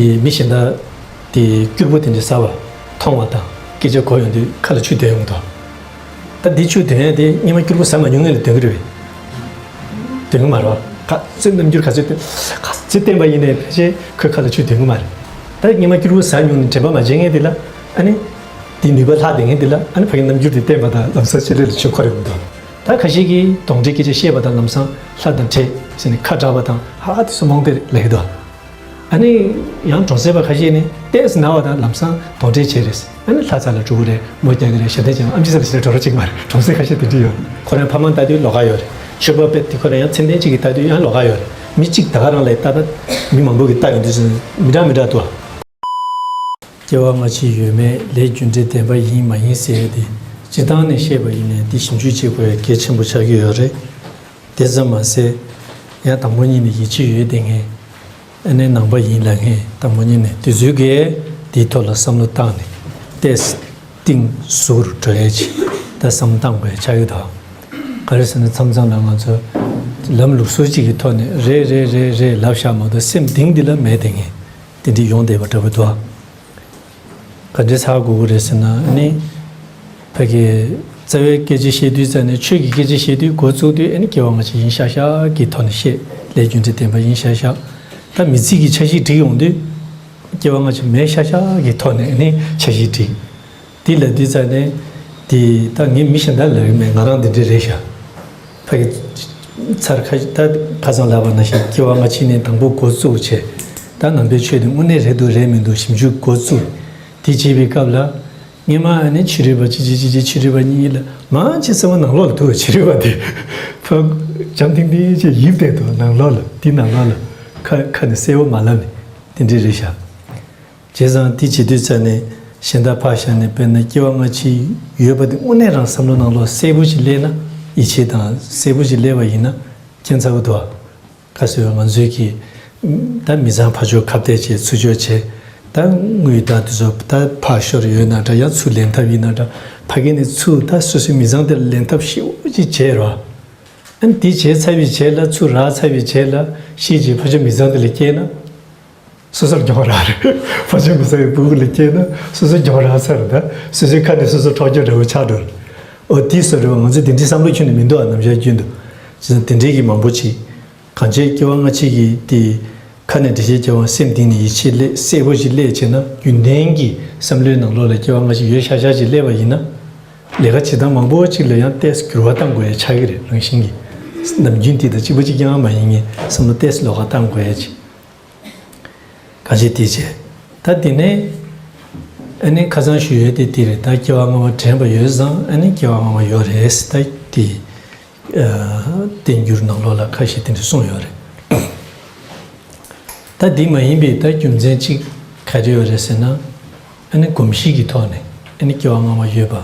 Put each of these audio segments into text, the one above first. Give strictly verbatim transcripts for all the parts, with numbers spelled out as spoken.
དེ་མི་གཞན་དག་དེ་སྐྱུར་པོ་དེ་འདྲ་ཟ་བ་མཐོང་བ་དང་སྐད་ཆ་གོ་ཡོང་དུས་ཁ་ལ་ཆུ་དོན་ཡོང་གི་འདུག་ད་འདི་ཆུ་དོན་ཡ་དེ་སྔོན་མ་སྐྱུར་པོ་ཟ་མ་མྱོང་མཁན་ལ་དོན་གྱི་རེད་པས། དོན་གྱི་མ་རེད་པ། ག་ཚོད་རྣམ་འགྱུར་ག་ཚོད་བསྟན་ག་ཚོད་བསྟན་པ་ཡིན་ནའི་ཕལ་ཆེར་ཁོའི་ཁ་ལ་ཆུ་དོན་གྱི་མ་རེད། ད་སྔོན་མ་སྐྱུར་པོ་ཟ་མྱོང་ནས་དྲན་པ་མ་བརྗེད་མཁན་དེ་ལ་ཨ་ནི་དེའི་ནུས་པ་ལྷག་བསྡད་མཁན་དེ་ལ་ཨ་ནི་ཕ་གིའི་རྣམ་འགྱུར་དེ་བསྟན་པ་དང་ལམ་སང་ཆེད་ལས་ལ་ཆུ་འཁོར་ཡོང་གི་འདུག་ད་ཁ་ཤས་ཀྱིས་གདོན་འདྲེའི་སྐད་ཆ་བཤད་པ་དང་ལམ་སང་ལྷ་དང་འཕྲད་ཟེར་ནས་ཁ་གྲགས་པ་དང་ཧ་ཧ་དེ་ཚོ་རྨོངས་དད་ལབ་ཀྱི་འདུག་ཨ་ནི་ཡང་གྲོང་གསེབ་པ་ཁ་ཤས་ནི་ཏོག་ཙམ་ན་བ་དང་ལམ་སང་གདོན་འདྲེ་བྱས་རེད། ཨ་ནི་ལྷ་རྩ་ལ་འགྲོ་གི་རེད། མོ་རྒྱག་གི་རེད། ཞེ་འདྲ་ཅན་ཨམ་ཆི་རྩ་ལ་ཞེ་འདྲ་འགྲོ་རོགས་ཅིག་མ་རེད། གྲོང་གསེབ་ཁ་ཤས་དེ་འདྲ་ཡོད། ཁོ་རང་ཕ་མ་ལྟ་དུས་ལོགས་ཀ་ཡོད་རེད། ཆོས་པ་དཔེ་དེ་ཁོ་རང་ཡང་ཚད་ལྡན་གཅིག་གིས་ལྟ་དུས་ཡང་ལོགས་ཀ་ཡོད་རེད། མི་གཅིག་ད་ག་རང་ལ་ལྟ་ན་མི་མང་པོ་གིས་ལྟ་ཡོང་དུས་ཚོད་མི་འདྲ་མི་འདྲ་འདུག་སྐྱེ་བ་སྔ་ཕྱི་ཡོད་མེད་ལས་རྒྱུ་འབྲས་བདེན་པ་ཡིན་མ་ཡིན་ཟེར་ཡས་དེ་སྤྱིར་བཏང་ནས་བཤད་པ་ཡིན་ནའི་དེ་ཞིབ་འཇུག་བྱེད་དགོས་ཡ་གལ་ཆེན་པོ་ཆགས་ཀྱི་ཡོད་རེད། དེ་ཙམ་མ་ཟད། ཡང་དང་པོ་ཉིད་ནས་ཡིད་ཆེས་ཡོད་བསྡད་མཁན། ཨ་ནི་ནང་པ་ཡིན་ལབ་མཁན་དང་པོ་ཉིད་ནས་དེ་ཚོའི་གིས་དེའི་ཐོག་ལ་བསམ་བློ་བཏང་ནས་ཏོག་ཙམ་གཏིང་ཟབ་རུ་འགྲོ་ཡས་ཅིག་ད་བསམ་བློ་བཏང་དགོས་ཡ་ཆགས་ཀྱི་འདུག་ག་རེ་ཟེར་ན་མཚམས་མཚམས་ལ་ང་ཚོ་ལམ་ལུགས་སྲོལ་གཅིག་གི་ཐོག་ནས་རེད་རེད་རེད་རེད་ལབ་བཞག་མ་གཏོགས་སེམས་གཏིང་འདི་ལ་མེད་བསྡད་མཁན་དེ་འདྲ་ཡོང་བསྡད་པ་འདྲ་པོ་འདུག་ག་འདྲས་ཧ་གོ་གི་རེད་ཟེར་ན་ཨ་ནི། ཕ་གི་རྩ་བའི་སྐད་ཆ་བཤད་དུས་རྩ་ནས་ཆོས་ཀྱི་སྐད་ཆ་བཤད་དུས་འགོ་བཙུགས་དུས་ཨ་ནི་སྐྱེ་བ་སྔ་ཕྱི་ཡིན་ཤག་ཤག་གི་ཐོག་ནས་བཤད་ལས་རྒྱུ་འབྲས་བདེན་པ་ཡིན་ཤག་ཤག་ད་མི་ཚིག་གི་འཆར་གཞི་བསྒྲིགས་ཡོང་དུས་སྐྱེ་བ་སྔ་ཕྱི་མེད་ཤག་ཤག་གི་ཐོག་ནས་ཨ་ནི་འཆར་གཞི་བསྒྲིགས། དེ་ལབ་དུས་རྩ་ནས་དེ་ད་ངས་མི་གཞན་དག་ལབ་ཀྱི་མེད། ང་རང་འདི་འདྲས་རེད་ཤག་ཕ་གི་ཚར་ཁ་ད་ཁ་སང་ལབ་པ་ནང་བཞིན་སྐྱེ་བ་སྔ་ཕྱི་ནས་དང་པོ་འགོ་བཙུགས་བྱས་ད་ནང་པའི་ཆོས་དེ་དངོས་གནས་རེད་འདུག་རེད་མི་འདུག་ཞིབ་འཇུག་འགོ་བཙུགས། དེ་བྱེད་པའི་སྐབས་ལ། སྔོན་མ་ཨ་ནི་ཕྱི་རོལ་པ་གཅིག་གཅིག་གཅིག་གཅིག་ཕྱི་རོལ་པ་གཉིས་གཉིས་ལ་མང་ཆེ་ཚང་མ་ནང་ལོགས་ལ་འདུག་ཕྱི་རོལ་པ་དེ་ཕ་འཇམ་ཐིང་ཐིང་ཅིག་ཡིབ་བསྡད་འདུག་ནང་ལོགས་ལ་དེ་ནང་ལོགས་ལ་ཁ་ཁ་ནས་གསལ་བོ་མ་ལབ་ནས་དེ་འདྲས་རེད་ཤག་བྱས་ཙང་དེ་བྱེད་དུས་རྩ་ནས་གཞན་དག་ཕར་བཞག་ནས་དཔེར་ན་སྐྱེ་བ་སྔ་ཕྱི་ཡོད་པ་དེ་དངོས་གནས་རང་བསམ་བློ་ནང་ལོགས་གསལ་པོ་ཞིག་སླེབས་ན་ཡིད་ཆེས་དང་གསལ་པོ་ཞིག་སླེབས་པ་ཡིན་ན་ཁྱད་མཚར་པོ་འདུག་ཨ། ག་ཟེར་བ་ང་ཚོའི་གི་ད་མི་ཚང་ཕར་ཕྱོགས་ཁ་གཏད་བྱས་ཚུར་ཕྱོགས་བྱས་ད་དངུལ་དང་དེ་ཚོ་ད་ཕར་ཤོར་ཡོད་ན་འདྲ་ཡང་ཚུར་ལེན་ཐབས་ཡིན་ན་འདྲ་ཕ་གི་ནས་ཚུར་ད་སོ་སོའི་མི་ཚང་དེ་ལ་ལེན་ཐབས་ཞེ་པོ་ཅིག་བྱས་རོགས། ཨ་ནི་དེ་བྱས་ཚར་བའི་རྗེས་ལ་ཚུར་རག་ཚར་བའི་རྗེས་ལ་ཤེད་ཀྱིས་ཕར་ཕྱོགས་མི་ཚང་དེ་ལ་སྐྱེལ་ན། སོ་སོར་གྱོང་རག་རེད། ཕ་ཆུང་གི་ས་ཡི་སྤུ་གུ་ལ་སྐྱེས་ན་སོ་སོར་གྱོང་རག་ཚར་རེད་ད། སོ་སོའི་ཁ་ནས་སོ་སོ་འཕྲོག་རྒྱུ་འདྲ་བོ་ཆགས་འགྲོ་རེད། ཨོ་དེའི་བཟོ་འདྲ་བ་ང་ཚོས་དེ་འདྲའི་བསམ་བློ་ཁྱོན་ནས་མི་འདུག་ཨ། ནམ་ཞག་རྒྱུན་དུ་བྱས་ཙང་དེ་འདྲའི་གི་མང་པོ་ཅིག་གང་བྱས་སྐྱེ་བ་སྔ་ཕྱི་གི་དེ་ཁ་ནས་འགྲེལ་བཤད་རྒྱག་པ་སེམས་གཏིང་ནས་ཡིད་ཆེས་སླེབས་གསལ་པོ་ཞིག་སླེབས་བྱས་ན་རྒྱུན་ལྡན་གྱི་བསམ་བློའི་ནང་ལོགས་ལ་སྐྱེ་བ་སྔ་ཕྱི་ཡོད་ཤག་ཤག་ཅིག་སླེབས་པ་ཡིན་ན། ལས་ཀ་བྱེད་སྟངས་མང་པོ་ཅིག་ལ་ཡང་ཏོག་ཙམ་འགྱུར་བ་གཏང་དགོས་ཡ་ཆགས་ཀྱི་རེད། རང་བཞིན་གྱིས་ནམ་རྒྱུན་དེ་དང་གཅིག་པ་གཅིག་རྐྱང་མ་ཡིན་ངེས་བསམ་བློ་ཏོག་ཙམ་ལོགས་ཀ་གཏང་དགོས་ཡ་ཅིག་གང་ཅི་དེ་བྱས། ད་དེ་ནས་ཨ་ནི་ཁ་སང་ཞུས་ཡོད་དེ་དེ་རེད། ད་སྐྱེ་བ་སྔ་མ་དྲན་པ་ཡོད་ཙང་ཨ་ནི་སྐྱེ་བ་སྔ་མ་ཡོད་རེད། ད་དེ་བསྟན་འགྱུར་ནང་ལོགས་ལ་ཁ་ཤས་དེ་འདྲ་གསུངས་ཡོད་རེད། ད་དེ་མ་ཡིན་པའི་ད་རྒྱུ་མཚན་གཅིག་ག་རེ་ཡོད་རེད་ཟེར་ན། ཨ་ནི་གོམས་གཤིས་ཀྱི་ཐོག་ནས་ཨ་ནི་སྐྱེ་བ་སྔ་མ་ཡོད་པ་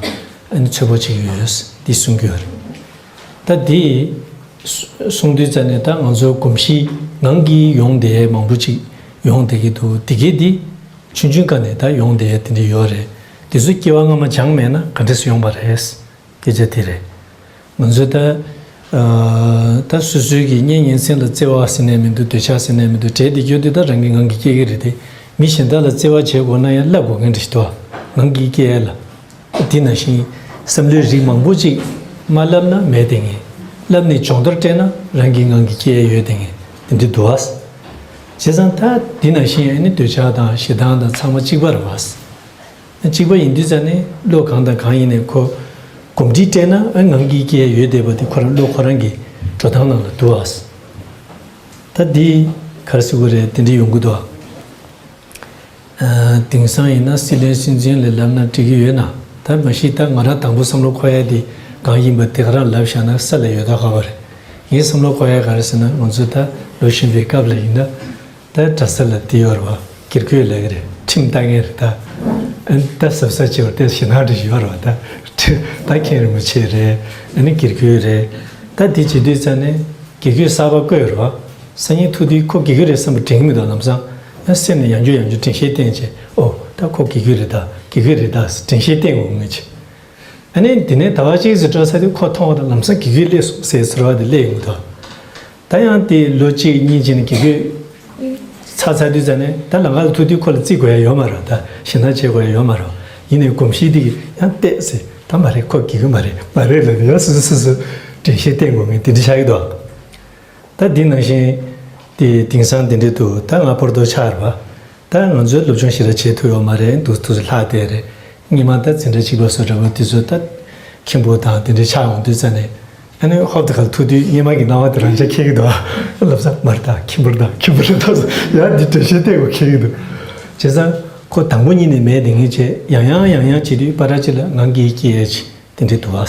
ཨ་ནི་ཚོད་དཔག་བྱེད་ཀྱི་ཡོད་འདི་གསུང་གི་ཡོད་རེད། ད་དེ་གསུང་དུས་ཙ་ནས་ད་ང་ཚོ་གོམས་གཤིས་ངང་གིས་ཡོང་བསྡད་མང་པོ་ཅིག་ཡོང་བསྡད་ཀྱི་འདུག་དེ་གས་དེ་ཆུང་ཆུང་སྒང་ནས་ད་ཡོང་བསྡད་དེ་འདྲ་ཡོད་རེད། དེ་ཚོ་སྐྱེ་བ་སྔ་མ་སྦྱངས་མེད་ན་ག་འདྲས་སེ་ཡོང་པ་རེད། སྐད་ཆ་དེ་རེད། ང་ཚོས་ད་ཨ་ད་སོ་སོའི་གི་གཉེན་ཉེ་ཚན་ལ་བརྩེ་བ་ཟེར་ནས་མི་འདུག་འདོད་ཆགས་ཟེར་ནས་མི་འདུག་གྲས་དེ་ཁྱོད་དེ་ད་རང་གི་ངང་གིས་སྐྱེ་གི་རེད་དེ། མི་གཞན་དག་ལ་བརྩེ་བ་བྱེད་དགོས་ན་ཡང་བསླབ་དགོས་མཁན་རེད་ཤག་ངང་གིས་སྐྱེ་ཡ་ལ། དེ་ནང་བཞིན་བསམ་བློའི་རིགས་མང་པོ་ཅིག་མ་བསླབ་ན་མེད་དེ་ངེས། བསླབ་ནས་སྦྱོང་བརྡར་སྤྲད་ན་རང་གི་ངང་གིས་སྐྱེ་ཡ་ཡོད་དེ་ངེས། དེ་འདྲ་འདུག་ཨ། བྱས་ཙང་ད་དེ་ནང་བཞིན་ཨ་ནི་འདོད་ཆགས་དང་ཞེ་སྡང་དང་ཚང་མ་གཅིག་པ་རེད་བ། གཅིག་པ་ཡིན་དུས་ཙ་ནས་བློ་གང་དང་གང་ཡིན་ནའི་ཁོ་གོམས་འདྲིས་སྤྲད་ན་ཨ་ངང་གིས་སྐྱེ་ཡ་ཡོད་བསྡད་པ་དེ་ཁོ་རང་བློ་ཁོ་རང་གི་འགྲོ་སྟངས་ནང་ལ་འདུག་ཨ། ད་འདི་ག་རེ་ཟེར་དགོས་རེད། དེ་འདྲ་ཡོང་གི་འདུག་ཨ། ཨ་དེང་སང་ཡིན་ན་སྲིད་བློན་སྲིད་འཛིན་ལ་ལབ་ན་འགྲིག་གི་ཡོད་ན། ད་མ་གཞི་ད་ང་རང་དང་པོ་བསམ་བློ་འཁོར་ཡ་དེ་གང་ཡིན་པ་དེ་ག་རང་ལབ་བཞག་ན་ས་ལ་ཡོད་ད་ག་བ་རེད། ངའི་བསམ་བློ་འཁོར་ཡ་ག་རེ་ཟེར་ན་ང་ཚོ་ད་ལོ་གཞོན་པའི་སྐབས་ལ་ཡིན་ན། ད་གྲྭ་ས་ལ་དེ་ཡོད་རེད་བ། དགེ་སྐོས་ལབ་ཀྱི་རེད། ཁྲིམས་བཏགས་མཁན་རེད་ད། ཨ་ནི་ད་གཟབ་གཟབ་བྱེད་པར་ཏོག་ཙམ་ཞེད་སྣང་འདྲ་ཞིག་ཡོད་རེད་བ་ད། ཁྲི་ད་མཁན་རིན་པོ་ཆེ་རེད། ཨ་ནི་དགེ་སྐོས་རེད། ད་དེ་བྱེད་དུས་ཙ་ནས་དགེ་སྐོས་གསར་པ་བསྐོས་རེད་བ། སང་ཉིན་ཐུག་དུས་ཁོ་དགེ་སྐོས་རེད་བསམ་པ་དྲན་གྱི་མི་འདུག་ལམ་སང་། ཨ་སེམས་ནས་ཡང་བསྐྱར་ཡང་བསྐྱར་དྲན་ཤེས་བསྟེན་བྱས། ཨོ་ད་ཁོ་དགེ་སྐོས་རེད་ད། དགེ་སྐོས་རེད་ད་ཟེར་དྲན་ཤེས་བསྟེན་དགོས་ངེས་ཆེ། ཨ་ནི་དེ་ནས་ཟླ་བ་གཅིག་ཙམ་འགྲོ་ཚར་དུས་ཁོ་མཐོང་བ་དང་ལམ་སང་དགེ་སྐོས་སླེབས་སོང་ཟེར་ཟེར་བ་དེ་སླེབས་ཡོང་གི་འདུག་ད་ཡང་དེ་ལོ་གཅིག་གཉིས་རྗེས་ནས་དགེ་སྐོས་ཚ་ ལྟ་ཚར་དུས་ཙ་ནས་ད་ལམ་ཁ་ལ་ཐུག་དུས་ཁོ་ལ་བརྩི་དགོས་ཡ་ཡོད་མ་རེད། ད་ཞེད་སྣང་བྱེད་དགོས་ཡ་ཡོད་མ་རེད། ཡིན་ནའི་གོམས་གཤིས་དེ་གིས་ཡང་བལྟས་ཟེར། ད་མ་རེད། ཁོ་དགེ་གི་མ་རེད། མ་རེད་ལབ་ནས་ཡང་སོ་སོ་སོ་སོ་དྲན་ཤེས་བསྟེན་དགོས་ངེས་དེ་འདྲ་ཆགས་ཀྱི་འདུག་ད་འདི་ནང་བཞིན་དེ་དེང་སང་དེ་འདྲ་འདུག་ད་ང་ཕོར་ཐོག་ཆགས་རེད་པ། ད་ང་ཚོས་སློབ་སྦྱོང་ཞེ་དྲག་བྱེད་ཐུབ་ཡོད་མ་རེད། འདུག་འདུག་སེ་ལྷག་བསྡད་རེད། སྔོན་མ་ད་འཛིན་གྲྭ་གཅིག་པ་བཟོ་འདྲ་པོ་དེ་ཚོ་ད་མཁན་པོ་དང་དེ་འདྲ་ཆགས་ཡོང་དུས་ཙ་ནས། ཨ་ནི་ཧོབ་ཏེ་ཁ་ལ་ཐུག་དུས་སྔོན་མ་གི་སྣང་བ་དེ་རང་འཇགས་འཁེལ་གྱི་འདུག་ལབ་ས་མར་ད་ཁྱིམ་པར་ད་ཁྱིམ་པར་ད་ཡང་འདི་འགྲེལ་བཤད་བལྟས་དགོས་འཁེལ་གྱི་འདུག་བྱས་ཙང་ཁོ་དང་པོ་ཉིད་ནས་མེད་དེ་ངེས་བྱས། ཡང་ཡང་ཡང་ཡང་བྱེད་དུས་པ་ར་ཅི་ལ་ངང་གིས་སྐྱེ་ཡས་ཅི་དེ་འདྲ་འདུག་བ།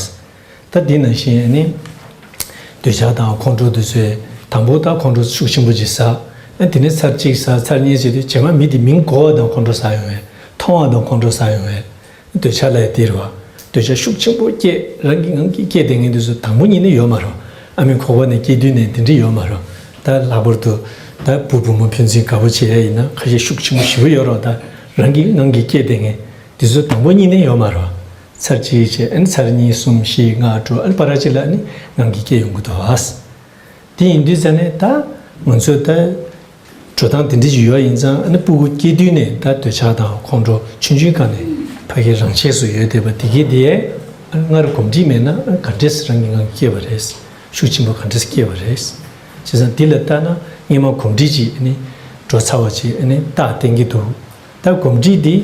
ད་འདི་ནང་བཞིན་ཨ་ནི་འདོད་ཆགས་དང་ཁོང་ཁྲོ་དེ་ཚོས་དང་པོ་ད་ཁོང་ཁྲོ་ཤུགས་ཆེན་པོ་ཅིག་ཟ། ཨ་དེ་ནས་ཚར་གཅིག་ཟ། ཚར་གཉིས་བྱེད་དུས་རྗེས་མ་མི་དེ་མིང་གོ་བ་དང་ཁོང་ཁྲོ་ཟ་ཡོང་བས། མཐོང་བ་དང་ཁོང་ཁྲོ་ཟ་ཡོང་བས། འདོད་ཆགས་ལ་ཡང་དེ་རེད་བ། འདོད་ཆགས་ཤུགས་ཆེན་པོ་སྐྱེས། རང་གི་ངང་གིས་སྐྱེས་བསྡད་མཁན་དེ་ཚོ་དང་པོ་ཉིད་ནས་ཡོད་མ་རེད། ཨ་མའི་ཁོག་པ་ནས་སྐྱེས་དུས་ནས་དེ་འདྲ་ཡོད་མ་རེད། ད་ལྷག་པར་དུ་ད་བུ་བུ་མོ་ཕན་ཚུན་དགའ་པོ་བྱེད་ཡ་ཡིན་ན་ཁ་ཤས་ཤུགས་ཆེན་པོ་ཞེ་པོ་ཡོད་རེད། ད་རང་གི་ངང་གིས་སྐྱེས་བསྡད་མཁན་དེ་ཚོ་དང་པོ་ཉིད་ནས་ཡོད་མ་རེད། ཚར་གཅིག་བྱས། ཨ་ནི་ཚར་གཉིས་གསུམ་བཞི་ལྔ་དྲུག་ཨ་ནི་པ་ར་ཅི་ལ་ཨ་ནི་ངང་གིས་སྐྱེས་ཡོང་གི་འདུག་བ། དེ་ཡིན་དུས་ཙ་ནས་ད་ང་ཚོས་ད་འགྲོ་སྟངས་དེ་འདྲ་ཞིག་ཡོད་ཡིན་ཙང་། ཨ་ནི་སྤུ་གུ་སྐྱེས་དུས་ནས་ད་འདོད་ཆགས་དང་ཁོང་ཁྲོ་ཆུང་ཆུང་སྒང་ནས་ཕ་གིར་རང་ཆས་སུ་ཡོད་བསྡད་པ་དེ་གས་དེ། ཨ་ནི་སྔར་གོམས་འདྲིས་མེད་ན་ཨ་ནི་ག་འདྲས་རང་གི་ངང་གིས་སྐྱེས་པ་རེད། ཤུགས་ཆེན་པོ་ག་འདྲས་སྐྱེས་པ་རེད། བྱས་ཙང་འདི་ལ་ལྟ་ན་སྔོན་མ་གོམས་འདྲིས་ཀྱིས་ཨ་ནི་འགྲོ་ཚར་བ་ཅིག་ཨ་ནི་རྟགས་བསྟན་གྱི་འདུག་ད་གོམས་འདྲིས་འདི་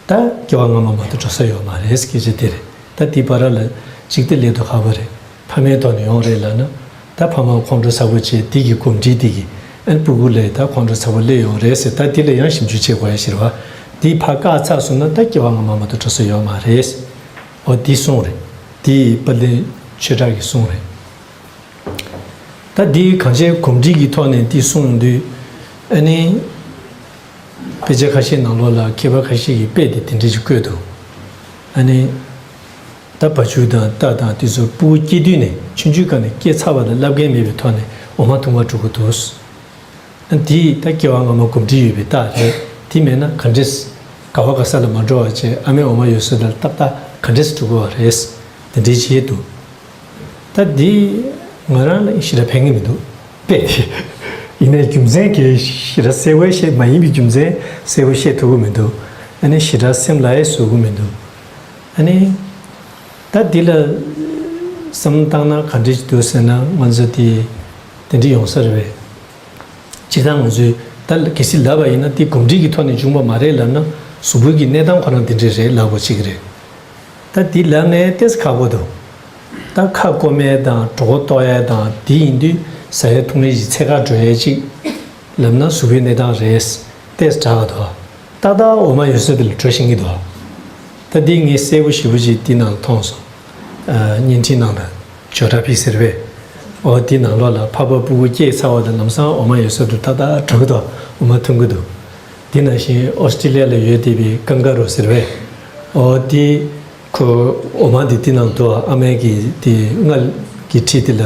ད་སྐྱེ་བ་སྔ་མ་མ་གཏོགས་འགྲོ་ས་ཡོད་མ་རེད། སྐད་ཆ་དེ་རེད། ད་དེའི་བར་ལ་གཅིག་དེ་ལས་དོ་ཁག་པོ་རེད། ཕ་མའི་ཐོག་ནས་ཡོང་རེད་ལབ་ན། ད་ཕ་མ་ཁོང་ཁྲོ་ཚ་པོ་བྱས། དེ་གི་གོམས་འདྲིས་དེ་གིས་ཨ་ནི་སྤུ་གུ་ལ་ད་ཁོང་ཁྲོ་ཚ་པོ་སླེབས་ཡོང་རེད་ཟེར། ད་དེ་ལ་ཡང་ཞིབ་འཇུག་བྱེད་དགོས་ཡ་ཞིག་རེད་བ། དེ་ཕར་བཀག་ཚར་སོང་ན་ད་སྐྱེ་བ་སྔ་མ་མ་གཏོགས་འགྲོ་ས་ཡོད་མ་རེད། འོ་དེ་གསུང་རེད། དེ་དཔལ་ལྡན་ཆོས་གྲགས་ཀྱི་གསུང་རེད། ད་འདི་གང་ཅིའི་གོམས་འདྲིས་ཀྱི་ཐོག་ནས་འདི་གསུངས་དུས། ཨ་ནི་དཔེ་ཆ་ཁ་ཤས་ནང་ལོགས་ལ་མཁས་པ་ཁ་ཤས་ཀྱིས་དཔེ་དེ་དེ་འདྲ་ཞིག་བཀོད་འདུག་ཨ་ནི་ད་བ་ཕྱུགས་དང་རྟ་དང་དེ་ཚོ་སྤུ་གུ་སྐྱེས་དུས་ནས་ཆུང་ཆུང་སྒང་ནས་སྐྱེས་ཚར་བ་ལ་བསླབ་མཁན་མེད་པའི་ཐོག་ནས་འོ་མ་འཐུང་བར་འགྲོ་གི་འདུག་ཨ་ནི་དེ་ད་སྐྱེ་བ་སྔ་མ་གོམས་འདྲིས་ཡོད་པའི་རྟགས་རེད། དེ་མེད་ན་ག་འདྲས་ག་བ་ག་ས་ལ་མ་འགྲོ་བ་བྱས། ཨ་མའི་འོ་མ་ཡོད་ས་དེར་ཏག་ཏག་ག་འདྲས་འགྲོ་དགོས་པ་རེད། དེ་འདྲའི་བྱས་འདུག་ད་འདི་ང་རང་ལ་ཞེ་དྲག་ཕན་གྱི་མི་འདུག་དཔེ་དེ། ཡིན་ནའི་རྒྱུ་མཚན་གྱིས་ཞེ་དྲག་གསལ་པོ་བཤད། མ་ཡིན་པའི་རྒྱུ་མཚན་གསལ་པོ་བཤད་ཐུབ་ཀྱི་མི་འདུག་ཨ་ནི་ཞེ་དྲག་སེམས་ལ་ཡང་བཟོ་གི་མི་འདུག་ཨ་ནི་ད་འདི་ལ་བསམ་བློ་བཏང་ན་ག་འདྲ་ཞིག་འདུག་ཟེར་ན། ང་ཚོ་དེ་དེ་འདྲ་ཡོང་ས་རེད་པས། སྤྱིར་བཏང་ང་ཚོས་ད་གལ་སྲིད་ལབ་པ་ཡིན་ན་དེ་གོམས་འདྲིས་ཀྱི་ཐོག་ནས་བྱུང་བ་མ་རེད་ལབ་ན། གཟུགས་པོ་གི་གནས་སྟངས་ཁོ་རང་དེ་འདྲ་རེད་ལབ་དགོས་ཅིག་རེད། ད་འདི་ལབ་ནས་ཏོག་ཙམ་ཁག་པོ་འདུག་ད་ཁ་སྐོམ་ཡས་དང་གྲོད་ཁོག་ལྟོགས་ཡས་དང་། དེ་ཡིན་དུས་ཟ་ཡས་འཐུང་ཡས་ཀྱི་ཚད་བཀག་འགྲོ་ཡས་ཅིག་ལབ་ན་གཟུགས་པོའི་གནས་སྟངས་རེད། ཏོག་ཙམ་དྲག་ག་འདུག་ཏག་ཏག་འོ་མ་ཡོད་ས་དེ་ལ་འགྲོ་ཤེས་ཀྱི་འདུག་ད་འདི་ངས་གསལ་པོ་ཞེ་པོ་ཅིག་འདི་ནང་མཐོང་སོང་། ཨ། བརྙན་འཕྲིན་ནང་ལ་ཇོ་བྲག་ཕིག་ཟེར་བས། འོ་དེ་ནང་ལོགས་ལ་ཕ་ཕ་སྤུ་གུ་སྐྱེས་ཚར་བ་དང་ལམ་སང་འོ་མ་ཡོད་ས་དེ་ཏག་ཏག་འགྲོ་གི་འདུག་འོ་མ་འཐུང་གི་འདུག་དེ་ནང་བཞིན་ཨོ་སི་ཀྲི་ལི་ཡ་ལ་ཡོད་བསྡད་པའི་ཀང་ཀ་རུ་ཟེར་བས། འོ་དེ་ཁོ་འོ་མ་དེ་དེ་ནང་འདུག་ཨ་མའི་གི་དེ་མངལ་གྱི་འཁྲིས་དེ་ལ་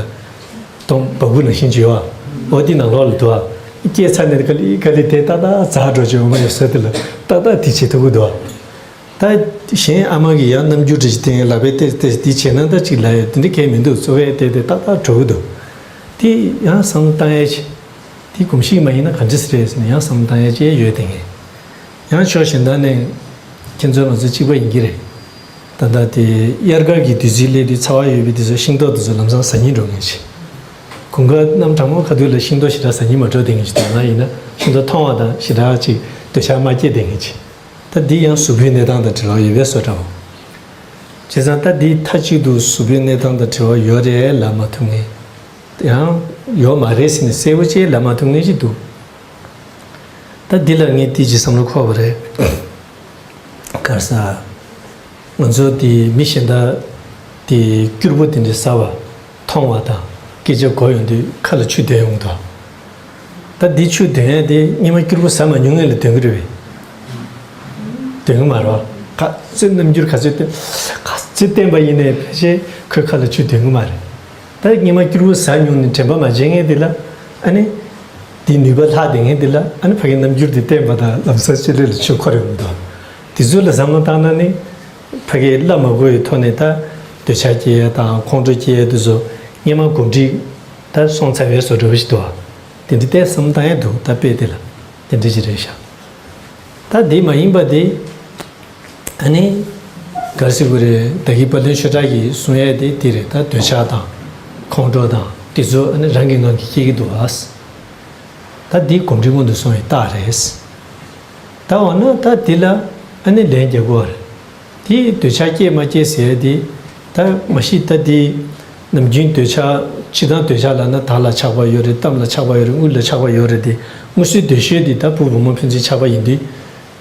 སྟོང་སྦ་ཁུག་ནང་བཞིན་ཅིག་ཡོད། འོ་དེ་ནང་ལོགས་ལ་འདུག་སྐྱེས་ཚར་ནས་ག་ལེ་ག་ལེ་དེ་ཏག་ཏག་འཛག་འགྲོ་ཅིག་འོ་མ་ཡོད་ས་དེ་ལ་ཏག་ཏག་དེ་བྱེད་ཐུབ་ཀྱི་འདུག་ད་གཞན་ཨ་མ་གིས་ཡང་རྣམ་འགྱུར་འདྲ་ཞིག་བསྟན། ལག་པས་ཏོག་ཙམ་འདི་བྱས་ན་ད་ཅིག་ལབ་ཡ་དེ་འདྲ་གང་ཡང་མི་འདུག་གཙོ་བོ་དེ་དེ་ཏག་ཏག་འགྲོ་གི་འདུག་དེ་ཡང་བསམ་བློ་བཏང་ཡ་ཅིག་དེ་གོམས་གཤིས་མ་ཡིན་ན་ག་འདྲ་ཞིག་རེད་ཟེར་ནས་ཡང་བསམ་བློ་བཏང་ཡ་ཅིག་ཡོད་དེ། ངས་ཡང་ཕྱོགས་གཞན་དག་ནས་ཁྱེད་ཚོ་ང་ཚོ་གཅིག་པ་ཡིན་གྱི་རེད། ད་ལྟ་དེ་དབྱར་ཁ་གི་དུས་ཚོད་སླེབས་དུས་ཚ་བ་ཡོད་པའི་དུས་ཚོད་ཤིང་ཏོག་དེ་ཚོ་ལམ་སང་ཟ་སྙིང་འདོད་མཁན་ཅིག་དགུན་ཁ་གནམ་གྲང་མོ་ཁ་ཐུག་ལ་ཤིང་ཏོག་ཞེ་དྲག་ཟ་སྙིང་མ་འདོད་བསྡད་མཁན་ཅིག་དོ་སྣང་ཡིན་ན། ཤིང་ཏོག་མཐོང་བ་དང་ཞེ་དྲག་ཅིག་འདོད་ཆགས་མ་སྐྱེས་བསྡད་མཁན་ཅིག་ད་འདི་ཡང་གཟུགས་པོའི་གནས་སྟངས་དང་འབྲེལ་བ་ཡོད་པའི་བཟོ་འདྲ་བོ། བྱས་ཙང་ད་འདི་མཐའ་གཅིག་ཏུ་གཟུགས་པོའི་གནས་སྟངས་དང་འབྲེལ་བ་ཡོད་རེད་ལབ་མ་ཐུབ་མཁན། ཡང་ཡོད་མ་རེད་ཟེར་ནས་གསལ་པོ་ཅིག་ལབ་མ་ཐུབ་མཁན་ཅིག་འདུག་ད་འདི་ལ་ངས་ཏོག་ཙམ་བསམ་བློ་འཁོར་བ་རེད། ག་རེ་ཟེར། ང་ཚོ་དེ་མི་གཞན་དག་དེ་སྐྱུར་པོ་དེ་འདྲ་ཟ་བ་མཐོང་བ་དང་སྐད་ཆ་གོ་ཡོང་དུས་ཁ་ལ་ཆུ་འདོན་ཡོང་གི་འདུག་ད་འདི་ཆུ་འདོན་ཡ་དེ་སྔོན་མ་སྐྱུར་པོ་ཟ་མ་མྱོང་མཁན་ལ་འདོན་གི་རེད་པས། འདོན་གི་མ་རེད་པ། ག་ཚོད་རྣམ་འགྱུར་ག་ཚོད་བསྟན། ག་ཚོད་བསྟན་པ་ཡིན་ནའི་ཕལ་ཆེར་ཁོའི་ཁ་ལ་ཆུ་འདོན་གི་མ་རེད། ད་སྔོན་མ་སྐྱུར་པོ་ཟ་མྱོང་ནས་དྲན་པ་མ་བརྗེད་མཁན་དེ་ལ། ཨ་ནི་དེའི་ནུས་པ་ལྷག་བསྡད་མཁན་དེ་ལ། ཨ་ནི་ཕ་གིའི་རྣམ་འགྱུར་དེ་བསྟན་པ་དང་ལམ་སང་ལྕེ་ལེ་ལ་ཆུ་འཁོར་ཡོང་གི་འདུག་དེ་ཚོ་ལ་བསམ་བློ་བཏང་ན་ནི། ཕ་གིའི་བླ་མ་གོ་ཡི་ཐོག་ནས་ད་འདོད་ཆགས་སྐྱེ་ཡ་དང་ཁོང་ཁྲོ་སྐྱེ་ཡ་དེ་ཚོ་སྔོན་མ་གོམས་འདྲིས་ད་སོང་ཚར་བའི་བཟོ་འདྲ་བོ་ཞིག་འདུག་ཨ། དེ་འདྲ་ཏོག་ཙམ་བསམ་བློ་བཏང་ཡ་འདུག་ད་དཔེ་དེ་ལ། དེ་འདྲ་ཅིག་རེད་ཤག་ད་འདི་མ་ཡིན་པ་དེ། ཨ་ནི། ག་རེ་ཟེར་དགོས་རེད། ད་གིན་དཔལ་ལྡན་ཆོས་གྲགས་ཀྱིས་གསུང་ཡས་དེ་དེ་རེད། ད་འདོད་ཆགས་དང་། ཁོང་ཁྲོ་དང་དེ་ཚོ་ཨ་ནི་རང་གིས་ངང་གིས་སྐྱེ་གི་འདུག་ཨ། ད་འདི་གོམས་འདྲིས་སྔོན་དུ་སོང་བའི་རྟགས་རེད། ད་འོ་ན་ད་འདི་ལ་ཨ་ནི་ལན་རྒྱག་དགོས་རེད། དེ་འདོད་ཆགས་སྐྱེས་མ་སྐྱེས་ཟེར་ཡས་དེ། ད་མ་གཞི་ད་དེ། ནམ་རྒྱུན་འདོད་ཆགས། སྤྱིར་བཏང་འདོད་ཆགས་ལབ་ན་དར་ལ་ཆགས་པ་ཡོད་རེད། གཏམ་ལ་ཆགས་པ་ཡོད་རེད། དངུལ་ལ་ཆགས་པ་ཡོད་རེད་དེ། དངོས་སུའི་འདོད་ཤེས་དེ་ད་བུ་བུ་མོ་ཕན་ཚུན་ཆགས་པ་ཡིན་དུས།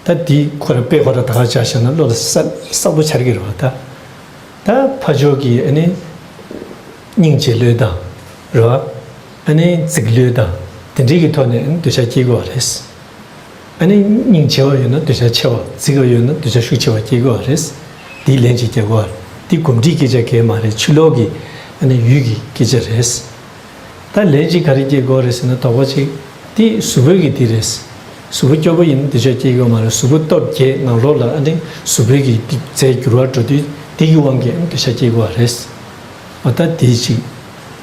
ད་དེ་ཁོ་རང་དཔེ་ཁོ་རང་ད་ག་ཆ་བཞག་ན་བློ་ལ་གསལ་གསལ་པོ་འཆར་གྱི་རེད་བ་ད། ད་ཕར་ཕྱོགས་ཀྱི་ཨ་ནི། སྙིང་རྗེ་བློས་བཏང་། རེད་བ། ཨ་ནི་རྫིག་བློས་བཏང་། དེ་འདྲའི་གི་ཐོག་ནས་ཨ་ནི་འདོད་ཆགས་སྐྱེ་དགོས་པ་རེད། ཨ་ནི་སྙིང་རྗེ་བ་ཡོད་ན་འདོད་ཆགས་ཆེ་བ། རྫིག་པ་ཡོད་ན་འདོད་ཆགས་ཤུགས་ཆེ་བ་སྐྱེ་དགོས་པ་རེད། དེའི་ལན་ཅིག་རྒྱག་དགོས་པ་རེད། དེ་གོམས་འདྲིས་སྐད་ཆ་གས་མ་རེད། ཕྱི་ལོགས་ཀྱི་ཨ་ནི་ཡུལ་གྱི་སྐད་ཆ་རེད། ད་ལན་ཅིག་ག་རེ་སྐྱེ་དགོས་རེད་ཟེར་ན། དོགས་པ་ཅིག་དེ་གཟུགས་པོའི་གི་དེ་རེད། གཟུགས་པོ་སྐྱོ་པོ་ཡིན་ན་འདོད་ཆགས་སྐྱེ་དགོས་མ་རེད། གཟུགས་པོ་སྟོབས་རྒྱས། ནང་ལོགས་ལ་ཨ་ནི་གཟུགས་པོའི་གི་དེ་རྫས་འགྱུར་བ་འགྲོ་དུས་དེ་གི་དབང་གིས་ཨ་ནི་འདོད་ཆགས་སྐྱེ་དགོས་པ་རེད། འོ་ད་དེ་ཅིག་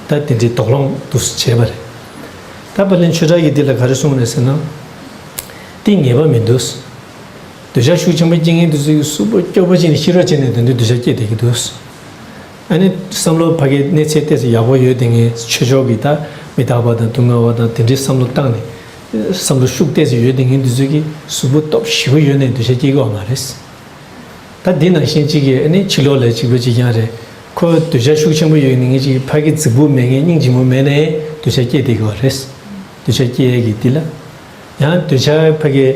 ད་དེ་འདྲའི་དོགས་སློང་འདུག་སེ་བྱས་པ་རེད། ད་དཔལ་ལྡན་ཆོས་གྲགས་ཀྱིས་འདི་ལ་ག་རེ་གསུངས་རེད་ཟེར་ན། དེ་ངེས་པ་མི་འདུག་འདོད་ཆགས་ཤུགས་ཆེན་པོ་སྐྱེ་མཁན་དེ་ཚོ་གི་གཟུགས་པོ་སྐྱོ་པོ་བྱས་ནས་ཤི་རོགས་བྱས་ནས་དེ་འདྲའི་འདོད་ཆགས་སྐྱེ་བསྡད་ཀྱི་འདུག་ཨ་ནི་བསམ་བློ་ཕ་གིའི་གནས་ཚད་ཏོག་ཙམ་ཡག་པོ་ཡོད་དེ། ངས་ཆོས་ཕྱོགས་ཀྱི་ད་མི་རྟག་པ་དང་སྡུག་བསྔལ་བ་དང་དེ་འདྲའི་བསམ་བློ་བཏང་ནས། བསམ་བློ་ཤུགས་ཏོག་ཙམ་ཡོད་དེ་ངས་འདི་ཚོ་གི་གཟུགས་པོ་སྟོབས་ཞེ་པོ་ཡོད་ནས་འདོད་ཆགས་སྐྱེ་གི་ཡོད་མ་རེད། ད་འདི་ནང་བཞིན་གཅིག་གིས་ཨ་ནི་ཕྱི་ལོགས་ལ་གཅིག་པ་གཅིག་རྐྱང་རེད། ཁོ་འདོད་ཆགས་ཤུགས་ཆེན་པོ་ཡོད་ནི་ངས་གཅིག་ཕ་གི་རྫིག་པོ་མེད་ངས་སྙིང་རྗེ་མོ་མེད་ནས་འདོད་ཆགས་སྐྱེ་བསྡད་གི་ཡོད་རེད། འདོད་ཆགས་སྐྱེ་ཡས་ཀྱི་འདི་ལ། ཡང་འདོད་ཆགས་ཕ་གི་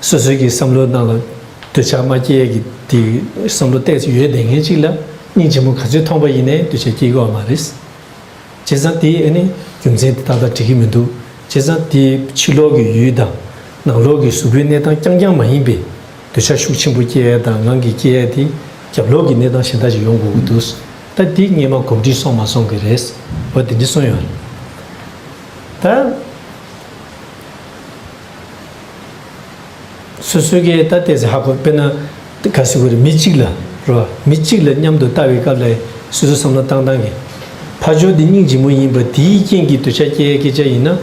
སོ་སོའི་གི་བསམ་བློ་ནང་ལ་འདོད་ཆགས་མ་སྐྱེ་ཡས་ཀྱི་དེ་བསམ་བློ་ཏོག་ཙམ་ཡོད་དེ་ངས་གཅིག་ལ་སྙིང་རྗེ་མོ་ག་ཚོད་མཐོང་པ་ཡིན་ནའི་འདོད་ཆགས་སྐྱེ་གི་ཡོད་མ་རེད། བྱས་ཙང་དེ་ཨ་ནི་རྒྱུ་མཚན་དེ་ཏག་ཏག་འགྲིག་གི་མི་འདུག་བྱས་ཙང་དེ་ཕྱི་ལོགས་ཀྱི་ཡུལ་དང་ནང་ལོགས་ཀྱི་གཟུགས་པོའི་གནས་སྟངས་རྐྱང་རྐྱང་མ་ཡིན་པའི་འདོད་ཆགས་ཤུགས་ཆེན་པོ་སྐྱེ་ཡས་དང་ངང་གིས་སྐྱེ་ཡས་དེ་རྒྱབ་ལོགས་ཀྱི་གནས་སྟངས་གཞན་དག་ཅིག་ཡོང་དགོས་ཀྱི་འདུག་ད་དེ་སྔས་མ་གོམས་འདྲིས་སོང་མ་སོང་གི་རེད། འོ་དེ་འདྲ་གསུངས་ཡོད་རེད། ད། སོ་སོའི་གི་ད་ཏོག་ཙམ་ཧ་གོ། དཔེར་ན། ག་ཟེར་དགོས་རེད། མི་གཅིག་ལ། རེད་བ། མི་གཅིག་ལ་མཉམ་དུ་ལྟ་བའི་སྐབས་ལ་སོ་སོའི་བསམ་བློ་བཏང་སྟངས་ཀྱི། ཕར་ཕྱོགས་འདི་སྙིང་རྗེ་མོ་ཡིན་པ་དེའི་རྐྱེན་གྱིས་འདོད་ཆགས་སྐྱེ་ཡས་སྐད་ཆ་ཡིན་ན།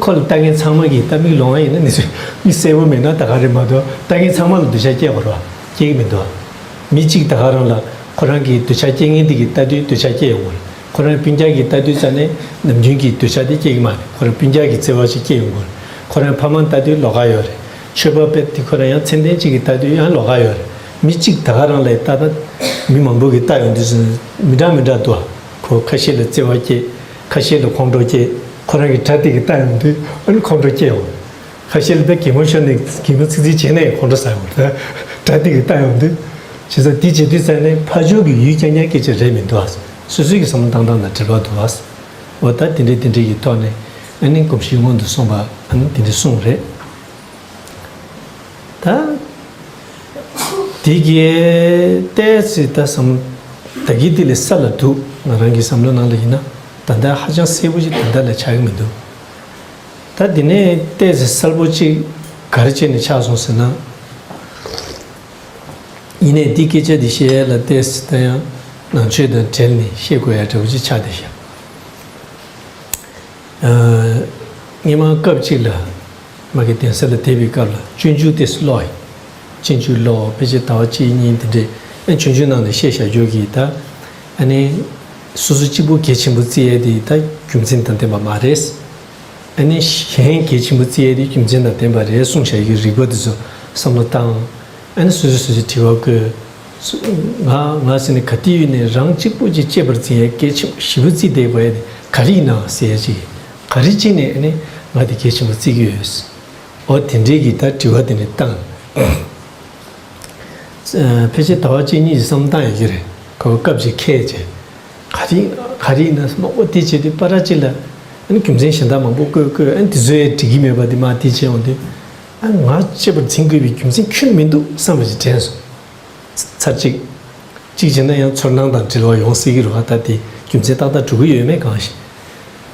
ཁོ་ལ་ལྟ་མཁན་ཚང་མ་གིས། ད་མིག་ལོང་བ་ཡིན་ན་ནི་ཚོད་མིག་གསལ་པོ་མེད་ན་ད་ག་རེད་མ་གཏོགས་ལྟ་མཁན་ཚང་མ་ལ་འདོད་ཆགས་སྐྱེ་དགོས་རེད་བ། སྐྱེ་གི་མི་འདུག་བ། མི་གཅིག་ད་ག་རང་ལ་ཁོ་རང་གི་འདོད་ཆགས་སྐྱེ་མཁན་དེ་གིས་ལྟ་དུས་འདོད་ཆགས་སྐྱེ་ཡོང་གི་རེད། ཁོ་རང་སྤུན་ཀྱག་གིས་ལྟ་དུས་ཙ་ནས་ནམ་རྒྱུན་གྱི་འདོད་ཆགས་དེ་སྐྱེ་གི་མ་རེད། ཁོ་རང་སྤུན་ཀྱག་གི་བརྩེ་བ་ཞིག་སྐྱེ་ཡོང་གི་རེད། ཁོ་རང་ཕ་མ་ལྟ་དུས་ལོགས་ཀ་ཡོད་རེད། ཆོས་པ་དཔེ་དེ་ཁོ་རང་ཡང་མཚན་ལྡན་གཅིག་གིས་ལྟ་དུས་ཡང་ལོགས་ཀ་ཡོད་རེད། མི་གཅིག་ད་ག་རང་ལ་ལྟ་ད། མི་མང་པོ་གིས་ལྟ་ཡོང་དུས་ཙ་ནས་མི་འདྲ་མི་འདྲ་འདུག་ཨ། ཁོ་ཁ་ཤས་ལ་བརྩེ་བ་སྐྱེ། ཁ་ཤས་ལ་ཁོང་ཁྲོ་སྐྱེ། ཁོ་རང་གི་དགྲ་དེ་གིས་ལྟ་ཡོང་དུས་ཨ་ནི་ཁོང་ཁྲོ་སྐྱེ་ཡོང་། ཁ་ཤས་ལ་ད་གད་མོ་ཤོར་ནས་གད་མོ་ཚིག་ཚིག་བྱས་ནས་ཁོང་ཁྲོ་ཟ་ཡོང་། དགྲ་དེ་གིས་ལྟ་ཡོང་དུས། བྱས་ཙང་དེ་བྱེད་དུས་ཙ་ནས་ཕར་ཕྱོགས་ཀྱི་ཡུལ་རྐྱང་རྐྱང་སྐད་ཆ་རེད་མི་འདུག་ཨ། སོ་སོའི་གི་བསམ་བློ་བཏང་སྟངས་དང་འབྲེལ་བ་འདུག་ཨ། འོ་ད་དེ་འདྲའི་དེ་འདྲའི་གི་ཐོག་ནས་ཨ་ནི་གོམས་གཤིས་སྔོན་དུ་སོང་བ་ཨ་ནི་དེ་འདྲའི་གསུངས་རེད། ད། དེ་གའི་ཏོག་ཙམ་ད་བསམ། ད་གིན་དེ་ལས་གསལ་ལ་འདུག་ང་རང་གི་བསམ་བློ་ནང་ལ་ཡིན་ན། ད་ལྟ་ཧ་ཅང་གསལ་པོ་ཞིག་ད་ལྟ་ལ་ཆགས་ཀྱི་མི་འདུག་ད་དེ་ནས་ཏོག་ཙམ་གསལ་པོ་ཅིག་ག་རེ་བྱས་ནས་ཆགས་སོང་ཟེར་ན། ཡིན་ནའི་འདི་སྐད་ཆ་འདི་བཤད་ཡ་ལ་ཏོག་ཙམ་ད་ཡང་ནང་ཆོས་དང་འབྲེལ་ནས་བཤད་དགོས་ཡ་འདྲ་བོ་ཅིག་ཆགས་བསྡད་ཤག་ཨ། སྔོན་མ་སྐབས་གཅིག་ལ། མ་གི་གདན་ས་ལ་བསྡད་པའི་སྐབས་ལ་སྤྱོད་འཇུག་ཏོག་ཙམ་ཀློག་ཡིན། སྤྱོད་འཇུག་ཀློག་ཕལ་ཆེར་ཟླ་བ་གཅིག་གཉིས་དེ་འདྲས། ཨ་ནི་སྤྱོད་འཇུག་ནང་ནས་བཤད་བཞག་རྒྱུ་གི་ད། ཨ་ནི། སོ་སོ་གཅིག་པུ་གལ་ཆེན་པོ་བརྩི་ཡས་དེ་ད་རྒྱུ་མཚན་དང་ལྡན་པ་མ་རེད། ཨ་ནི་གཞན་གལ་ཆེན་པོ་བརྩི་ཡས་དེ་རྒྱུ་མཚན་དང་ལྡན་པ་རེད་གསུངས་བཞག་ཡོད་རིགས་པ་དེ་ཚོ་བསམ་བློ་བཏང་། ཨ་ནི་སོ་སོས་སོ་སོའི་དྲི་བ་བཀོད། སུ། ང་ང་ཟེར་ནས་ག་དུས་ཡིན་ནའི་རང་གཅིག་པུ་ཅིག་གཅེས་པར་འཛིན་ཡས་གལ་ཆེན་པོ་ཞེ་པོ་བརྩིས་བསྡད་པ་ཡས་དེ་ག་རེ་ཡིན་ནམ་ཟེར་ཡས་ཅིག་ག་རེ་བྱས་ནས་ཨ་ནི་ང་དེ་གལ་ཆེན་པོ་བརྩི་གི་ཡོད། འོ་དེ་འདྲའི་གི་ད་དྲི་བ་དེ་འདྲ་བཏང་། ཨ། ཕལ་ཆེར་ཟླ་བ་གཅིག་གཉིས་ཀྱི་བསམ་བཏང་ཡོད་ཀྱི་རེད། ཁོ་སྐབས་ཅིག་ཁེལ་བྱས། ག་རེ་ག་རེ་ཡིན་ན་མང་པོ་དེ་བྱས་དུས་པ་ར་གཅིག་ལ། ཨ་ནི་རྒྱུ་མཚན་གཞན་དག་མང་པོ་བཀོད་བཀོད། ཨ་ནི་དེ་ཚོ་ཡང་འགྲིག་གི་མེད་པ་དེ་མར་དེ་བྱས་ཡོང་དུས། ཨ། ང་གཅེས་པར་འཛིན་དགོས་པའི་རྒྱུ་མཚན་ཁྱོན་མི་འདུག་བསམ་པ་ཞིག་དྲན་སོང་། ཚར་གཅིག་གཅིག་བྱས་ན་ཡང་ཚོར་སྣང་དང་འབྲེལ་བ་ཡོང་སྲིད་ཀྱི་རེད་བ། ད་དེ་རྒྱུ་མཚན་ཏག་ཏག་འགྲོ་གི་ཡོད་མེད་གང་ཤེས།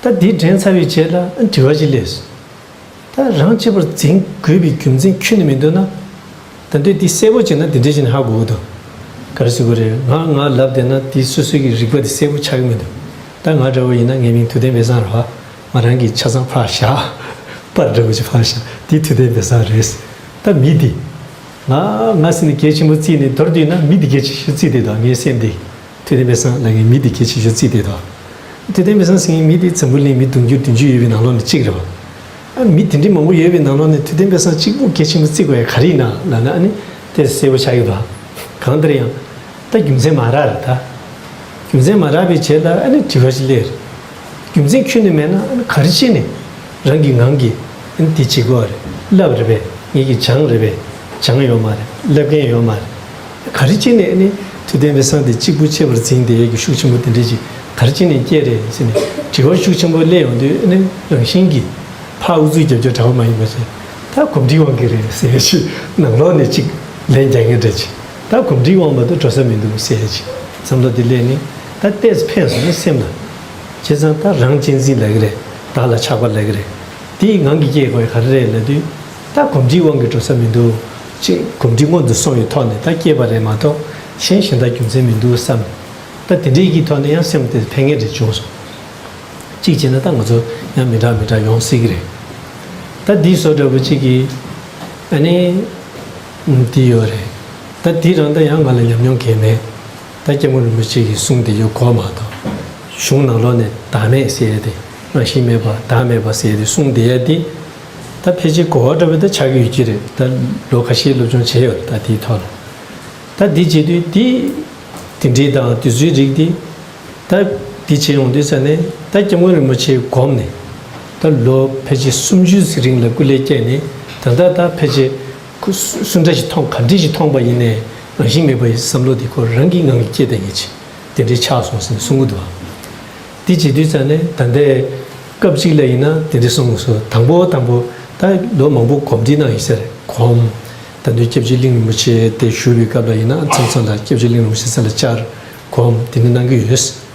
ད་དེ་དྲན་ཚར་བའི་རྗེས་ལ་ཨ་དྲི་བ་ཅིག་སླེབས་སོང་། ད་རང་གཅེས་པར་འཛིན་དགོས་པའི་རྒྱུ་མཚན་ཁྱོན་ནས་མི་འདུག་ན། ད་འདོད་འདི་གསལ་པོ་བྱས་ན་འདི་འདྲ་བྱས་ནས་ཧ་གོ་གི་འདུག་ག་རེ་ཟེར་དགོས་རེད། ང་ང་ལབ་བསྡད་ན་དེ་སོ་སོའི་གི་རིག་པ་དེ་གསལ་པོ་ཆགས་ཀྱི་མི་འདུག་ད་ང་འདྲ་བོ་ཡིན་ན་ངའི་མིང་ཐུབ་བསྟན་དཔལ་བཟང་རེད་བ། ང་རང་གི་ཆ་ཚང་ཕར་བཞག་པ་ པར་འདྲ་བོ་ཅིག་ཕར་བཞག་དེ་ཐུབ་བསྟན་པའི་བཟང་རེད། ད་མི་འདི། ང་ང་ཟེར་ནས་གལ་ཆེན་པོ་བརྩིས་ནས་མདོར་བསྡུས་ན་མི་འདི་གལ་ཆེ་ཤོས་བརྩིས་བསྡད་དོ། ངའི་སེམས་འདི། ཐུབ་བསྟན་པའི་བཟང་ལ་ངས་མི་འདི་གལ་ཆེ་ཤོས་བརྩིས་བསྡད་དོ། ཐུབ་བསྟན་པའི་བཟང་ཟེར་མཁན་མི་འདི་འཛམ་བུ་གླིང་མི་དུང་ཕྱུར་བདུན་ཅུ་ཡོད་པའི་ནང་ལོགས་ནས་གཅིག་རེད་བ། ཨ་མི་དེ་འདྲའི་མང་པོ་ཡོད་པའི་ནང་ལོགས་ནས་ཐུབ་བསྟན་པའི་བཟང་གཅིག་པུ་གལ་ཆེན་པོ་བརྩི་དགོས་ཡ་ག་རེ་ཡིན་ན་ལབ་ན། ཨ་ནི་དེ་གསལ་པོ་ཆགས་ཀྱི་འདུག་གང་ལྟར་ཡང་། ད་རྒྱུ་མཚན་མ་རག་རེད་ད། རྒྱུ་མཚན་མ་རག་པའི་རྗེས་ལ་ཨ་ནི་དྲི་བ་ཞིག་སླེབས་རེད། རྒྱུ་མཚན་ཁྱོན་ནས་མེད་ན་ཨ་ནི་ག་རེ་བྱས་ནས་རང་གི་ངང་གིས་ཨ་ནི་དེ་བྱེད་དགོས་པ་རེད། བསླབ་རེད་པས། ངེད་ཀྱི་སྦྱངས་རེད་པས། སྦྱངས་ཡོད་མ་རེད། བསླབ་མཁན་ཡོད་མ་རེད། ག་རེ་བྱས་ནས་ཨ་ནི་ཐུབ་བསྟན་པའི་བཟང་དེ་གཅིག་པུ་ཆད་པར་འཛིན་བསྡད་ཡས་ཀྱི་ཤུགས་ཆེན་པོ་དེ་འདྲ་ཅིག་ག་རེ་བྱས་ནས་སྐྱེས་རེད་ཟེར་ནས་དྲི་བ་ཤུགས་ཆེན་པོ་སླེབས་ཡོང་དུས་ཨ་ནི་རང་བཞིན་གྱིས་ཕར་ཨུ་ཚུགས་རྒྱབ་རྒྱུ་འདྲ་བོ་མ་ཡིན་པ་བྱས། ད་གོམས་འདྲིས་དབང་གིས་རེད་ཟེར་ཡས་ཅིག་ནང་ལོགས་ནས་ཅིག་ལན་རྒྱག་མཁན་འདྲ་ཅིག་ད་གོམས་འདྲིས་དབང་མ་གཏོགས་འགྲོ་ས་མི་འདུག་ཟེར་ཡས་ཅིག་བསམ་བློ་དེ་སླེབས་ནས། ད་ཏོག་ཙམ་ཕན་སོང་ན་སེམས་ལ། བྱས་ཙང་ད་རང་གཅེས་འཛིན་ལབ་ཀྱི་རེད། བདག་ལ་ཆགས་པ་ལབ་ཀྱི་རེད། དེའི་ངང་གིས་སྐྱེ་དགོས་ཡ་ག་རེ་རེད་ལབ་དུས། ད་གོམས་འདྲིས་དབང་གིས་འགྲོ་ས་མི་འདུག་ཅེས་གོམས་འདྲིས་སྔོན་དུ་སོང་བའི་ཐོག་ནས་ད་སྐྱེས་པ་རེད་མ་གཏོགས་གཞན་གཞན་དག་རྒྱུ་མཚན་མི་འདུག་བསམ་ནས། ད་དེ་འདྲའི་གི་ཐོག་ནས་ཡང་སེམས་དེ་ཕན་ངེས་རེ་བྱུང་སོང་། གཅིག་བྱས་ན་ད་ང་ཚོ་ཡང་མི་འདྲ་མི་འདྲ་ཡོང་སྲིད་ཀྱི་རེད། ད་འདི་བཟོ་འདྲ་པོ་གཅིག་གིས་ཨ་ནི་འདི་ཡོད་རེད། ད་འདི་རང་ད་ཡང་ང་ལ་ཉམས་མྱོང་གང་མེད། ད་སྐྱབས་མགོན་རིན་པོ་ཆེ་གི་གསུང་དེ་ཡོད་གོ་མ་གཏོགས། གཞུང་ནང་ལོགས་ནས་བདག་མེད་ཟེར་ཡ་དེ། རང་བཞིན་མེད་པ་བདག་མེད་པ་ཟེར་ཡ་དེ་གསུང་བསྡད་ཡ་དེ། ད་ཕལ་ཆེར་གོ་བ་འདྲ་པོ་ད་ཆགས་ཀྱི་ཡོད་ཀྱི་རེད། ད་ལོ་ཁ་ཤས་སློབ་སྦྱོང་བྱས་ཡོད་རེད་ད་དེའི་ཐོག་ལ། ད་འདི་བྱེད་དུས་འདི། དེ་འདྲའི་དང་དུས་ཚོད་རིགས་འདི། ད་འདི་བྱེད་ཡོང་དུས་ཙ་ནས་ད་སྐྱབས་མགོན་རིན་པོ་ཆེ་བསྒོམས་ནས། ད་ལོ་ཕལ་ཆེར་སུམ་ཅུ་ཟིན་རིང་ལ་སྐུ་ལས་བསྐྱལ་ནས་ད་ལྟ་ད་ཕལ་ཆེར་ཁུ་སུ་སུ་འདྲ་ཞིག་མཐོང་ག་འདྲ་ཞིག་མཐོང་པ་ཡིན་ནའི་རང་བཞིན་མེད་པའི་བསམ་བློ་འདི་ཁོ་རང་གི་ངང་གིས་སྐྱེ་བསྡད་ངེས་ཆེ་དེ་འདྲའི་ཆགས་སོང་ཟེར་ནས་གསུང་གི་འདུག་བ། འདི་བྱེད་དུས་ཙ་ནས་ད་ལྟའི་སྐབས་གཅིག་ལ་ཡིན་ན་དེ་འདྲའི་གསུང་གི་སོ་དང་པོ་དང་པོ་ད་ལོ་མང་པོ་གོམས་འདྲིས་གནང་ཡིན་ཟེར་གོམས། ད་དུང་སྐྱབས་རྗེ་གླིང་རིན་པོ་ཆེ་དེ་བཞུགས་པའི་སྐབས་ལ་ཡིན་ན་མཚམས་མཚམས་ལ་སྐྱབས་རྗེ་གླིང་རིན་པོ་ཆེ་ས་ལ་བཅར་གོམས་དེ་འདྲ་གནང་གི་ཡོད།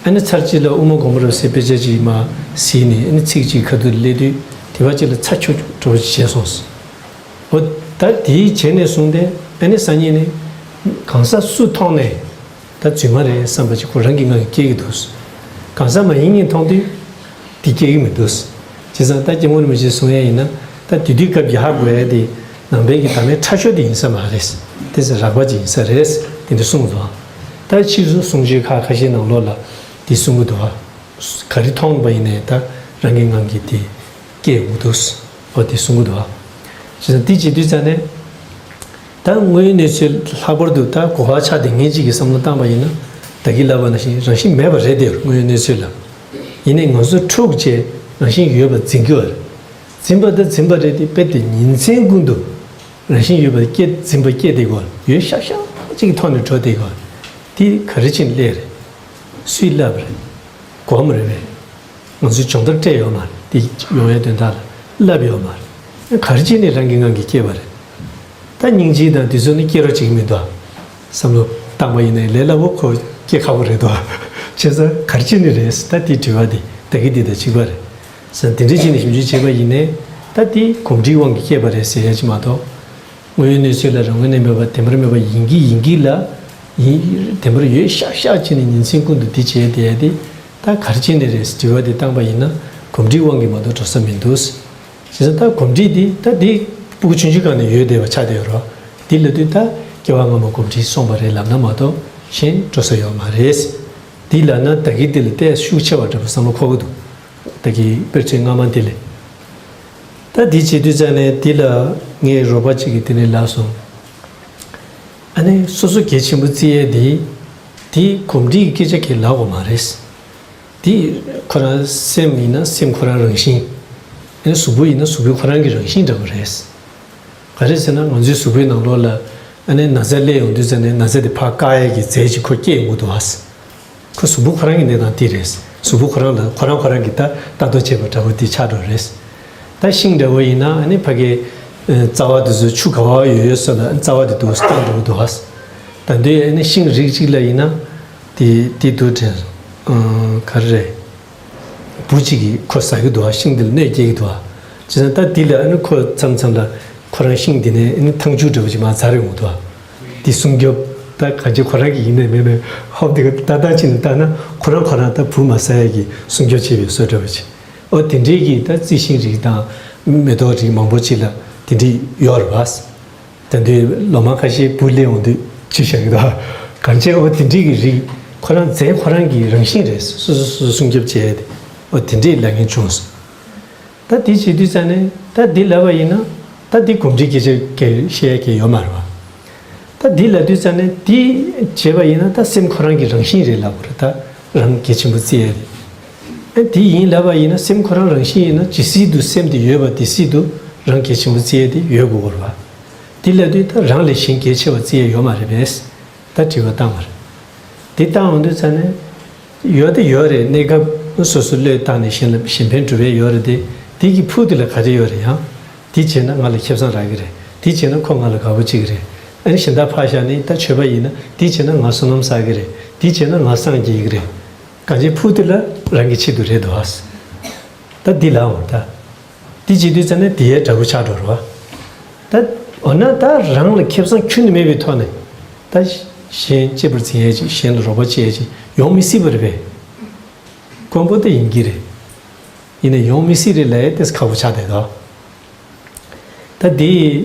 ཨ་ནི་ཚར་གཅིག་ལ་དབུ་མ་དགོངས་པ་རབ་གསལ་དཔེ་ཆ་གཅིག་མར་གཟིགས་ནས་ཨ་ནི་ཚིག་གཅིག་ཁ་ཐུག་སླེབས་དུས་དེ་བ་གཅིག་ལ་ཚ་ཆུ་འགྲོ་བ་ཅིག་བྱས་སོང་། འོ། ད་དེའི་རྗེས་ནས་བཟུང་སྟེ་ཨ་ནི་སང་ཉིན་ནས་གང་ཟག་སུ་མཐོང་ནས་ད་རྫུན་མ་རེད་བསམ་པ་ཅིག་ཁོ་རང་གི་ངང་གིས་སྐྱེ་གི་འདུག་གང་ཟག་མ་ཡིན་མཁན་མཐོང་དུས་དེ་སྐྱེ་གི་མི་འདུག་བྱས་ཙང་ད་སྐྱབས་མགོན་རིན་པོ་ཆེས་གསུང་ཡ་ཡིན་ན་ད་དེ་དུས་སྐབས་ཀྱི་ཧ་གོ་ཡ་དེ་ནང་པའི་གི་བདག་མེད་ཁྲ་ཤོ་དེ་ཡིན་ས་མ་རེད། དེ་ཚེ་རགས་པ་ཅིག་ཡིན་ས་རེད་དེ་འདྲ་གསུངས་འདུག་ད་ཕྱིས་སུ་གསུང་ཆོས་ཁག་ཁ་ཤས་ནང་ལོགས་ལ་དེ་གསུང་གི་འདུག་ག་རེ་མཐོང་པ་ཡིན་ནའི་ད་རང་གི་ངང་གིས་དེ་སྐྱེ་འོང་འདུག་འོ་དེ་གསུང་གི་འདུག་བ། བྱས་ཙང་དེ་བྱེད་དུས་ཙ་ནས་ད་དངོས་ཡོད་གནས་ཚུལ་ལྷག་པར་དུ་ད་གོ་བ་ཆགས་བསྡད་མཁན་ཅིག་གི་བསམ་བློ་བཏང་པ་ཡིན་ན་ད་གིན་ལབ་པ་ནང་བཞིན་རང་བཞིན་མེད་པ་རེད་དེ། དངོས་ཡོད་གནས་ཚུལ་ལ། ཡིན་ནའི་ང་ཚོ་འཁྲུག་བྱས་རང་བཞིན་ཡོད་པ་འཛིན་གྱི་བ་རེད། འཛིན་པ་ད་འཛིན་པ་རེད་དེ་དཔེ་དེ་ཉིན་མཚན་ཀུན་ཏུ་རང་བཞིན་ཡོད་པ་སྐྱེ་འཛིན་པ་སྐྱེ་བསྡད་ཀྱི་བ་ཡོད་ཤག་ཤག་ཅིག་གི་ཐོག་ནས་འགྲོ་བསྡད་ཀྱི་བ་དེ་ག་རེ་བྱས་ནས་སླེབས་རེད། སུས་བསླབས་རེད། གོམས་རེད་པས། ང་ཚོས་སྦྱོང་བརྡར་སྤྲད་ཡོད་མ་རེད། དེ་ཡོང་ཡ་དོན་དག་ལ་བསླབས་ཡོད་མ་རེད། ག་རེ་བྱས་ནས་རང་གི་ངང་གིས་སྐྱེས་པ་རེད། ད་སྙིང་རྗེ་དང་དེ་ཚོ་ནི་སྐྱེ་རོགས་བྱེད་ཀྱི་མི་འདུག་བསམ་བློ་བཏང་པ་ཡིན་ནའི་ལས་སླ་པོ་ཁོ་སྐྱེ་ཁག་པོ་རེད་འདུག་བྱས་ཙང་ག་རེ་བྱས་ནས་རེད། ད་དེ་དྲི་བ་དེ་ད་གི་འདི་དང་གཅིག་པ་རེད། ས་དེ་འདྲ་བྱས་ནས་ཞིབ་འཇུག་བྱས་པ་ཡིན་ནའི་ད་དེ་གོམས་འདྲིས་དབང་གིས་སྐྱེས་པ་རེད་ཟེར་ཡ་ཅིག་མ་གཏོགས། དངོས་ཡོད་གནས་ཚུལ་ལ་རང་ངོས་ནས་མེད་པ་བདེན་པར་མེད་པ་ཡིན་གྱི་ཡིན་གྱི་ལ། ཡིན། བདེན་པར་ཡོད་ཤག་ཤག་བྱས་ནས་ཉིན་མཚན་ཀུན་ཏུ་འདི་བྱས་བསྡད་ཡ་དེ། ད་ག་རེ་བྱས་ནས་རེད་ཟེར་དྲི་བ་དེ་བཏང་པ་ཡིན་ན་གོམས་འདྲིས་དབང་གིས་མ་གཏོགས་འགྲོ་ས་མི་འདུག་བྱས་ཙང་ད་གོམས་འདྲིས་འདི་ད་འདི་སྤུ་གུ་ཆུང་ཆུང་སྒང་ནས་ཡོད་བསྡད་པ་ཆགས་བསྡད་ཡོད་རེད་བ། འདི་ལབ་དུས་ད་སྐྱེ་བ་སྔ་མ་གོམས་འདྲིས་སོང་བ་རེད་ལབ་ན་མ་གཏོགས་གཞན་འགྲོ་ས་ཡོད་མ་རེད། འདི་ལབ་ན་ད་གིན་འདི་ལ་ཏོག་ཙམ་ཤུགས་ཆེ་བ་འདྲ་པོ་བསམ་བློ་འཁོར་གི་འདུག་ད་གིན་དཔེར་བརྗོད་སྔ་མ་འདི་ལས། ད་འདི་བྱེད་དུས་ཙ་ནས་འདི་ལ་ངའི་རོགས་པ་གཅིག་གིས་དེ་ནས་ལབ་སོང་། ཨ་ནི་སོ་སོ་གལ་ཆེན་པོ་བརྩི་ཡས་འདི། འདི་གོམས་འདྲིས་ཀྱི་སྐད་ཆ་གང་ཡང་ལབ་དགོས་མ་རེད། འདི་ཁོ་རང་སེམས་ཡིན་ན་སེམས་ཁོ་རང་རང་བཞིན། ཨ་ནི་གཟུགས་པོ་ཡིན་ན་གཟུགས་པོ་ཁོ་རང་གི་རང་བཞིན་འདྲ་པོ་རེད། ག་རེ་ཟེར་ན་ང་ཚོའི་གཟུགས་པོའི་ནང་ལོགས་ལ་ཨ་ནི་ན་ཚ་སླེབས་ཡོང་དུས་ཙ་ནས་ན་ཚ་དེ་ཕར་བཀག་ཡས་ཀྱི་རྫས་ཅིག་ཁོ་སྐྱེས་ཡོང་གི་འདུག་བ། ཁོ་གཟུགས་པོ་ཁོ་རང་གི་གནས་སྟངས་དེ་རེད། གཟུགས་པོ་ཁོ་རང་ལ་ཁོ་རང་ཁོ་རང་གི་ད་ལྟ་རྟོག་བྱེད་པ་འདྲ་པོ་དེ་ཆགས་འགྲོ་རེད། ད་ཤིང་འདྲ་པོ་ཡིན་ན་ཨ་ནི་ཕ་གི་རྩ་བ་དེ་ཚོ་ཆུ་ག་པར་ཡོད་ཡོད་སོགས་ལ་རྩ་བ་དེ་འདུག་སྟངས་འགྲོ་གི་འདུག་བ། ད་འདི་ཨ་ནི་ཤིང་རིགས་གཅིག་ལ་ཡིན་ན་དེ་དེ་འདུག་དྲན། ག་རེ་རེད། འབུ་གཅིག་གིས་ཁོ་ཟ་གི་འདུག་བ། ཤིང་འདི་ལ་གནོད་སྐྱེལ་གྱི་འདུག་བ། བྱས་ཙང་ད་འདི་ལ་ཨ་ནི་ཁོ་མཚམས་མཚམས་ལ་ཁོ་རང་ཤིང་འདི་ནས་ཨ་ནི་ཐང་ཆུ་འདྲ་པོ་ཅིག་མར་འཛར་ཡོང་གི་འདུག་བ། འདི་སྲུང་སྐྱོབ་ད་གང་ཅི་ཁོ་རང་གི་ཡིན་ནའི་མེད་ནའི་ཧོབ་འདི་ག་ཏག་ཏག་ཅིག་ནས་བལྟས་ན་ཁོ་རང་ཁོ་རང་ད་འབུ་མ་ཟ་ཡ་གི་སྲུང་སྐྱོབ་བྱེད་པའི་བཟོ་འདྲ་པོ་ཅིག་འོ་དེ་འདྲའི་གི་ད་རྩི་ཤིང་རིགས་དང་ མེ་ཏོག་རིགས་མང་པོ་ཅིག་ལ་དེ་འདྲ་ཡོད་རེད་པ། ད་དུང་ལོ་མ་ཁ་ཤས་བུ་སླེབས་ཡོང་དུས་ཅི་བྱ་གི་འདུག་གང་བྱས་འོ་དེ་འདྲ་གི་རིགས་ཁོ་རང་རྫས་ཁོ་རང་གི་རང་བཞིན་རེད། སོ་སོ་སོ་སོ་སྲུང་སྐྱོབ་བྱས་ཏེ་འོ་དེ་འདྲའི་ལབ་མཁན་བྱུང་སོང་། ད་དེ་བྱེད་དུས་ཙ་ནས་ད་འདི་ལབ་པ་ཡིན་ན་ད་འདི་གོམས་འདྲིས་སྐད་ཆ་སྐད་བཤད་ཡ་གི་ཡོད་མ་རེད་པ། ད་འདི་ལབ་དུས་ཙ་ནས་འདི་བྱས་པ་ཡིན་ན་ད་སེམས་ཁོ་རང་གི་རང་བཞིན་རེད་ལབ་དགོས་རེད། ད་རང་གལ་ཆེན་པོ་བརྩི་ཡ་རེད། ཨ་འདི་ཡིན་ལབ་པ་ཡིན་ན་སེམས་ཁོ་རང་རང་བཞིན་ཡིན་ན་ཇི་སྲིད་དུ་སེམས་དེ་ཡོད་པ་དེ་སྲིད་དུ་རང་གལ་ཆེན་པོ་བརྩི་ཡ་དེ་ཡོད་དགོས་རེད་པ། འདི་ལབ་དུས་ད་རང་ལས་གཞན་གལ་ཆེ་བ་བརྩི་ཡ་ཡོད་མ་རེད་པས། ད་དྲི་བ་བཏང་བ་རེད། འདི་བཏང་འོང་དུས་ཙ་ནས། ཡོད་དེ་ཡོད་རེད། གནས་སྐབས་སོ་སོ་བློས་བཏང་ནས་གཞན་ལ་གཞན་ཕན་སྒྲུབ་ཡས་ཡོད་རེད་དེ། དེ་གི་ཕུགས་དེ་ལ་ག་རེ་ཡོད་རེད་ཡང་། དེ་བྱས་ན་ང་ལ་ཁེ་བཟང་རག་གི་རེད། དེ་བྱས་ན་ཁོ་ང་ལ་དགའ་པོ་བྱེད་ཀྱི་རེད། ཨ་ནི་གཞན་དག་ཕར་བཞག་ནས་ད་ཆོས་པ་ཡིན་ན་དེ་བྱས་ན་ང་བསོད་ནམས་བསགས་ཀྱི་རེད། དེ་བྱས་ན་ང་སངས་རྒྱས་ཀྱི་རེད། གང་ཅིའི་ཕུགས་དེ་ལ་རང་གི་ཆེད་དུ་རེད་འདུག་ཨ། ད་འདི་ལའོ་ད། དེ་བྱེད་དུས་ཙ་ནས་དེའི་དགྲ་བོ་ཆགས་འགྲོ་རེད་བ། ད་འོ་ན་ད་རང་ལ་ཁེ་བཟང་ཁྱོན་ནས་མེད་པའི་ཐོག་ནས་ད་གཞན་གཅེས་པར་འཛིན་ཡས་ཅིག་གཞན་ལ་རོགས་པ་བྱེད་ཡས་ཅིག་ཡོང་མི་སྲིད་པ་རེད་པས། དཀོན་པོ་ད་ཡིན་གྱི་རེད། ཡིན་ནའི་ཡོང་མི་སྲིད་རེད་ལབ་ཡས་ཏོག་ཙམ་ཁག་པོ་ཆགས་བསྡད་འདུག་ད་དེ་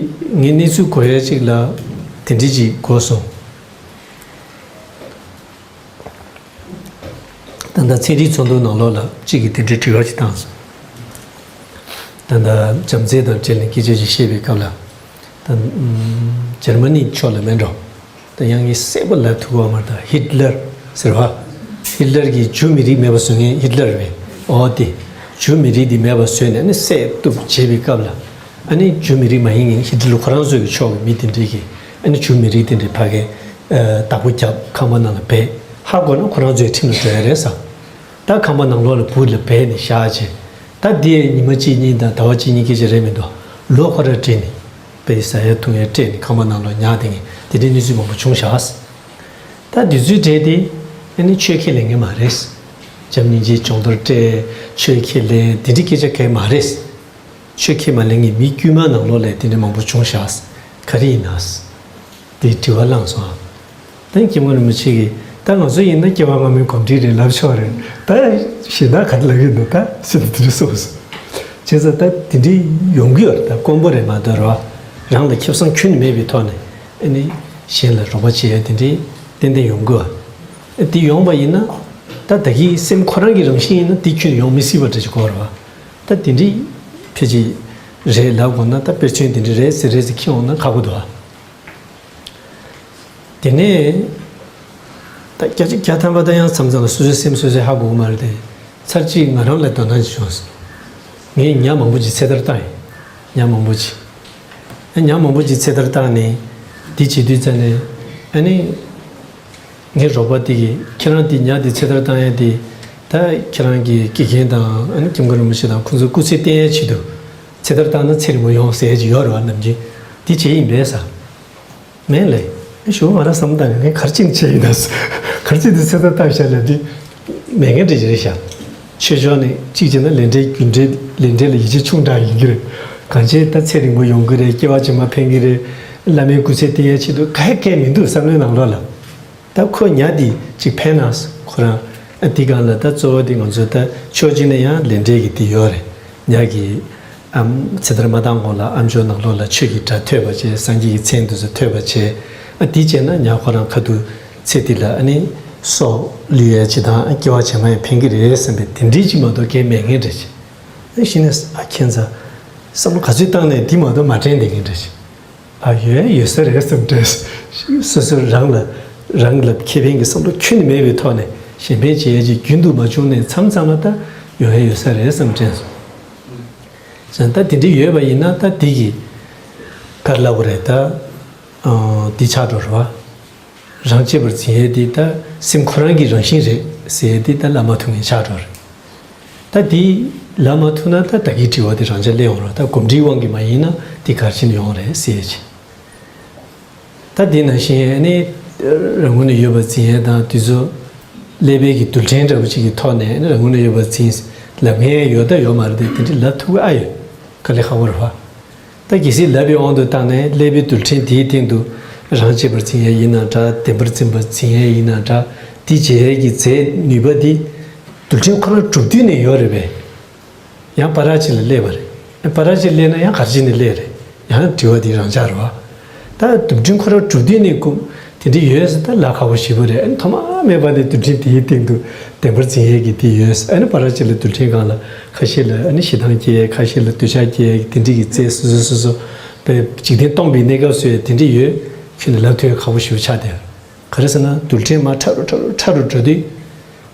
ངས་གནས་ཚུལ་གོ་ཡས་ཅིག་ལ་དེ་འདྲ་ཅིག་གོ་སོང་། ད་ལྟ་ཚན་རིག་ཚོགས་འདུ་ནང་ལོགས་ལ་གཅིག་གིས་དེ་འདྲའི་དྲི་བ་ཅིག་བཏང་སོང་། ད་ལྟ་བྱམས་བརྩེ་དང་འབྲེལ་ནས་སྐད་ཆ་ཅིག་བཤད་པའི་སྐབས་ལ། ད་ཨམ་འཇར་མ་ནི་ཕྱོགས་ལ་མེད་འགྲོ། ད་ཡང་ངས་གསལ་པོ་ལབ་ཐུབ་ཀྱི་ཡོད་མ་རེད། ད་ཧིད་ལར་ཟེར་བ། ཧིད་ལར་གྱིས་ཇུ་མི་རིགས་མེད་པ་བཟོ་མཁན་ཧིད་ལར་རེད། འོ་དེ། ཇུ་མི་རིགས་འདི་མེད་པ་བཟོས་ནས་ཨ་ནི་བསད་གཏུབ་བྱས་པའི་སྐབས་ལ། ཨ་ནི་ཇུ་མི་རིགས་མ་ཡིན་མཁན་ཧིད་ལར་ཁོ་རང་ཚོའི་གི་ཕྱོགས་ཀྱི་མི་དེ་འདྲས་ཀྱིས་ཨ་ནི་ཇུ་མི་རིགས་དེ་འདྲས་ཕ་གི་བདག་པོ་རྒྱབ། ཁང་པ་ནང་ལ་སྦས། ཧ་གོ་ན་ཁོ་རང་ཚོའི་ཁྲིམས་ལ་འགྲོ་ཡ་རེད་ཟེར། ད་ཁང་པ་ནང་ལོགས་ལ་བུ་ལ་སྦས་ནས་བཞག་བྱས། ད་འདི་ཡས་ཉི་མ་གཅིག་གཉིས་དང་ཟླ་བ་གཅིག་གཉིས་སྐད་ཆ་རེད་མི་འདུག་ལོ་ཁོ་ར་བྲིས་ནས་དཔེ་ཟ་ཡ་འཐུང་ཡ་སྤྲད་ནས་ཁང་པ་ནང་ལོགས་ཉར་བསྡད་མཁན་དེ་འདྲའི་གནས་ཚུལ་མང་པོ་བྱུང་བཞག་ད་དེ་ཚོའི་གྲས་དེ་ཨ་ནི་ཆོས་ཁས་ལེན་མཁན་མ་རེད། བྱམས་སྙིང་རྗེ་སྦྱོང་བརྡར་སྤྲད། ཆོས་ཁས་ལེན་དེ་འདྲའི་སྐད་ཆ་གང་ཡང་མ་རེད། ཆོས་ཁས་མ་ལེན་མཁན་མི་དཀྱུས་མ་ནང་ལོགས་ལ་དེ་འདྲ་མང་པོ་བྱུང་བཞག་ག་རེ་ཡིན་ན། དེ་དྲི་བ་བླངས་སོང་ཨ། ད་སྐྱབས་མགོན་རིན་པོ་ཆེ་གིས་ད་ང་ཚོ་ཡིན་ན་སྐྱེ་བ་སྔ་མའི་གོམས་འདྲིས་རེད་ལབ་ཆོག་རེད། ད་གཞན་དག་ག་རེ་ལབ་ཀྱི་འདུག་ད་ཟེར་ནས་དེ་འདྲ་གསུངས་སོང་། བྱས་ཙང་ད་དེ་འདྲའི་ཡོང་གི་ཡོད་རེད། ད་དཀོན་པོ་རེད་མ་གཏོགས་རེད་བ། རང་ལ་ཁེ་བཟང་ཁྱོན་ནས་མེད་པའི་ཐོག་ནས་ཨ་ནི་གཞན་ལ་རོགས་པ་བྱེད་ཡ་དེ་འདྲའི་ཏན་ཏན་ཡོང་གི་ཡོད། དེ་ཡོང་བ་ཡིན་ན་ད་ད་གིན་སེམས་ཁོ་རང་གི་རང་བཞིན་ཡིན་ན་དེ་ཁྱོན་ནས་ཡོང་མི་སྲིད་པ་འདྲ་ཞིག་གོ་རེད་བ། ད་དེ་འདྲའི་ཕལ་ཆེར་རེད་ལབ་དགོས་ན་ད་དཔེར་མཚོན་དེ་འདྲ་རེད་ཟེར་རེད་ཟེར་འཁྱེར་འོང་ན་ཁག་པོ་འདུག་ཨ། དེ་ནས་ད་བརྒྱ་ཆ་བརྒྱ་ཐམ་པ་ད་ཡང་མཚམས་མཚམས་ལ་སོ་སོའི་སེམས་སོ་སོས་ཧ་གོ་གི་མ་རེད་དེ། ཚར་གཅིག་ང་རང་ལ་དོ་སྣང་ཅིག་བྱུང་སོང་། ངས་ཉ་མང་པོ་ཅིག་ཚེ་ཐར་བཏང་ཡིན། ཉ་མང་པོ་ཅིག་ཨ་ཉ་མང་པོ་ཅིག་ཚེ་ཐར་བཏང་ནས་འདི་བྱེད་དུས་ཙ་ནས་ཨ་ནི། ངའི་རོགས་པ་དེ་གིས་ཁྱེད་རང་དེ་ཉ་དེ་ཚེ་ཐར་བཏང་ཡ་དེ་ད་ཁྱེད་རང་གི་དགེ་རྒན་དང་ཨ་ནི་སྐྱབས་མགོན་རིན་པོ་ཆེ་དང་ཁོང་ཚོ་སྐུ་ཚེ་བརྟན་ཡ་ཆེད་དུ་ཚེ་ཐར་བཏང་ན་ཚེ་རིང་པོ་ཡོང་ཟེར་ཡ་ཅིག་ཡོད་རེད་བ། ནམ་རྒྱུན་དེ་བྱས་ཡིན་པས་ཟེར། མེད་ལེ། ཨེ་ཞུ་ང་རང་བསམ་བློ་བཏང་ནས་ངས་ག་རེ་བྱས་ནས་བྱས་ཡིན་ད་ཟེར། ག་རེ་བྱས་ནས་ཚེ་ཐར་བཏང་བཞག་ལབ་དུས་མེད་མཁན་འདྲ་ཅིག་རེད་ཤག་ཆོས་ཕྱོགས་ནས་གཅིག་བྱས་ན་ལས་འབྲས་རྒྱུ་འབྲས་ལས་འབྲས་ལ་ཡིད་ཆེས་ཆུང་དྲགས་ཡིན་གྱི་རེད། གང་བྱས་ད་ཚེ་རིང་པོ་ཡོང་གི་རེད། སྐྱེ་བ་རྗེས་མ་ཕན་གྱི་རེད། བླ་མའི་སྐུ་ཚེ་བརྟན་ཡ་ཆེད་དུ་ག་ཡེ་ག་ཡེ་མི་འདུག་བསམ་བློའི་ནང་ལོགས་ལ། ད་ཁོ་ཉ་འདི་གཅིག་ཕན་ན་ཁོ་རང་ཨ་འདི་སྒང་ལ་ད་གཙོ་བོ་འདི་ང་ཚོ་ད་ཕྱོགས་གཅིག་ནས་ཡང་ལས་འབྲས་ཀྱི་འདི་ཡོད་རེད། ཉ་གི་ཨམ་ཚེ་ཐར་མ་བཏང་གོང་ལ་ཨམ་ཅོག་ནང་ལོགས་ལ་ཆོས་ཀྱི་སྒྲ་ཐོས་པ་བྱས། སངས་རྒྱས་ཀྱི་མཚན་འདི་ཚོ་ཐོས་པ་བྱས། ཨ་འདི་བྱས་ན་ཉ་ཁོ་རང་ཁ་ཐུག་ཚེ་འདི་ལ་ཨ་ནི་སྲོག་བླུ་ཡ་ཅིག་དང་ཨ་སྐྱེ་བ་རྗེས་མ་ཡང་ཕན་གྱི་རེད་བསམ་པའི་དེ་འདྲའི་ཅིག་མ་གཏོགས་གང་ཡང་མེད་མཁན་འདྲ་ཅིག་ཨ་གཞི་ནས་ཨ་ཁྱེད་ཚོ་བསམ་བློ་ག་ཚོད་བཏང་ནས་འདི་མ་གཏོགས་མ་དྲན་བསྡད་མཁན་འདྲ་ཅིག་ཨ་ཡོད་ཡོད་ས་རེད་བསམ་དྲན། སོ་སོ་རང་ལ་རང་ལ་ཁེ་ཕན་གྱི་བསམ་བློ་ཁྱོན་ནས་མེད་པའི་ཐོག་ནས་གཞན་ཕན་བྱེད་ཡ་ཅིག་རྒྱུན་དུ་མ་བྱུང་ནས་མཚམས་མཚམས་ལ་ད་ཡོང་ཡ་ཡོད་ས་རེད་བསམ་དྲན་སོང་། ད་དེ་འདྲ་ཡོད་པ་ཡིན་ན་ད་འདི་གི་ག་རེ་ལབ་དགོས་རེད་ད། ཨ་འདི་ཆགས་འགྲོ་རེད་བ། རང་གཅེས་པར་འཛིན་ཡས་འདི་ད་སེམས་ཁོ་རང་གི་རང་བཞིན་རེད་ཟེར་ཡས་འདི་ད་ལབ་མ་ཐུབ་མཁན་ཆགས་འགྲོ་རེད། ད་འདི་ལབ་མ་ཐུབ་ན་ད་ད་གིན་དྲི་བ་འདི་རང་འཇགས་སླེབས་ཡོང་རེད། ད་གོམས་འདྲིས་དབང་གིས་མ་ཡིན་ན་འདི་ག་རེ་བྱས་ནས་ཡོང་རེད་ཟེར་ཡས་ཅིག་ད་འདི་ནང་བཞིན་ཨ་ནི་རང་ངོས་ནས་ཡོད་པ་འཛིན་ཡས་དང་དུས་ཚོད་ཀླད་པའི་གི་རྡུལ་ཕྲན་འདྲ་པོ་ཅིག་གི་ཐོག་ནས་ཨ་ནི་རང་ངོས་ནས་ཡོད་པ་འཛིན་ལབ་མཁན་ཡོད་ད་ཡོད་མ་རེད་དེ། དེ་འདྲ་ལབ་ཐུབ་ཀྱི་ཨ་ཡོད། དཀའ་ལས་ཁག་པོ་རེད་བ། ད་གལ་སྲིད་ལབ་པའི་དབང་དུ་བཏང་ནས་ཀླད་པའི་རྡུལ་ཕྲན་དེའི་སྟེང་དུ་རང་གཅེས་པར་འཛིན་ཡས་ཡིན་ན་འདྲ། བདེན་པར་འཛིན་པ་འཛིན་ཡས་ཡིན་ན་འདྲ། དེ་བྱེད་ཡས་ཀྱི་རྫས་ནུས་པ་དེ་རྡུལ་ཕྲན་ཁོ་རང་གྲུབ་དུས་ནས་ཡོད་རེད་པས། ཡང་བར་ཅིག་ལ་སླེབས་པ་རེད། པ་ར་ཅིག་སླེབས་ན་ཡང་ག་རེ་བྱས་ནས་སླེབས་རེད། ཡང་དྲི་བ་དེ་རང་འཇགས་རེད་བ། ད་རྡུལ་ཕྲན་ཁོ་རང་གྲུབ་དུས་ནས་ཀོ་དེ་འདྲ་ཡོད་ཟེར། ད་ལ་ཁག་པོ་ཞེ་པོ་རེད། ཨ་ནི་ཐོག་མ་མེད་པ་ནས་རྡུལ་ཕྲན་དེའི་སྟེང་དུ་བདེན་པར་འཛིན་ཡས་ཀྱི་དེ་ཡོད་ཟེར། ཨ་ནི་པ་ར་ཅིག་ལ་རྡུལ་ཕྲན་སྒང་ལ་ཁ་ཤས་ལ་ཨ་ནི་ཞེ་སྡང་སྐྱེ་ཡས། ཁ་ཤས་ལ་འདོད་ཆགས་སྐྱེ་ཡས་ཀྱི་དེ་འདྲ་གི་རྫས་སོ་སོ་སོ་སོ་པའི་འཇིག་རྟེན་སྟོང་པའི་གནས་སྐབས་སུ་ཡང་དེ་འདྲ་ཡོད། ཁྱོད་ནས་ལབ་ཐུབ་ཡས་ཁག་པོ་ཞེ་པོ་ཆགས་བསྡད། ག་རེ་ཟེར་ན་རྡུལ་ཕྲན་མར་ཕྲ་རུ་ཕྲ་རུ་ཕྲ་རུ་འགྲོ་དུས།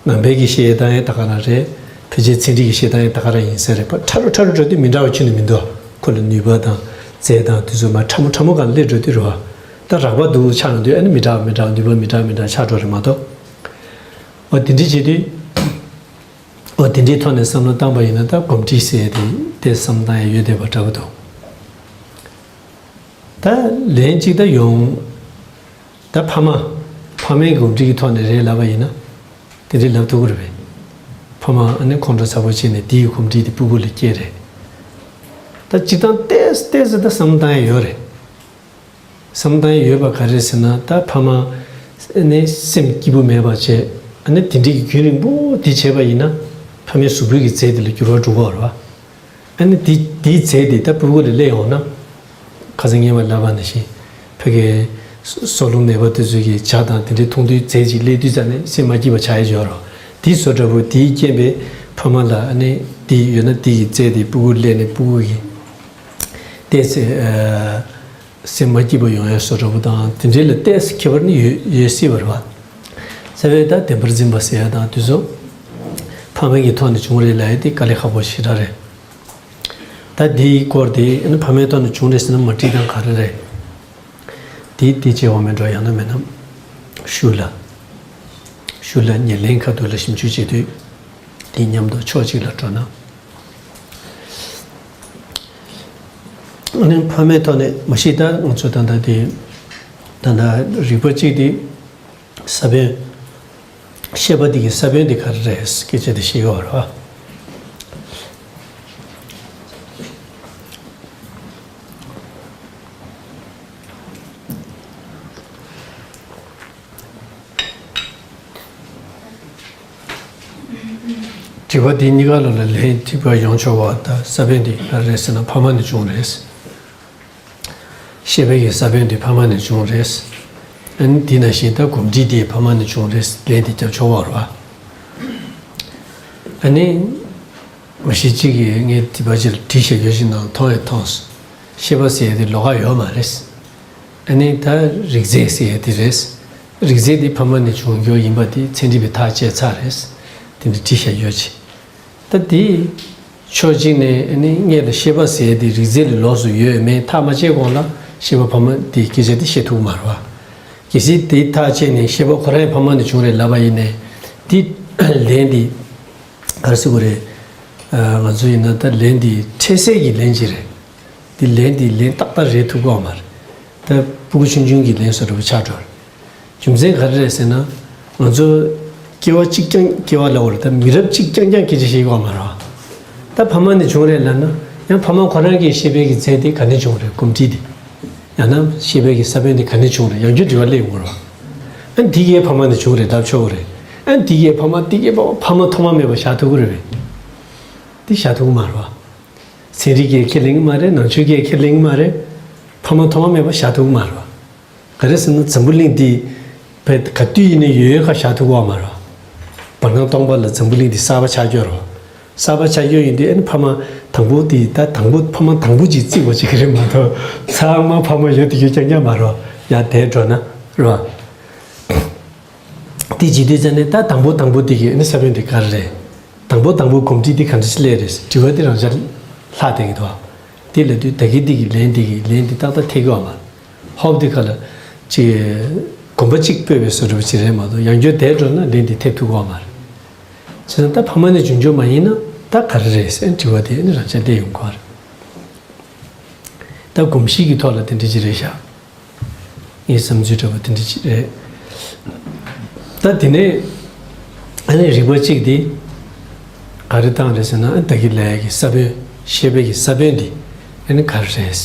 ནང་པའི་གི་བཤད་སྟངས་ཡང་ད་ག་རང་རེད། ཕལ་ཆེར་ཚན་རིག་གི་བཤད་སྟངས་ཡང་ད་ག་རང་ཡིན་ས་རེད་པ། ཕྲ་རུ་ཕྲ་རུ་འགྲོ་དུས་མི་འདྲ་བ་ཁྱོན་ནས་མི་འདུག་ཁོ་ལ་ནུས་པ་དང་རྫས་དང་དེ་ཚོ་མར་ཕྲ་མོ་ཕྲ་མོ་སྒང་སླེབས་འགྲོ་དུས་རེད་བ། ད་རགས་པ་འདུག་ཆགས་ཡོང་དུས་ཨ་ནི་མི་འདྲ་བ་མི་འདྲ་བ་ནུས་པ་མི་འདྲ་མི་འདྲ་ཆགས་འགྲོ་རེད་མ་གཏོགས། འོ་དེ་འདྲ་བྱེད་དུས། འོ་དེ་འདྲའི་ཐོག་ནས་བསམ་བློ་བཏང་པ་ཡིན་ན་ད་གོམས་འདྲིས་ཟེར་ཡས་དེ་དེ་བསམ་བློ་བཏང་ཡས་ཡོད་བསྡད་པ་འདྲ་བོ་འདུག་ད་ལན་གཅིག་ད་ཡོང་། ད་ཕ་མ། ཕ་མའི་གོམས་འདྲིས་ཀྱི་ཐོག་ནས་རེད་ལབ་པ་ཡིན་ན། དེ་འདྲའི་ལབ་ཐུབ་ཀྱི་རེད་པས། ཕ་མ་ཨ་ནི་ཁོང་ཁྲོ་ཚ་པོ་བྱས་ནས་དེའི་གོམས་འདྲིས་དེ་སྤུ་གུ་ལ་སྐྱེས་རེད། ད་སྤྱིར་བཏང་ཏོག་ཙམ་ཏོག་ཙམ་ད་བསམ་བློ་བཏང་ཡས་ཡོད་རེད། བསམ་བློ་བཏང་ཡས་ཡོད་པ་ག་རེ་ཟེར་ན། ད་ཕ་མ་ཨ་ནི་སེམས་སྐྱིད་པོ་མེད་པ་བྱས། ཨ་ནི་དེ་འདྲའི་གི་རྒྱུན་རིང་པོ་དེ་བྱས་པ་ཡིན་ན། ཕ་མའི་གཟུགས་པོའི་གི་རྫས་དེ་ལ་འགྱུར་བ་འགྲོ་གི་ཡོད་རེད་པ། ཨ་ནི་དེ་དེའི་རྫས་དེ་ད་སྤུ་གུ་ལ་སླེབས་ཡོང་ན། ཁ་སང་ངས་མར་ལབ་པ་ནང་བཞིན། ཕ་གིའི་སོ་སོ་ལུང་ནད་པ་དེ་ཚོ་གིས་ཇ་དང་དེ་འདྲའི་འཐུང་དུས་རྫས་ཅིག་སླེབས་དུས་ཙམ་ནས་སེམས་མ་སྐྱིད་པ་ཆགས་ཡས་ཡོད་རེད། དེའི་བཟོ་འདྲ་པོ་དེའི་རྐྱེན་པས་ཕ་མ་ལ་ཨ་ནི་དེ་ཡོད་ན་དེ་གི་རྫས་དེ་སྤུ་གུ་སླེབས་ནས་སྤུ་གུ་གི་ཏོག་ཙམ་ཨ་སེམས་མ་སྐྱིད་པ་ཡོང་ཡས་བཟོ་འདྲ་པོ་དང་དེ་འདྲའི་ལ་ཏོག་ཙམ་ཁྱད་པར་ནི་ཡོད་ཡོད་སྲིད་པ་རེད་པ། རྩ་བའི་ད་བདེན་པར་འཛིན་པ་ཟེར་ཡས་དང་དེ་ཚོ་ཕ་མ་གི་ཐོག་ནས་བྱུང་རེད་ལབ་ཡས་དེ་དཀའ་ལས་ཁག་པོ་ཞེ་དྲག་རེད། ད་འདིའི་སྐོར་དེ་ཨ་ནི་ཕ་མའི་ཐོག་ནས་བྱུང་རེད་ཟེར་ན་མ་འགྲིག་སྟངས་ག་རེ་རེད། དེ་དེ་བྱེད་དགོས་མེད་འགྲོ། ཡང་ན་མིན་ན་ཤུལ་ལ། ཤུལ་ལ་ཉེར་ལེན་ཁ་ཐུག་ལ་ཞིབ་འཇུག་བྱེད་དུས། དེ་མཉམ་དུ་ཕྱོགས་གཅིག་ལ་འགྲོ་ན། ཨ་ནི་ཕ་མའི་ཐོག་ནས་མ་གཞི་ད་ང་ཚོ་ད་ལྟ་དེ། ད་ལྟ་རིག་པ་གཅིག་དེ། ས་བོན། ཤེས་པ་འདི་གི་ས་བོན་འདི་ག་རེ་རེད་སྐད་ཆ་འདི་བཤད་ཡོད་རེད་བ། དྲི་བ་འདི་གཉིས་ཀ་ལ་ལ་ལན་དྲི་བ་ཡོང་ཆོག་པ། ད་ས་བོན་འདི་ག་རེ་རེད་ཟེར་ན་ཕ་མ་ནས་བྱུང་རེད། ཤེས་པའི་གི་ས་བོན་དེ་ཕ་མ་ནས་བྱུང་རེད། ཨ་ནི་དེ་ནང་བཞིན་ད་གོམས་འདྲིས་དེ་ཕ་མ་ནས་བྱུང་རེད་ལན་དེ་རྒྱབ་ཆོག་པ་རེད་བ། ཨ་ནི་མ་གཞི་གཅིག་གིས་ངས་དེ་བ་ཅིར་བྲིས་བཞག་ཡོད་ཅིག་ནང་མཐོང་ཡང་མཐོང་། ཤེས་པ་ཟེར་ཡ་དེ་ལོགས་ཀ་ཡོད་མ་རེད། ཨ་ནི་ད་རིགས་རྫས་ཟེར་ཡ་དེ་རེད། རིགས་རྫས་དེ་ཕ་མ་ནས་བྱུང་རྒྱུ་ཡིན་པ་དེ་ཚན་རིག་པས་ཐག་བཅད་ཚར་རེད། དེ་འདྲ་བྲིས་བཞག་ཡོད་ཅིག་ད་དེ། ཕྱོགས་གཅིག་ནས་ཨ་ནི་སྔོན་ལ་ཤེས་པ་ཟེར་དེ་རིགས་རྫས་ལ་ལོགས་སུ་ཡོད་མེད་ཐག་མ་བཅད་གོང་ལ་ཤེས་པ་ཕ་མ་དེ་སྐད་ཆ་དེ་བཤད་ཐུབ་ཀྱི་མ་རེད་བ། གལ་སྲིད་དེ་ཐག་བཅད་ནས་ཤེས་པ་ཁོ་རང་ཡང་ཕ་མ་ནས་བྱུང་རེད་ལབ་པ་ཡིན་ནའི། དེ་ལན་དེ་ག་རེ་ཟེར་དགོས་རེད། ང་ཚོ་ཡིན་ན་ད་ལན་དེ་འཕྲལ་སེལ་གྱི་ལན་ཅིག་རེད། དེ་ལན་དེ་ལན་ཏག་ཏག་རེད་ཐུབ་ཀྱི་ཡོད་མ་རེད། ད་སྤུ་གུ་ཆུང་ཆུང་གི་ལན་བཟོ་འདྲ་པོ་ཆགས་འགྲོ། རྒྱུ་མཚན་ག་རེ་རེད་ཟེར་ན། ང་ཚོ་སྐྱེ་བ་གཅིག་རྐྱང་སྐྱེ་བ་ལབ་དགོས་རེད། ད་མི་རབས་གཅིག་རྐྱང་རྐྱང་སྐད་ཆ་བཤད་ཀྱི་ཡོད་མ་རེད། ད་ཕ་མ་ནས་བྱུང་རེད་ལབ་ན་ཡང་ཕ་མ་ཁོ་རང་གི་ཤེས་པའི་གི་རྫས་དེ་ག་ནས་བྱུང་རེད། གོམས་འདྲིས་དེ། ཡང་ན་ཤེས་པའི་གི་ས་བོན་དེ་ག་ནས་བྱུང་རེད། ཡང་བསྐྱར་དྲི་བ་སླེབས་ཡོང་གི་རེད། ཨ་འདི་གའི་ཕ་མ་ནས་བྱུང་རེད་ལབ་ཆོག་གི་རེད། ཨ་འདི་གའི་ཕ་མ་འདི་གའི་ཕ་མ་ཕ་མ་ཐོག་མ་མེད་པ་བཞག་ཐུབ་ཀྱི་རེད་པས། འདི་བཞག་ཐུབ་ཀྱི་མ་རེད་བ། ཚན་རིག་གིས་ཁས་ལེན་གྱི་མ་རེད། ནང་ཆོས་ཀྱིས་ཁས་ལེན་གྱི་མ་རེད། ཕ་མ་ཐོག་མ་མེད་པ་བཞག་ཐུབ་ཀྱི་མ་རེད་བ། ག་རེ་ཟེར་ན་འཛམ་བུ་གླིང་འདི་བས་ག་དུས་ཡིན་ནའི་ཡོད་ཡོད་ཁ་བཞག་ཐུབ་ཀྱི་མ་རེད། བར་སྣང་སྟོང་པ་ལ་འཛམ་བུ་གླིང་འདི་གསར་པ་ཆགས་ཀྱི་ཡོད་རེད། གསར་པ་ཆགས་ཀྱི་ཡོད་ཡིན་དུས་ཨ་ནི་ཕ་མ་དང་པོ་འདི་ད་དང་པོ་ཕ་མ་དང་པོ་ཅིག་བརྩི་དགོས་ཅིག་རེད་མ་གཏོགས་ཚང་མ་ཕ་མ་ཡོད་དུས་ཡོད་རྐྱང་རྐྱང་མ་རེད། ཡར་འདས་འགྲོ་ན་རེད་བ། དེ་བྱེད་དུས་ཙ་ནས་ད་དང་པོ་དང་པོ་དེ་གི་ཨ་ནི་ས་བོན་དེ་ག་རེ་རེད། དང་པོ་དང་པོ་གོམས་འདྲིས་དེ་ག་འདྲ་ཞིག་སླེབས་རེད། དྲི་བ་དེ་རང་འཇགས་ལྷག་བསྡད་ཀྱི་འདུག་དེ་ལབ་དུས་ད་གི་དེ་གི་ལན་དེ་གི་ལན་དེ་ཏག་ཏག་ཐེབས་ཀྱི་ཡོད་མ་རེད། ཧོབ་དེ་ཁ་ལ་ཅིག་གོམ་པ་གཅིག་སྤོས་པའི་བཟོ་འདྲ་པོ་ཅིག་རེད་མ་གཏོགས་ཡང་བསྐྱར་འདས་འགྲོ་ན་ལན་དེ་ཐེབས་ཐུབ་ཀྱི་ཡོད་མ་རེད། བྱས་ཙང་ད་ཕ་མ་ནས་བྱུང་རྒྱུ་མ་ཡིན་ན་ད་ག་རེ་རེད་ཟེར་དྲི་བ་དེ་ཨ་ནི་རང་འཇགས་བསྡད་ཡོང་གི་རེད། ད་གོམས་གཤིས་ཀྱི་ཐོག་ལ་དེ་འདྲ་ཅིག་རེད་ཤག་ངའི་བསམ་ཚུལ་འདྲ་པོ་དེ་འདྲ་ཅིག་རེད། ད་དེ་ནས་ཨ་ནི་རིག་པ་གཅིག་དེ་ག་རེ་བཏང་རེད་ཟེར་ན། ཨ་ད་གི་ལས་ཀྱི་ས་བོན། ཤེས་པའི་གི་ས་བོན་འདི་ཨ་ནི་ག་རེ་རེད། བྱས་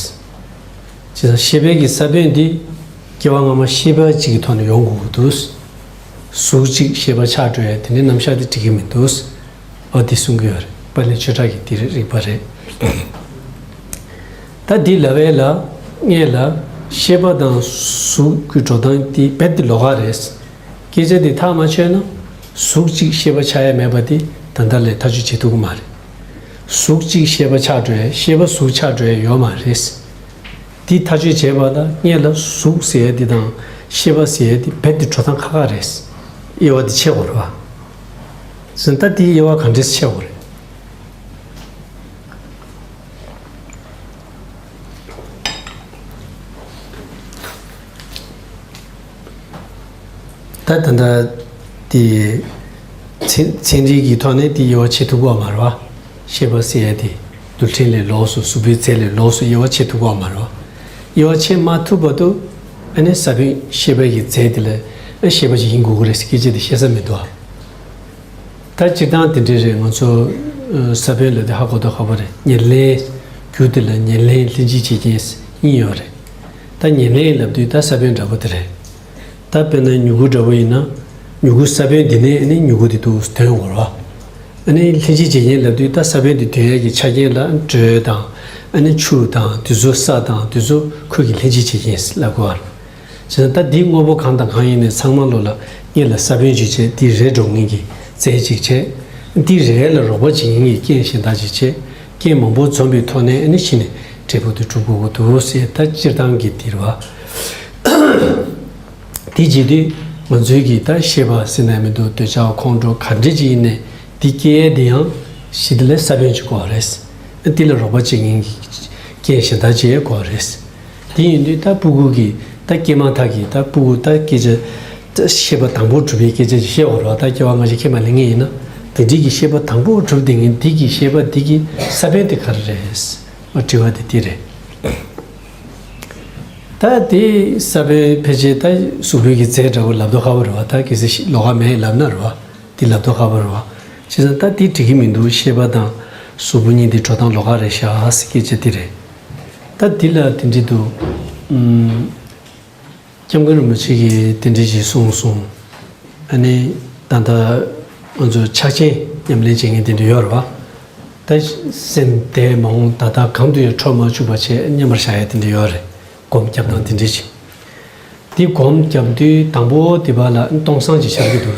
ཙང་ཤེས་པའི་གི་ས་བོན་འདི་སྐྱེ་བ་སྔ་མ་ཤེས་པ་གཅིག་གི་ཐོག་ནས་ཡོང་དགོས་ཀྱི་འདུག་གཟུགས་གཅིག་ཤེས་པ་ཆགས་འགྲོ་ཡ་དེ་འདྲའི་རྣམ་གཞག་དེ་འགྲིག་གི་མི་འདུག་འོ་དེ་གསུང་གི་ཡོད་རེད། དཔལ་ལྡན་ཆོས་གྲགས་ཀྱི་དེ་རིག་པ་རེད། ད་འདི་ལབ་པ་ལ་སྔོན་ལ་ཤེས་པ་དང་གཟུགས་ཀྱི་འགྲོ་སྟངས་དེ་རྦད་དེ་ལོགས་ཀ་རེད། སྐད་ཆ་དེ་ཐག་མ་ཆོད་ན་གཟུགས་གཅིག་ཤེས་པ་ཆགས་ཡ་མེད་པ་དེ་ད་ལྟ་ལས་ཐག་གཅོད་བྱེད་ཐུབ་ཀྱི་མ་རེད། གཟུགས་གཅིག་ཤེས་པ་ཆགས་འགྲོ་ཡ། ཤེས་པ་གཟུགས་ཆགས་འགྲོ་ཡ་ཡོད་མ་རེད། འདི་ཐག་གཅོད་བྱས་པ་ལ་སྔོན་ལ་གཟུགས་ཟེར་ཡ་འདི་དང་ཤེས་པ་ཟེར་ཡ་འདི་རྦད་དེ་འགྲོ་སྟངས་ཁག་ཁག་རེད། དབྱེ་བ་འདི་ཕྱེ་དགོས་རེད་བ། ཟིན་ད་འདི་དབྱེ་བ་ག་འདྲས་ཕྱེ་དགོས་རེད། ད་ད་ལྟ་དེ་ཚན་ཚན་རིག་གི་ཐོག་ནས་དེ་དབྱེ་བ་ཕྱེ་ཐུབ་ཀྱི་ཡོད་མ་རེད་བ། ཤེས་པ་ཟེར་ཡ་དེ་རྡུལ་ཕྲན་ལས་ལོགས་སུ་གཟུགས་པོའི་རྫས་ལས་ལོགས་སུ་དབྱེ་བ་ཕྱེ་ཐུབ་ཀྱི་ཡོད་མ་རེད་བ། དབྱེ་བ་ཕྱེ་མ་ཐུབ་བར་དུ་ཨ་ནི་ས་བོན་ཤེས་པ་གི་རྫས་དེ་ལ་ཨ་ཤེས་པ་ཞིག་ཡིན་དགོས་ཀྱི་རེད་ཟེར་སྐད་ཆ་དེ་བཤད་ས་མི་འདུག་ཨ། ད་སྤྱིར་བཏང་དེ་འདྲས་རེད། ང་ཚོ་ས་བོན་ལབ་དུས་ཧ་གོ་ཐུབ་ཁག་པོ་རེད། ཉེར་ལེན། རྒྱུ་དེ་ལ་ཉེར་ལེན་ལྷན་ཅིག་བྱེད་རྐྱེན་གཉིས་ཡོད་རེད། ད་ཉེར་ལེན་ལབ་དུས་ད་ས་བོན་འདྲ་པོ་དེ་རེད། ད་དཔེར་ན་མྱུ་གུ་འདྲ་པོ་ཡིན་ན། མྱུ་གུ་ས་བོན་འདི་ནས་ཨ་ནི་མྱུ་གུ་དེ་འདུག་ཐོན་འོང་ར། ཨ་ནི་ལྷན་ཅིག་བྱེད་རྐྱེན་ལབ་དུས་ད་ས་བོན་དེ་ཐོན་ཡས་ཀྱི་ཆ་རྐྱེན་ལ་དྲོད་དང་། ཨ་ནི་ཆུ་དང་དེ་ཚོ་ས་དང་དེ་ཚོ་ཁོ་གི་ལྷན་ཅིག་བྱེད་རྐྱེན་ལབ་དགོས་པ་རེད། བྱས་ན་ད་འདི་དངོས་པོ་གང་དང་གང་ཡིན་ནའི་ཚང་མ་ལོ་ལ་སྔོན་ལ་ས་བོན་ཅིག་བྱས། འདི་རལ་འགྲོ་མཁན་གྱི་རྫས་ཅིག་བྱས། འདི་རལ་ལ་རོགས་པ་བྱེད་མཁན་གྱི་རྐྱེན་གཞན་དག་ཅིག་བྱས། རྐྱེན་མང་པོ་འཛོམས་པའི་ཐོག་ནས་ཨ་ནི་གཞི་ནས་འབྲས་བུ་དེ་གྲུབ་དགོས་ཀྱི་འདུག་ཟེར། ད་སྤྱིར་བཏང་གི་འདི་རེད་བ། དེ་བྱེད་དུས་ང་ཚོའི་གི་ད་ཤེས་པ་ཟེར་ན་མི་འདུག་འདོད་ཆགས་ཁོང་ཁྲོ་ག་འདྲ་ཅིག་ཡིན་ནའི་འདི་སྐྱེ་ཡས་དེ་ཡང་གཞི་དེ་ལ་ས་བོན་ཅིག་དགོས་པ་རེད། འདི་ལ་རོགས་པ་བྱེད་མཁན་གྱི་རྐྱེན་གཞན་དག་ཅིག་དགོས་པ་རེད། དེ་ཡིན་དུས་ད་སྤུ་གུ་གི་ད་སྐྱེས་མ་ཐག་གི་ད་སྤུ་གུ་ད་སྐད་ཆ། ད་ཤེས་པ་དང་པོ་གྲུབ་པའི་སྐད་ཆ་ཅིག་བཤད་འོ་རོགས། ད་སྐྱེ་བ་སྔ་ཕྱི་ཁས་མ་ལེན་མཁན་ཡིན་ན། དེ་འདྲའི་གི་ཤེས་པ་དང་པོ་གྲུབ་བསྡད་མཁན་འདི་གི་ཤེས་པ་འདི་གི་ས་བོན་དེ་ག་རེ་རེད། ཨ་དྲི་བ་དེ་འདི་རེད། ད་དེ་ས་བོན་ཕལ་ཆེར་ད་གཟུགས་པོའི་གི་རྫས་འདྲ་པོ་ལབ་དུས་ཁག་པོ་རེད་བ། ད་གལ་སྲིད་ཤི་ལོགས་ཀ་མེད་ལབ་ན་རེད་བ། འདི་ལབ་དུས་ཁག་པོ་རེད་བ། བྱས་ཙང་ད་འདི་འགྲིག་གི་མི་འདུག་ཤེས་པ་དང་གཟུགས་པོ་གཉིས་འདི་འགྲོ་སྟངས་ལོགས་ཀ་རེད་ཤག་ཟེར་སྐད་ཆ་འདི་རེད། ད་འདི་ལ་དེ་འདྲ་འདུག་ཨུམ། སྐྱབས་མགོན་རིན་པོ་ཆེ་གིས་དེ་འདྲ་ཞིག་གསུངས་སོང་། ཨ་ནི་ད་ལྟ་ང་ཚོ་ཕྱག་ཆེན་ཉམས་ལེན་བྱེད་མཁན་དེ་འདྲ་ཡོད་རེད་བ། ད་སེམས་དེ་མ་འོངས་ད་ལྟ་གང་དུ་ཡང་འཕྲོ་མ་བཅུག་པ་བྱས་མཉམ་པར་བཞག་ཡ་དེ་འདྲ་ཡོད་རེད། སྒོམ་རྒྱབ་སྟངས་དེ་འདྲ་ཞིག་དེ་སྒོམ་རྒྱབ་དུས་དང་པོ་དེ་བ་ལ་སྟོང་སང་ཅིག་ཤར་གྱི་འདུག་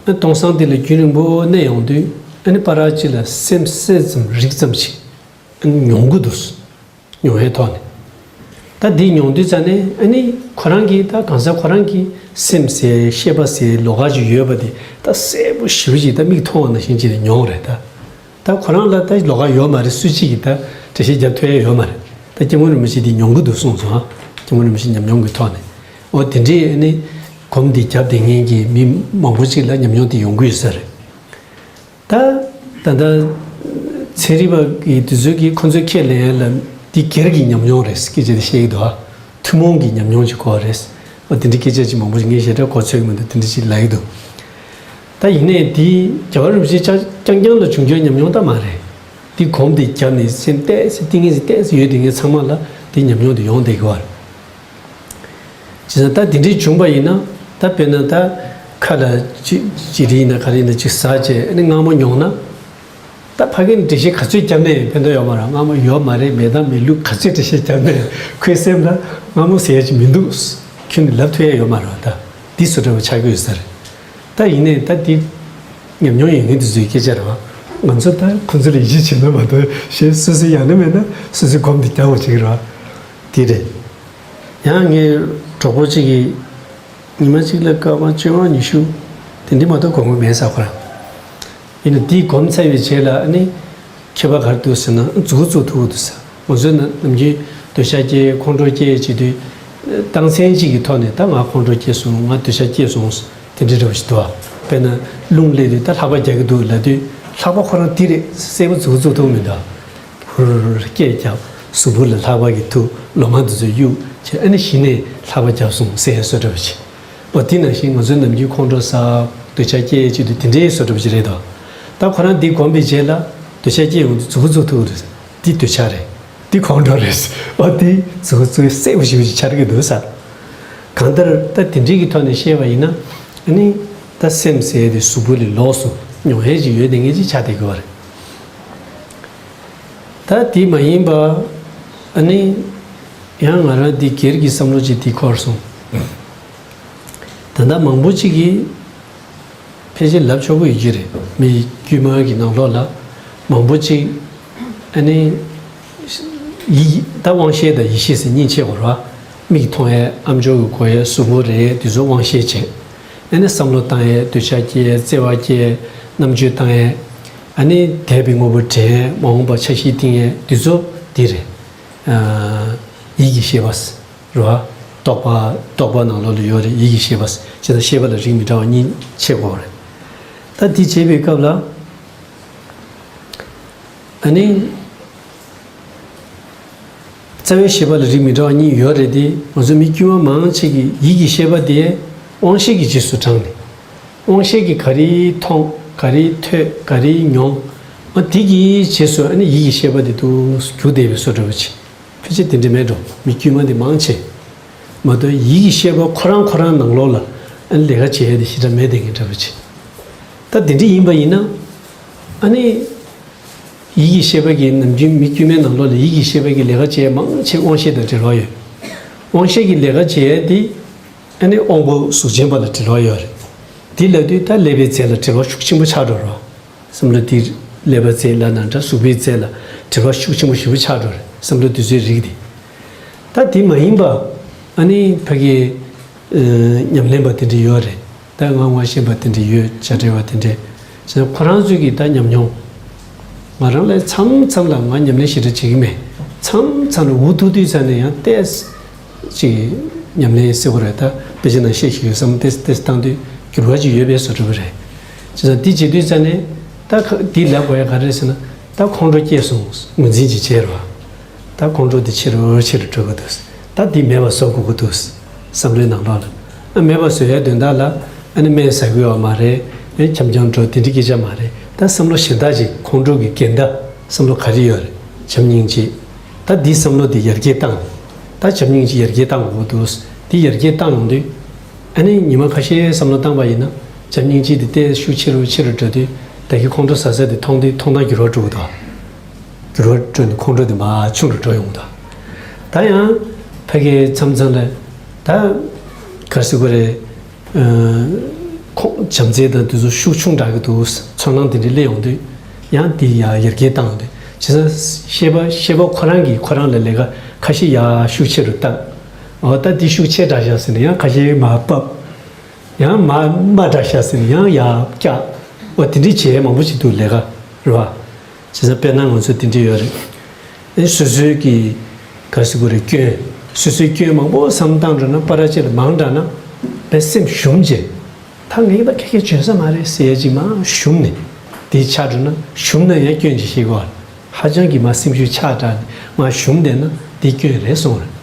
ཨ་སྟོང་སང་དེ་ལ་རྒྱུན་རིང་པོ་གནས་ཡོང་དུས་ཨ་ནི་བར་ཅིག་ལ་སེམས་གསལ་ཙམ་རིག་ཙམ་ཞིག་ཨ་ནི་མྱོང་གི་འདུག་མྱོང་བའི་ཐོག་ནས། ད་འདི་མྱོང་དུས་ཙ་ནས་ཨ་ནི་ཁོ་རང་གིས་ད་གང་ཟག་ཁོ་རང་གི་སེམས་ཟེར་ཤེས་པ་ཟེར་ལོགས་ཀ་ཅིག་ཡོད་པ་དེ་ད་གསལ་པོ་ཞེ་པོ་ཅིག་ད་མིག་མཐོང་བ་ནང་བཞིན་ཅིག་ནས་མྱོང་རེད་ད། ད་ཁོ་རང་ལ་ད་ལོགས་ཀ་ཡོད་མ་རེད། སུ་གཅིག་གིས་ད་འགྲེལ་བཤད་རྒྱབ་ཐུབ་ཡ་ཡོད་མ་རེད། ད་སྐྱབས་མགོན་རིན་པོ་ཆེ་འདི་མྱོང་གི་འདུག་གསུངས་སོང་ཨ། སྐྱབས་མགོན་རིན་པོ་ཆེ་ཉམས་མྱོང་གི་ཐོག་ནས། འོ་དེ་འདྲའི་ཨ་ནི་སྒོམ་འདི་རྒྱབ་བསྡད་མཁན་གྱི་མི་མང་པོ་ཅིག་ལ་ཉམས་མྱོང་དེ་ཡོང་གི་ཡོད་ས་རེད། ད་ད་ལྟ་ཚན་རིག་པ་གི་དེ་ཚོས་ཀྱིས་ཁོ་ཚོས་ཁས་ལེན་ཡ་ལ་འདི་སྒེར་གྱི་ཉམས་མྱོང་རེད་སྐད་ཆ་དེ་བཤད་ཀྱི་འདུག་ཨ། ཐུན་མོང་གི་ཉམས་མྱོང་ཅིག་གོ་རེད། འོ་དེ་འདྲའི་སྐད་ཆ་ཅིག་མང་པོ་ཞིག་ངས་ཞེ་དྲག་གོ་ཚོད་ཀྱི་མི་འདུག་དེ་འདྲ་ཅིག་ལབ་ཀྱི་འདུག་ད་ཡིན་ནའི་འདི་རྒྱལ་བ་རིན་པོ་ཆེ་རྐྱང་རྐྱང་རྐྱང་ལ་བྱུང་རྒྱུའི་ཉམས་མྱོང་ད་མ་རེད། འདི་སྒོམ་འདི་བརྒྱབ་ནས་སེམས་གཏད་སེ་ཏིང་ངེ་འཛིན་གཏད་སེ་ཡོད་དེ་ངས་ཚང་མ་ལ་འདི་ཉམས་མྱོང་འདི་ཡོང་བསྡད་ཀྱི་བ་རེད། བྱས་ཙང་ད་དེ་འདྲའི་བྱུང་པ་ཡིན་ན་ད་དཔེར་ན་ད་ཁ་ལ་ཅི་ཅི་རིགས་ཡིན་ན་ག་རེ་ཡིན་ན་ཅིག་ཟ་བྱས་ཨ་ནི་མངར་མོ་མྱོང་ན། ད་ཕ་གི་ནས་འགྲེལ་བཤད་ག་ཚོད་བརྒྱབ་ནའི་ཕན་ཐོགས་ཡོད་མ་རེད། མངར་མོ་ཡོད་མ་རེད་མེད་དང་མེད་ལུགས་ག་ཚོད་འགྲེལ་བཤད་བརྒྱབ་ནའི་ཁོའི་སེམས་ལ་མངར་མོ་ཟེར་ཡ་ཅིག་མི་འདུག་ཁྱོན་ནས་ལབ་ཐུབ་ཡ་ཡོད་མ་རེད་བ། ད་འདི་བཟོ་འདྲ་བ་ཆགས་ཀྱི་ཡོད་ས་རེད། ད་ཡིན་ནའི་ད་འདི་ཉམས་མྱོང་ཡོད་མཁན་དེ་ཚོའི་སྐད་ཆ་རེད་བ། ང་ཚོ་ད་ཁོ་ཚོ་ལ་ཡིད་ཆེས་བྱེད་ན་མ་གཏོགས་གཞན་སོ་སོའི་ཡང་ན་མེད་ན་སོ་སོའི་སྒོམ་དེ་རྒྱག་པ་ཅིག་རེད་བ། དེ་རེད། ཡང་ངའི་གྲོགས་པོ་གཅིག་གིས་ཉི་མ་གཅིག་ལ་སྐར་མ་བཅོ་ལྔ་ཉི་ཤུ་དེ་འདྲ་མ་གཏོགས་གོམས་གྱི་མེད་ཟེར་ཁོ་རང་། ཡིན་ན་དེའི་གོམས་ཚར་བའི་རྗེས་ལ་ཨ་ནི་ཁྱད་པར་ག་རེ་འདུག་ཟེར་ན་མཛུབ་གུ་བཙུགས་ཐུབ་ཀྱི་འདུག་ཟེར། ང་ཚོའི་ནམ་ནམ་རྒྱུན་འདོད་ཆགས་སྐྱེ་ཁོང་ཁྲོ་སྐྱེ་བྱེད་དུས་རྟགས་མཚན་གཅིག་གི་ཐོག་ནས་ད་ང་ཁོང་ཁྲོ་སྐྱེ་སོང་ང་འདོད་ཆགས་སྐྱེ་སོང་དེ་འདྲའི་འདྲ་བ་ཞིག་འདུག་ཨ། དཔེར་ན་རླུང་སླེབས་དུས་ད་ལྷགས་པ་རྒྱག་གི་འདུག་ལབ་དུས་ལྷགས་པ་ཁོ་རང་དེ་རེད་གསལ་པོ་མཛུབ་གུ་བཙུགས་ཐུབ་མི་འདུག་ཧུར་སྐད་རྒྱབ། གཟུགས་པོ་ལ་ལྷགས་པ་གི་ཐུག་ལོ་མ་འདི་ཚོ་གཡུག་བྱས་ཨ་ནི་གཞི་ནས་ལྷགས་པ་རྒྱབ་སོང་ཟེར་ཡ་བཟོ་འདྲ་བ་ཅིག་འོ་དེ་ནང་བཞིན་ང་ཚོའི་ནམ་རྒྱུན་ཁོང་ཁྲོ་ཟ། འདོད་ཆགས་སྐྱེ་བྱེད་དུས་དེ་འདྲའི་བཟོ་འདྲ་བ་ཅིག་རེད་དོ། ད་ཁོ་རང་འདི་གོམས་པའི་རྗེས་ལ་འདོད་ཆགས་སྐྱེ་ཡོང་དུས་མཛུབ་གུ་བཙུགས་ཐུབ་ཀྱི་རེད། འདི་འདོད་ཆགས་རེད། འདི་ཁོང་ཁྲོ་རེད། འོ་དེ་མཛུབ་གུ་བཙུགས་གསལ་པོ་ཞེ་པོ་ཅིག་འཆར་གྱི་འདུག་ས། གང་ལྟར་ད་དེ་འདྲའི་གི་ཐོག་ནས་བཤད་པ་ཡིན་ན་ཨ་ནི་ད་སེམས་ཟེར་ཡ་དེ་གཟུགས་པོ་ལས་ལོགས་སུ་མྱོང་ཡ་ཅིག་ཡོད་དེ་ངེས་ཅིག་ཆགས་བསྡད་དགོས་པ་རེད། ད་དེ་མ་ཡིན་པ། ཨ་ནི། ཡང་ང་རང་འདི་སྒེར་གྱི་བསམ་བློ་ཅིག་འདི་འཁོར་སོང་། ད་ལྟ་མང་པོ་ཅིག་གིས་ཕལ་ཆེར་ལབ་ཆོག་གི་ཡོད་ཀྱི་རེད། མི་དཀྱུས་མ་གི་ནང་ལོགས་ལ་མང་པོ་ཅིག་ཨ་ནི། ཡིད་ད་དབང་ཤེས་དང་ཡིད་ཤེས་ཟེར་གཉིས་ཕྱེ་དགོས་རེད་བ། མིག་མཐོང་ཡས། ཨམ་ཅོག་གི་གོ་ཡས། གཟུགས་པོ་རེག་ཡས། དེ་ཚོ་དབང་ཤེས་བྱས། ཨ་ནི་བསམ་བློ་བཏང་ཡས། འདོད་ཆགས་སྐྱེ་ཡས། བརྩེ་བ་སྐྱེ་ཡས། རྣམ་དཔྱོད་བཏང་ཡས། ཨ་ནི་འདས་པའི་དངོས་པོ་དྲན་ཡས། མ་འོངས་པ་འཆར་གཞི་བཏིང་ཡས། དེ་ཚོ་འདི་རེད། ཡིད་ཀྱི་ཤེས་པ། རེད་བ། རྟོག་པ། རྟོག་པ་ནང་ལོགས་ལ་ཡོད་རེད། ཡིད་ཀྱི་ཤེས་པ། ཅེས་དང་ཤེས་པ་ལ་རིགས་མི་འདྲ་བ་གཉིས་ཕྱེ་དགོས་རེད། ད་འདི་བྱེད་པའི་སྐབས་ལ། ཨ་ནི། རྩ་བའི་ཤེས་པ་ལ་རིགས་མི་འདྲ་བ་གཉིས་ཡོད་རེད་དེ། ང་ཚོ་མི་དཀྱུས་མ་མང་ཆེ་གིས་ཡིད་ཀྱི་ཤེས་པ་དེ་དབང་ཤེས་ཀྱི་རྗེས་སུ་འབྲངས་ནས། དབང་ཤེས་ཀྱིས་ག་རེ་མཐོང་། ག་རེ་ཐོས། ག་རེ་མྱོང་། ཨ། དེ་གི་རྗེས་སུ་ཨ་ནི་ཡིད་ཀྱི་ཤེས་པ་དེ་དུ་རྒྱུག་བསྡད་པའི་བཟོ་འདྲ་བོ་ཅིག་ཕལ་ཆེར་དེ་འདྲ་མེད་འགྲོ། མི་དཀྱུས་མ་དེ་མང་ཆེ། མ་གཏོགས་ཡིད་ཀྱི་ཤེས་པ་ཁོ་རང་ཁོ་རང་ནང་ལོགས་ལ་ཨ་ནི་ལས་ཀ་བྱེད་ཡ་དེ་ཞེ་དྲག་མེད་བསྡད་མཁན་འདྲ་བོ་ཅིག་ད་དེ་འདྲ་ཡིན་པ་ཡིན་ན། ཨ་ནི། ཡིད་ཀྱི་ཤེས་པ་གིས་ནམ་རྒྱུན་མི་དཀྱུས་མའི་ནང་ལོགས་ལ་ཡིད་ཀྱི་ཤེས་པ་གིས་ལས་ཀ་བྱེད་ཡ་མང་ཆེ་དབང་ཤེས་དང་འབྲེལ་བ་ཡོད། དབང་ཤེས་ཀྱིས་ལས་ཀ་བྱེད་ཡ་དེ། ཨ་ནི་དབང་པོ་གཟུགས་ཅན་པ་ལ་འབྲེལ་བ་ཡོད་རེད། དེ་ལབ་དུས་ད་ཀླད་པའི་རྫས་ལ་འབྲེལ་བ་ཤུགས་ཆེན་པོ་ཆགས་འགྲོ་རེད་བ། བསམ་བློ་འདི་ཀླད་པ་རྫས་ལབ་ན་འདྲ། གཟུགས་པོའི་རྫས་ལ་འབྲེལ་བ་ཤུགས་ཆེན་པོ་ཞེ་པོ་ཆགས་འགྲོ་རེད། བསམ་བློ་འདི་ཚོའི་རིགས་དེ། ད་དེ་མ་ཡིན་པ། ཨ་ནི་ཕ་གི། ཨ། ཉམས་ལེན་པ་དེ་འདྲ་ཡོད་རེད། ད་ང་ངོ་ཤེས་པ་དེ་འདྲ་ཡོད། བྱ་བྲལ་བ་དེ་འདྲ། བྱས་ན་ཁོ་རང་ཚོས་ཀྱི་ད་ཉམས་མྱོང་། ང་རང་ལ་མཚམས་མཚམས་ལ་ང་ཉམས་ལེན་ཞེ་དྲག་བྱེད་ཀྱི་མེད། མཚམས་མཚམས་ལ་འུ་ཐུག་དུས་ཙ་ནས་ཡང་ཏོག་ཙམ་ཅིག་ཉམས་ལེན་ཟེར་བ་རེད། ད་དཔེ་ཆ་ནང་བཤད་ཞིག་ཡོད་བསམ། ཏོག་ཙམ་ཏོག་ཙམ་བཏང་དུས་འགྱུར་བ་ཅིག་ཡོད་པའི་བཟོ་འདྲ་བོ་རེད། བྱས་ཙང་འདི་བྱེད་དུས་ཙ་ནས་ད་ཁ་འདི་ལབ་དགོས་ཡ་ག་རེ་རེད་ཟེར་ན། ད་ཁོང་ཁྲོ་སྐྱེས་སོང་། ངོས་འཛིན་ཅིག་བྱས་རེད་བ། ད་ཁོང་ཁྲོ་འདི་ཆེ་རུ་ཆེ་རུ་འགྲོ་གི་འདུག་ད་འདི་མེད་པ་བཟོ་དགོས་ཀྱི་འདུག་བསམ་བློའི་ནང་ལོགས་ལ། ཨ། མེད་པ་བཟོ་ཡའི་དོན་དག་ལ་ཨ་ནི་སྨན་ཟ་དགོས་པ་མ་རེད། ཨ། འཆམ་འཆམ་འགྲོ། དེ་འདྲའི་སྐད་ཆ་མ་རེད། ད་བསམ་བློ་གཞན་དག་ཅིག་ཁོང་ཁྲོ་གི་འགལ་ཟླ་བསམ་བློ་ག་རེ་ཡོད་རེད། བྱམས་སྙིང་རྗེ། ད་འདི་བསམ་བློ་འདི་ཡར་རྒྱས་བཏང་། ད་བྱམས་སྙིང་རྗེ་ཡར་རྒྱས་བཏང་དགོས་འདུག་འདི་ཡར་རྒྱས་བཏང་ཡོང་དུས། ཨ་ནི་ཉི་མ་ཁ་ཤས་བསམ་བློ་བཏང་པ་ཡིན་ན། བྱམས་སྙིང་རྗེ་འདི་ཏོག་ཙམ་ཤུགས་ཆེ་རུ་ཆེ་རུ་འགྲོ་དུས། ད་གིན་ཁོང་ཁྲོ་ཟ་ས་དེ་མཐོང་དུས་མཐོང་སྟངས་འགྱུར་བ་འགྲོ་གི་འདུག་འགྱུར་བ་འགྲོ་ནས་ཁོང་ཁྲོ་དེ་མར་ཆུང་རུ་འགྲོ་ཡོང་གི་འདུག་ད་ཡང་ཕ་གིའི་མཚམས་མཚམས་ལ་ད་ག་རེ་ཟེར་དགོས་རེད། ཨ། ཁོང་བྱམས་བརྩེ་དང་དེ་ཚོ་ཤུགས་ཆུང་དྲགས་ཀྱི་འདུག་ཚོར་སྣང་དེ་འདྲ་སླེབས་ཡོང་དུས། ཡང་དེ་ཡར་ཡར་རྒྱས་བཏང་ཡོང་དུས། བྱས་ཙང་ཤེས་པ་ཤེས་པ་ཁོ་རང་གིས་ཁོ་རང་ལ་ལས་ཀ་ཁ་ཤས་ཡར་ཤུགས་ཆེ་རུ་བཏང་། འོ། ད་འདི་ཤུགས་ཆེ་དྲགས་ཤག་ཟེར་ནས་ཡང་ཁ་ཤས་མར་ཕབ། ཡང་མར་དམའ་དྲགས་ཤག་ཟེར་ནས་ཡང་ཡར་བཀྱག་འོ། དེ་འདྲའི་བྱེད་ཡས་མང་པོ་ཞིག་འདུག་ལས་ཀ་རེད་བ། བྱས་ཙང་དཔེར་ན་ང་ཚོ་དེ་འདྲ་ཡོད་རེད། ཨེ། སོ་སོའི་གི་ག་རེ་ཟེར་དགོས་རེད། སྐྱོན། སོ་སོའི་སྐྱོན་མང་པོ་བསམ་བཏང་འགྲོ་ན། པ་ར་ཅིག་ལ་མང་དྲགས་ན་དཔེ་སེམས་ཞུམ་བྱས། ད་ངས་ད་ཁ་ཁ་འཇོན་ས་མ་རེད་ཟེར་ཡས་ཅིག་མར་ཞུམ་ནས། དེ་ཆགས་འགྲོ་ན། ཞུམ་ན་ཡང་སྐྱོན་ཅིག་ཤེས་དགོས། ཧ་ཅང་གི་མར་སེམས་ཤུགས་ཆག་དྲགས་ནས་མར་ཞུམ་བསྡད་ན་དེ་སྐྱོན་རེད་གསུངས་རེད།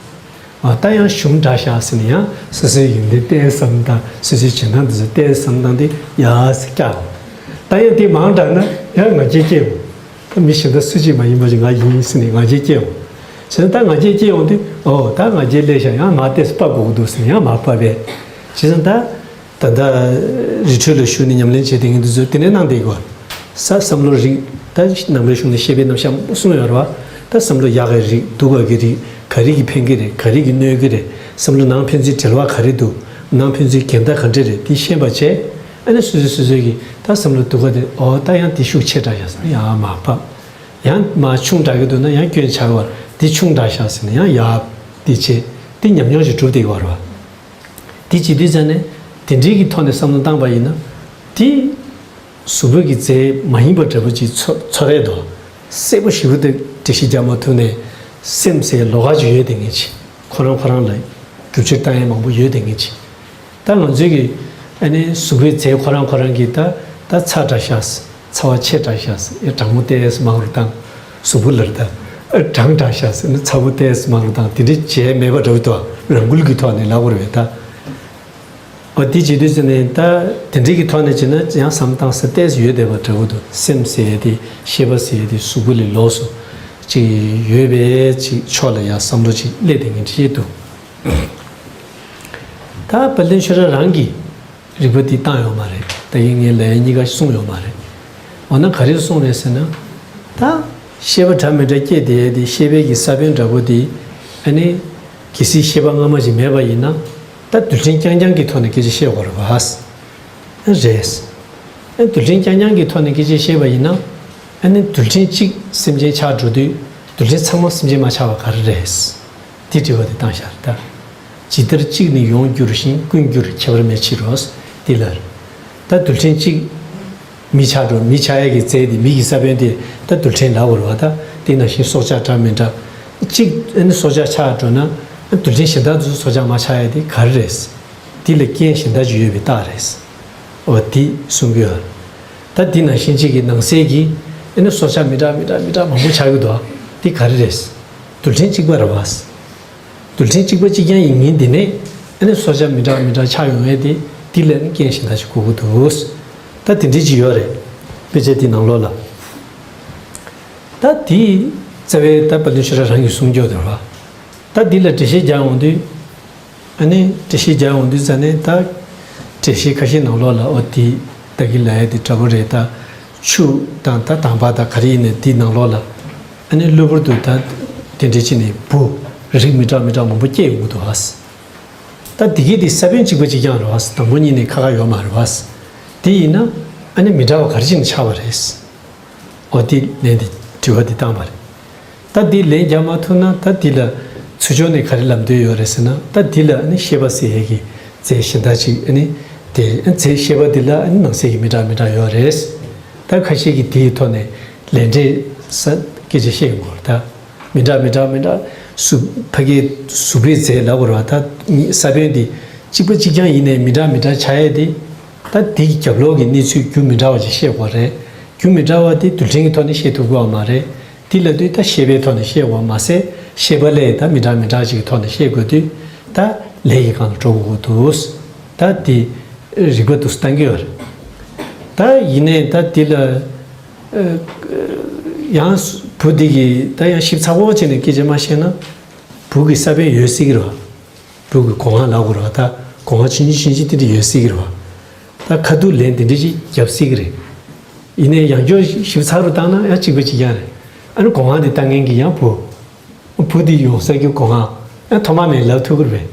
ཨ། ད་ཡང་ཞུམ་དྲགས་ཤག་ཟེར་ནས་ཡང་སོ་སོའི་ཡོན་ཏན་ཏོག་ཙམ་བསམ་བཏང་། སོ་སོའི་འཇོན་ཐང་དེ་ཚོ་ཏོག་ཙམ་བསམ་བཏང་སྟེ་ཡར་བཀྱག་ད་ཡང་དེ་མང་དྲགས་ན་ཡང་ང་རྒྱལ་སྐྱེ་འོང་། ད་མི་གཞན་དག་སུ་གཅིག་མ་ཡིན་པ་ཅིག་ང་ཡིན་ཟེར་ནས་ང་རྒྱལ་སྐྱེ་འོང་། བྱས་ཙང་ད་ང་རྒྱལ་སྐྱེ་འོང་དུས། འོ། ད་ང་རྒྱལ་སླེབས་ཤག་ཡང་མར་ཏོག་ཙམ་ཕབ་དགོས་ཀྱི་འདུག་ཟེར་ནས་ཡང་མར་ཕབ་པས། བྱས་ཙང་ད། ད་ལྟ་རི་ཁྲོད་ལ་བཞུགས་ནས་ཉམས་ལེན་བྱེད་བསྡད་མཁན་དེ་ཚོས་དེ་འདྲ་གནང་བསྡད་ཀྱི་ཡོད། ས། བསམ་བློ་རིགས། ད་ནང་པའི་གཞུང་ནས་བཤད་པའི་རྣམ་གཞག་མང་པོ་གསུངས་ཡོད་རེད་བ། ད་བསམ་བློ་ཡག་གི་རིགས། སྡུག་ག་གི་རིགས། ག་རེ་གིས་ཕན་གྱི་རེད། ག་རེ་གིས་གནོད་ཀྱི་རེད། བསམ་བློ་ནང་ཕན་ཚུན་འབྲེལ་བ་ག་རེ་འདུག་ནང་ཕན་ཚུན་འགལ་ཟླ་ག་འདྲ་རེད། དེ་ཤེས་པ་བྱས། ཨ་ནི་སོ་སོས་སོ་སོའི་གི་ད་བསམ་བློ་སྡུག་ག་དེ། འོ། ད་ཡང་དེ་ཤུགས་ཆེ་དྲགས་ཤག་ཟེར་ནས་ཡང་མར་ཕབ། ཡང་མར་ཆུང་དྲགས་ཀྱི་འདུག་ན་ཡང་སྐྱོན་ཆགས་པ། དེ་ཆུང་དྲགས་ཤག་ཟེར་ནས་ཡང་ཡར་དེ་བྱས། དེ་ཉམས་མྱོང་ཞིག་གྲུབ་བསྡད་ཀྱི་ཡོད་རེད་བ། དེ་བྱེད་དུས་ཙ་ནས་དེ་འདྲའི་གི་ཐོག་ནས་བསམ་བློ་བཏང་པ་ཡིན་ན། དེ་གཟུགས་པོ་གི་རྫས་མ་ཡིན་པ་འདྲ་པོ་ཅིག་ཚོར་ཚོར་ཡས་འདུག་གསལ་པོ་ཞེ་པོ་དེ་འགྲེལ་བཤད་རྒྱག་མ་ཐུབ་ནས། སེམས་ཟེར་ལོགས་ཀ་ཅིག་ཡོད་བསྡད་མཁན་ཅིག་ཁོ་རང་ཁོ་རང་ལ་བསྒྱུར་བཅོས་བཏང་ཡས་མང་པོ་ཡོད་བསྡད་མཁན་ཅིག་ད་ང་ཚོའི་གི་ཨ་ནི་གཟུགས་པོའི་རྫས་ཁོ་རང་ཁོ་རང་གིས་ད་ད་ཚ་དྲགས་ཤག་ཚ་བ་ཆེ་དྲགས་ཤག་ཨེ། གྲང་མོ་ཏོག་ཙམ་མང་རུ་བཏང་། གཟུགས་པོ་ལ་ད། ཨ། གྲང་དྲགས་ཤག་ཟེར་ན་ཚ་པོ་ཏོག་ཙམ་མང་རུ་བཏང་། དེ་འདྲ་བྱས་མེད་པ་འདྲ་པོ་འདུག་རང་འགུལ་གྱི་ཐོག་ནས་ལབ་དགོས་རེད་པས་ད། འོ། དེ་བྱེད་དུས་ཙ་ནས་ད་དེ་འདྲ་གི་ཐོག་ནས་བྱས་ན་ཡང་བསམ་བཏང་ས་ཏོག་ཙམ་ཡོད་བསྡད་པ་འདྲ་པོ་འདུག་སེམས་ཟེར་ཡས་དེ། ཤེས་པ་ཟེར་ཡས་དེ་གཟུགས་པོ་ལས་ལོགས་སུ་ཅིག་ཡོད་པའི་ཅིག་ཕྱོགས་ལ་ཡང་བསམ་བློ་ཅིག་སླེབས་བསྡད་མཁན་ཅིག་འདུག་ད་དཔལ་ལྡན་ཆོས་གྲགས་རང་གིས་རིགས་པ་འདི་བཏང་ཡོད་མ་རེད། ད་གིན་ངས་ལབ་ཡས་གཉིས་ཀ་གསུངས་ཡོད་མ་རེད། འོ་ན་ག་རེ་གསུངས་རེད་ཟེར་ན། ད་ ཤེས་པ་འདྲ་མི་འདྲ་སྐྱེས་དེ་དེ་ཤེས་པའི་གི་ས་བོན་འདྲ་པོ་དེ་ཨ་ནི་གལ་སྲིད་ཤེས་པ་སྔ་མ་ཞིག་མེད་པ་ཡིན་ན་ད་རྡུལ་ཕྲན་རྐྱང་རྐྱང་གི་ཐོག་ནས་སྐད་ཆ་བཤད་དགོས་རེད་བ། རེད། རྡུལ་ཕྲན་རྐྱང་རྐྱང་གི་ཐོག་ནས་སྐད་ཆ་བཤད་པ་ཡིན་ན་ཨ་ནི་རྡུལ་ཕྲན་གཅིག་སེམས་ཅན་ཆགས་འགྲོ་དུས་རྡུལ་ཕྲན་ཚང་མ་སེམས་ཅན་མ་ཆགས་པ་ག་རེ་རེད། དེ་དྲི་བ་དེ་བཏང་ཤག་ད། ཇི་ལྟར་གཅིག་ནི་ཡོངས་འགྱུར་ཞིང་ཀུན་འགྱུར་ཁྱད་པར་མེད་ཕྱིར་རོ། དེ་ལ། ད་རྡུལ་ཕྲན་གཅིག་མི་ཆགས་འགྲོ་མི་ཆགས་ཡས་ཀྱི་རྫས་དེ་མི་གི་ས་བོན་དེ་ད་རྡུལ་ཕྲན་ལབ་དགོས་རེད་བ་ད། དེ་ནང་བཞིན་སྲོག་ཆགས་འདྲ་མི་འདྲ། གཅིག་ཨ་ནི་སྲོག་ཆགས་ཆགས་འགྲོ་ན་རྡུལ་ཕྲན་གཞན་དག་ཚོ་སྲོག་ཆགས་མ་ཆགས་ཡས་དེ་ག་རེ་རེད། དེ་ལ་རྐྱེན་གཞན་དག་ཅིག་ཡོད་པའི་རྟགས་རེད། འོ་དེ་གསུང་གི་ཡོད། ད་དེ་ནང་བཞིན་གཅིག་གི་ནང་གསེས་ཀྱི་ཨ་ནི་སྲོག་ཆགས་མི་འདྲ་མི་འདྲ་མི་འདྲ་མང་པོ་ཆགས་ཀྱི་འདུག་དེ་ག་རེ་རེད། རྡུལ་ཕྲན་གཅིག་པ་རེད་བ། རྡུལ་ཕྲན་གཅིག་པ་གཅིག་རྐྱང་ཡིན་མིན་དེ་ནས་ཨ་ནི་སྲོག་ཆགས་མི་འདྲ་མི་འདྲ་ཆགས་ཡོང་ཡས་དེ་དེ་ལ་ནི་རྐྱེན་གཞན་དག་ཅིག་དགོས་ཀྱི་འདུག་ད་དེ་འདྲའི་ཅིག་ཡོད་རེད། དཔེ་ཆ་དེ་ནང་ལོགས་ལ། ད་དེ་རྩ་བའི་ད་དཔལ་ལྡན་ཆོས་གྲགས་རང་གིས་གསུང་རྒྱུ་དེ་རེད་བ། ད་འདི་ལ་འགྲེལ་བཤད་རྒྱག་ཡོང་དུས། ཨ་ནི་འགྲེལ་བཤད་རྒྱག་ཡོང་དུས་ཙ་ནས་ད། འགྲེལ་བཤད་ཁ་ཤས་ནང་ལོགས་ལ་ཨོ་དེ་ད་གི་ལ་ཡ་དེ་འདྲ་པོ་རེད་ད། ཆུ་དང་ད་དང་པ་དང་ག་རེ་ཡིན་ནའི་དེའི་ནང་ལོགས་ལ། ཨ་ནི་གློ་བུར་དུ་ད། དེ་འདྲའི་ཅི་ནས་བུ། རིགས་མི་འདྲ་མི་འདྲ་མང་པོ་སྐྱེ་ཡོང་གི་འདུག་བ། ད་དེ་གི་དེ་ས་བོན་གཅིག་པ་གཅིག་རྐྱང་རེད་བ། དང་པོ་གཉིས་ནས་ཁ་ཁ་ཡོད་མ་རེད་བ། དེ་ཡིན་ན། ཨ་ནི་མི་འདྲ་བ་ག་རེ་ཅིག་ནས་ཆགས་པ་རེད། འོ་དེ་ལན་དེ་དྲི་བ་དེ་བཏང་བ་རེད། ད་འདི་ལན་རྒྱག་མ་ཐུབ་ན་ད་འདི་ལ་ཚུར་ཕྱོགས་ནས་ག་རེ་ལབ་འདོད་ཡོད་རེད་ཟེར་ན། ད་འདི་ལ་ཨ་ནི་ཤེས་པ་ཟེར་ཡས་ཀྱི་རྫས་གཞན་དག་ཅིག་ཨ་ནི་དེ་རྫས་ཤེས་པ་འདི་ལ་ཨ་ནི་ནང་གསེས་ཀྱི་མི་འདྲ་མི་འདྲ་ཡོད་རེད། ད་ཁ་ཤས་ཀྱིས་དེའི་ཐོག་ནས་ལན་འབྲས་ས་སྐད་ཆ་བཤད་ཡོང་གི་རེད་ད། མི་འདྲ་མི་འདྲ་མི་འདྲ་གཟུགས་ཕ་གིའི་གཟུགས་པོའི་རྫས་ལབ་དགོས་རེད་བ། ད་ས་བོན་འདི་གཅིག་པ་གཅིག་རྐྱང་ཡིན་ནའི་མི་འདྲ་མི་འདྲ་ཆགས་ཡས་དེ། ད་འདི་གི་རྒྱབ་ལོགས་ཀྱི་གནས་ཚུལ་རྒྱུ་མི་འདྲ་བ་ཅིག་བཤད་དགོས་རེད། རྒྱུ་མི་འདྲ་བ་དེ་རྡུལ་ཕྲན་གྱི་ཐོག་ནས་བཤད་ཐུབ་ཀྱི་ཡོད་མ་རེད། དེ་ལབ་དུས་ད་ཤེས་པའི་ཐོག་ནས་བཤད་དགོས་མ་ཟད་ཤེས་པ་ལས་ད་མི་འདྲ་མི་འདྲ་ཅིག་གི་ཐོག་ནས་བཤད་དགོས་དུས་ད་ལས་ཀྱི་སྒང་ལ་འགྲོ་དགོས་འདུག་ད་དེ་རིགས་པ་འདུག་སེ་བཏང་གི་ཡོད་རེད། ད་ཡིན་ནའི་ད་དེ་ལ་ཡང་བུ་དེ་གིས་ད་ཡང་ཞིབ་ཚགས་པོ་བྱས་ནས་སྐད་ཆ་མ་བཤད་ན་བུ་གི་ས་བོན་ཡོད་སྲིད་ཀྱི་རེད་བ། བུ་གི་སྒོ་ང་ལབ་དགོས་རེད་བ། ད་སྒོ་ང་ཆུང་ཆུང་ཆུང་ཆུང་དེ་འདྲ་ཡོད་སྲིད་ཀྱི་རེད་བ། ད་ཁ་ཐུག་ལན་དེ་འདྲ་ཅིག་རྒྱབ་སྲིད་ཀྱི་རེད། ཡིན་ནའི་ཡང་བསྐྱར་ཞིབ་ཚགས་རུ་བཏང་ན་ཡང་གཅིག་པ་གཅིག་རྐྱང་རེད། ཨ་ནི་སྒོ་ང་དེ་ལྟ་མཁན་གྱི་ཡང་བུ། བུ་དེ་ཡོང་ས་ཀྱི་སྒོ་ང་ཡང་ཐོག་མ་མེད་ལབ་ཐུབ་ཀྱི་རེད་པས།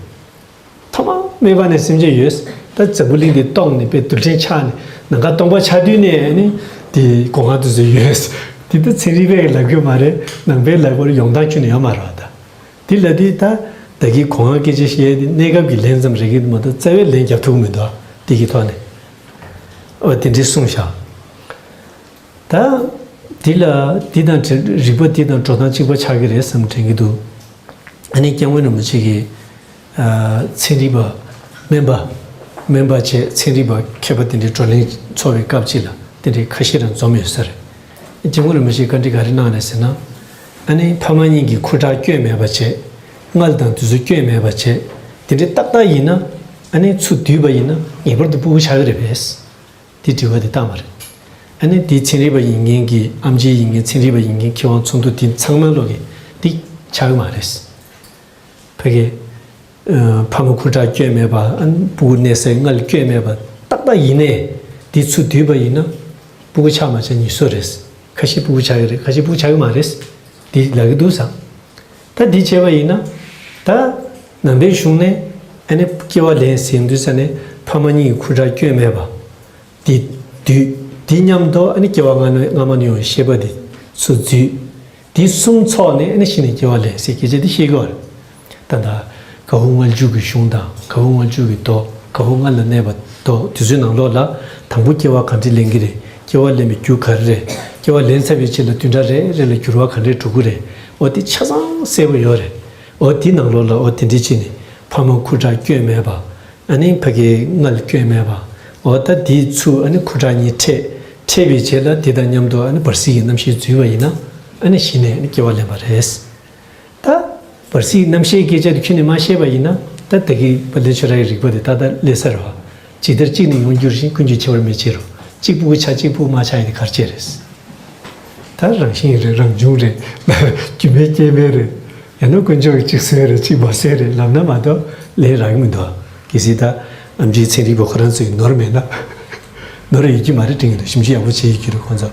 ཐོག་མ་མེད་པ་ནས་སེམས་ཅན་ཡོད། ད་འཛམ་བུ་གླིང་འདི་སྟོང་ནས་དཔེ་རྡུལ་ཕྲན་ཆགས་ནས་ནམ་མཁའ་སྟོང་པ་ཆགས་དུས་ནས་ནི་དེ་སྒོ་ང་དེ་ཚོ་ཡོད། དེ་ད་ཚན་རིག་པས་ལབ་རྒྱུ་མ་རེད། ནང་པའི་ལབ་དགོས་རེད། ཡོང་སྟངས་ཁྱོན་ནས་ཡོད་མ་རེད་བ་ད། དེ་ལ་དེ་ད་ད་གིན་གོང་ང་སྐད་ཆ་བཤད་དེ་གནས་སྐབས་ཀྱི་ལན་ཙམ་རེད་ཀྱི་མ་གཏོགས་རྩ་བའི་ལན་རྒྱབ་ཐུབ་ཀྱི་མི་འདུག་དེ་གི་ཐོག་ནས། ཨོ་དེ་འདྲའི་གསུངས་བཞག་ད་དེ་ལ་དེ་དང་འབྲེལ་རིགས་པ་དེ་དང་འགྲོ་སྟངས་གཅིག་པ་ཆགས་ཀྱི་རེད་བསམ་དྲན་གྱི་འདུག་ཨ་ནི་སྐྱབས་མགོན་རིན་པོ་ཆེ་གིས་ཚན་རིག་པ་སྨན་པ་སྨན་པ་བྱས་ཚན་རིག་པ་མཁས་པ་དེ་འདྲའི་བགྲོ་གླེང་འཚོགས་པའི་སྐབས་ཅིག་ལ་དེ་འདྲའི་ཁ་ཤས་རང་འཛོམས་ཡོད་ས་རེད། སྐྱབས་མགོན་རིན་པོ་ཆེས་བཀའ་འདྲི་ག་རེ་གནང་རེད་ཟེར་ན། ཨ་ནི་ཕ་མ་གཉིས་ཀྱི་ཁུ་ཁྲག་སྐྱོན་མེད་པ་བྱས། མངལ་དང་དེ་ཚོ་སྐྱོན་མེད་པ་བྱས། དེ་འདྲའི་ཏག་ཏག་ཡིན་ན། ཨ་ནི་ཚུར་བསྡུས་པ་ཡིན་ན་ངེས་པར་དུ་སྤུ་གུ་ཆགས་ཀྱི་རེད་པས། དེ་དྲི་བ་དེ་བཏང་བ་རེད། ཨ་ནི་དེ་ཚན་རིག་པ་ཡིན་མཁན་གྱི་ཨེམ་ཆི་ཡིན་མཁན་ཚན་རིག་པ་ཡིན་མཁན་མཁས་དབང་ཚོགས་འདུ་དེ་ཚང་མ་ལོག་གི་དེ་ཆགས་ཀྱི་མ་རེད། ཕ་གི། ཕ་མ་ཁུ་ཁྲག་སྐྱོན་མེད་པ། ཨ་ནི་སྤུ་གུ་གནས་སའི་མངལ་སྐྱོན་མེད་པ་ཏག་ཏག་ཡིན་ནའི་དེ་ཚུར་བསྡུས་པ་ཡིན་ན་སྤུ་གུ་ཆགས་མ་ཆགས་གཉིས་སུ་རེད། ཁ་ཤས་སྤུ་གུ་ཆགས་ཀྱི་རེད། ཁ་ཤས་སྤུ་གུ་ཆགས་ཀྱི་མ་རེད། དེ་ལབ་ཀྱི་འདུག་བསམ། ད་འདི་བྱས་པ་ཡིན་ན། ད་ནང་པའི་གཞུང་ནས་ཨ་ནི་སྐྱེ་བ་ལེན་ཟིན་དུས་ས་ནས་ཕ་མ་གཉིས་ཀྱི་ཁུ་ཁྲག་སྐྱོན་མེད་པ། འདི་བསྡུས། འདི་མཉམ་དུ་ཨ་ནི་སྐྱེ་བ་སྔ་ནས་སྔ་མ་ནས་ཡོང་བའི་ཤེས་པ་འདི་ཚུར་བསྡུས། འདི་གསུམ་ཚོགས་ནས་ཨ་ནི་གཞི་ནས་སྐྱེ་བ་ལེན་ཟེར་སྐད་ཆ་འདི་བཤད་ཀྱི་ཡོད་རེད། ད་ལྟ་ག་འོ་མངལ་འཇུག་གི་གཞུང་དང་ག་འོ་མངལ་འཇུག་གི་མདོ། ག་འོ་མངལ་ལ་གནས་པ་མདོ་དེ་ཚོའི་ནང་ལོགས་ལ་དང་པོ་སྐྱེ་བ་ག་འདྲས་ལེན་གྱི་རེད། སྐྱེ་བ་ལེན་པའི་རྒྱུ་ག་རེ་རེད། སྐྱེ་བ་ལེན་ཚར་བའི་རྗེས་ལ་བདུན་ཕྲག་རེ་རེ་ལ་འགྱུར་བ་ག་འདྲས་འགྲོ་གི་རེད། འོ་དེ་ཆ་ཚང་གསལ་པོ་ཡོད་རེད། འོ་དེ་ནང་ལོགས་ལ་འོ་དེ་འདྲས་བྱས་ནས་ཕ་མ་ཁུ་ཁྲག་སྐྱོན་མེད་པ། ཨ་ནི་ཕ་གིའི་མངལ་སྐྱོན་མེད་པ། འོ་ད་དེའི་ཚུར་ཨ་ནི་ཁུ་ཁྲག་གཉིས་འཕྲད། འཕྲད་པའི་རྗེས་ལ་དེ་དང་མཉམ་དུ་ཨ་ནི་བར་སྲིད་ཀྱི་རྣམ་ཤེས་འཛུལ་བ་ཡིན་ན་ཨ་ནི་གཞི་ནས་ཨ་ནི་སྐྱེ་བ་ལེན་པ་རེད། ད་བར་སྲིད་རྣམ་ཤེས་སྐད་ཆ་དེ་ཁྱོན་ནས་མ་བཤད་པ་ཡིན་ན་ད་ད་གིན་དཔལ་ལྡན་ཆོས་གྲགས་ཀྱི་རིགས་པ་དེ་ཏག་ཏག་སླེབས་ས་རེད་བ། ཇི་ལྟར་གཅིག་ནི་ཡོངས་འགྱུར་ཞིང་ཀུན་འགྱུར་ཁྱད་པར་མེད་ཕྱིར་རོ། གཅིག་སྤུ་གུ་ཆགས་གཅིག་སྤུ་གུ་མ་ཆགས་ཡིན་དེ་ག་རེ་བྱས་རེད། ད་རང་བཞིན་རེད། རང་བྱུང་རེད། རྒྱུ་མེད་རྐྱེན་མེད་རེད། ཡང་ན་དཀོན་མཆོག་གིས་གཅིག་བཟོས་རེད། གཅིག་མ་བཟོས་རེད་ལབ་ན་མ་གཏོགས་ལན་རག་གི་མི་འདུག་གལ་སྲིད་ད་ཨེམ་ཆིའི་ཚན་རིག་པ་ཁོ་རང་ཚོའི་ནོར་མེད་ན། ནོར་ཡོད་ཀྱི་མ་རེད་དྲན་གྱི་འདུག་ཞིབ་འཇུག་ཡག་པོ་བྱེད་ཡོད་ཀྱི་རེད་ཁོང་ཚོ།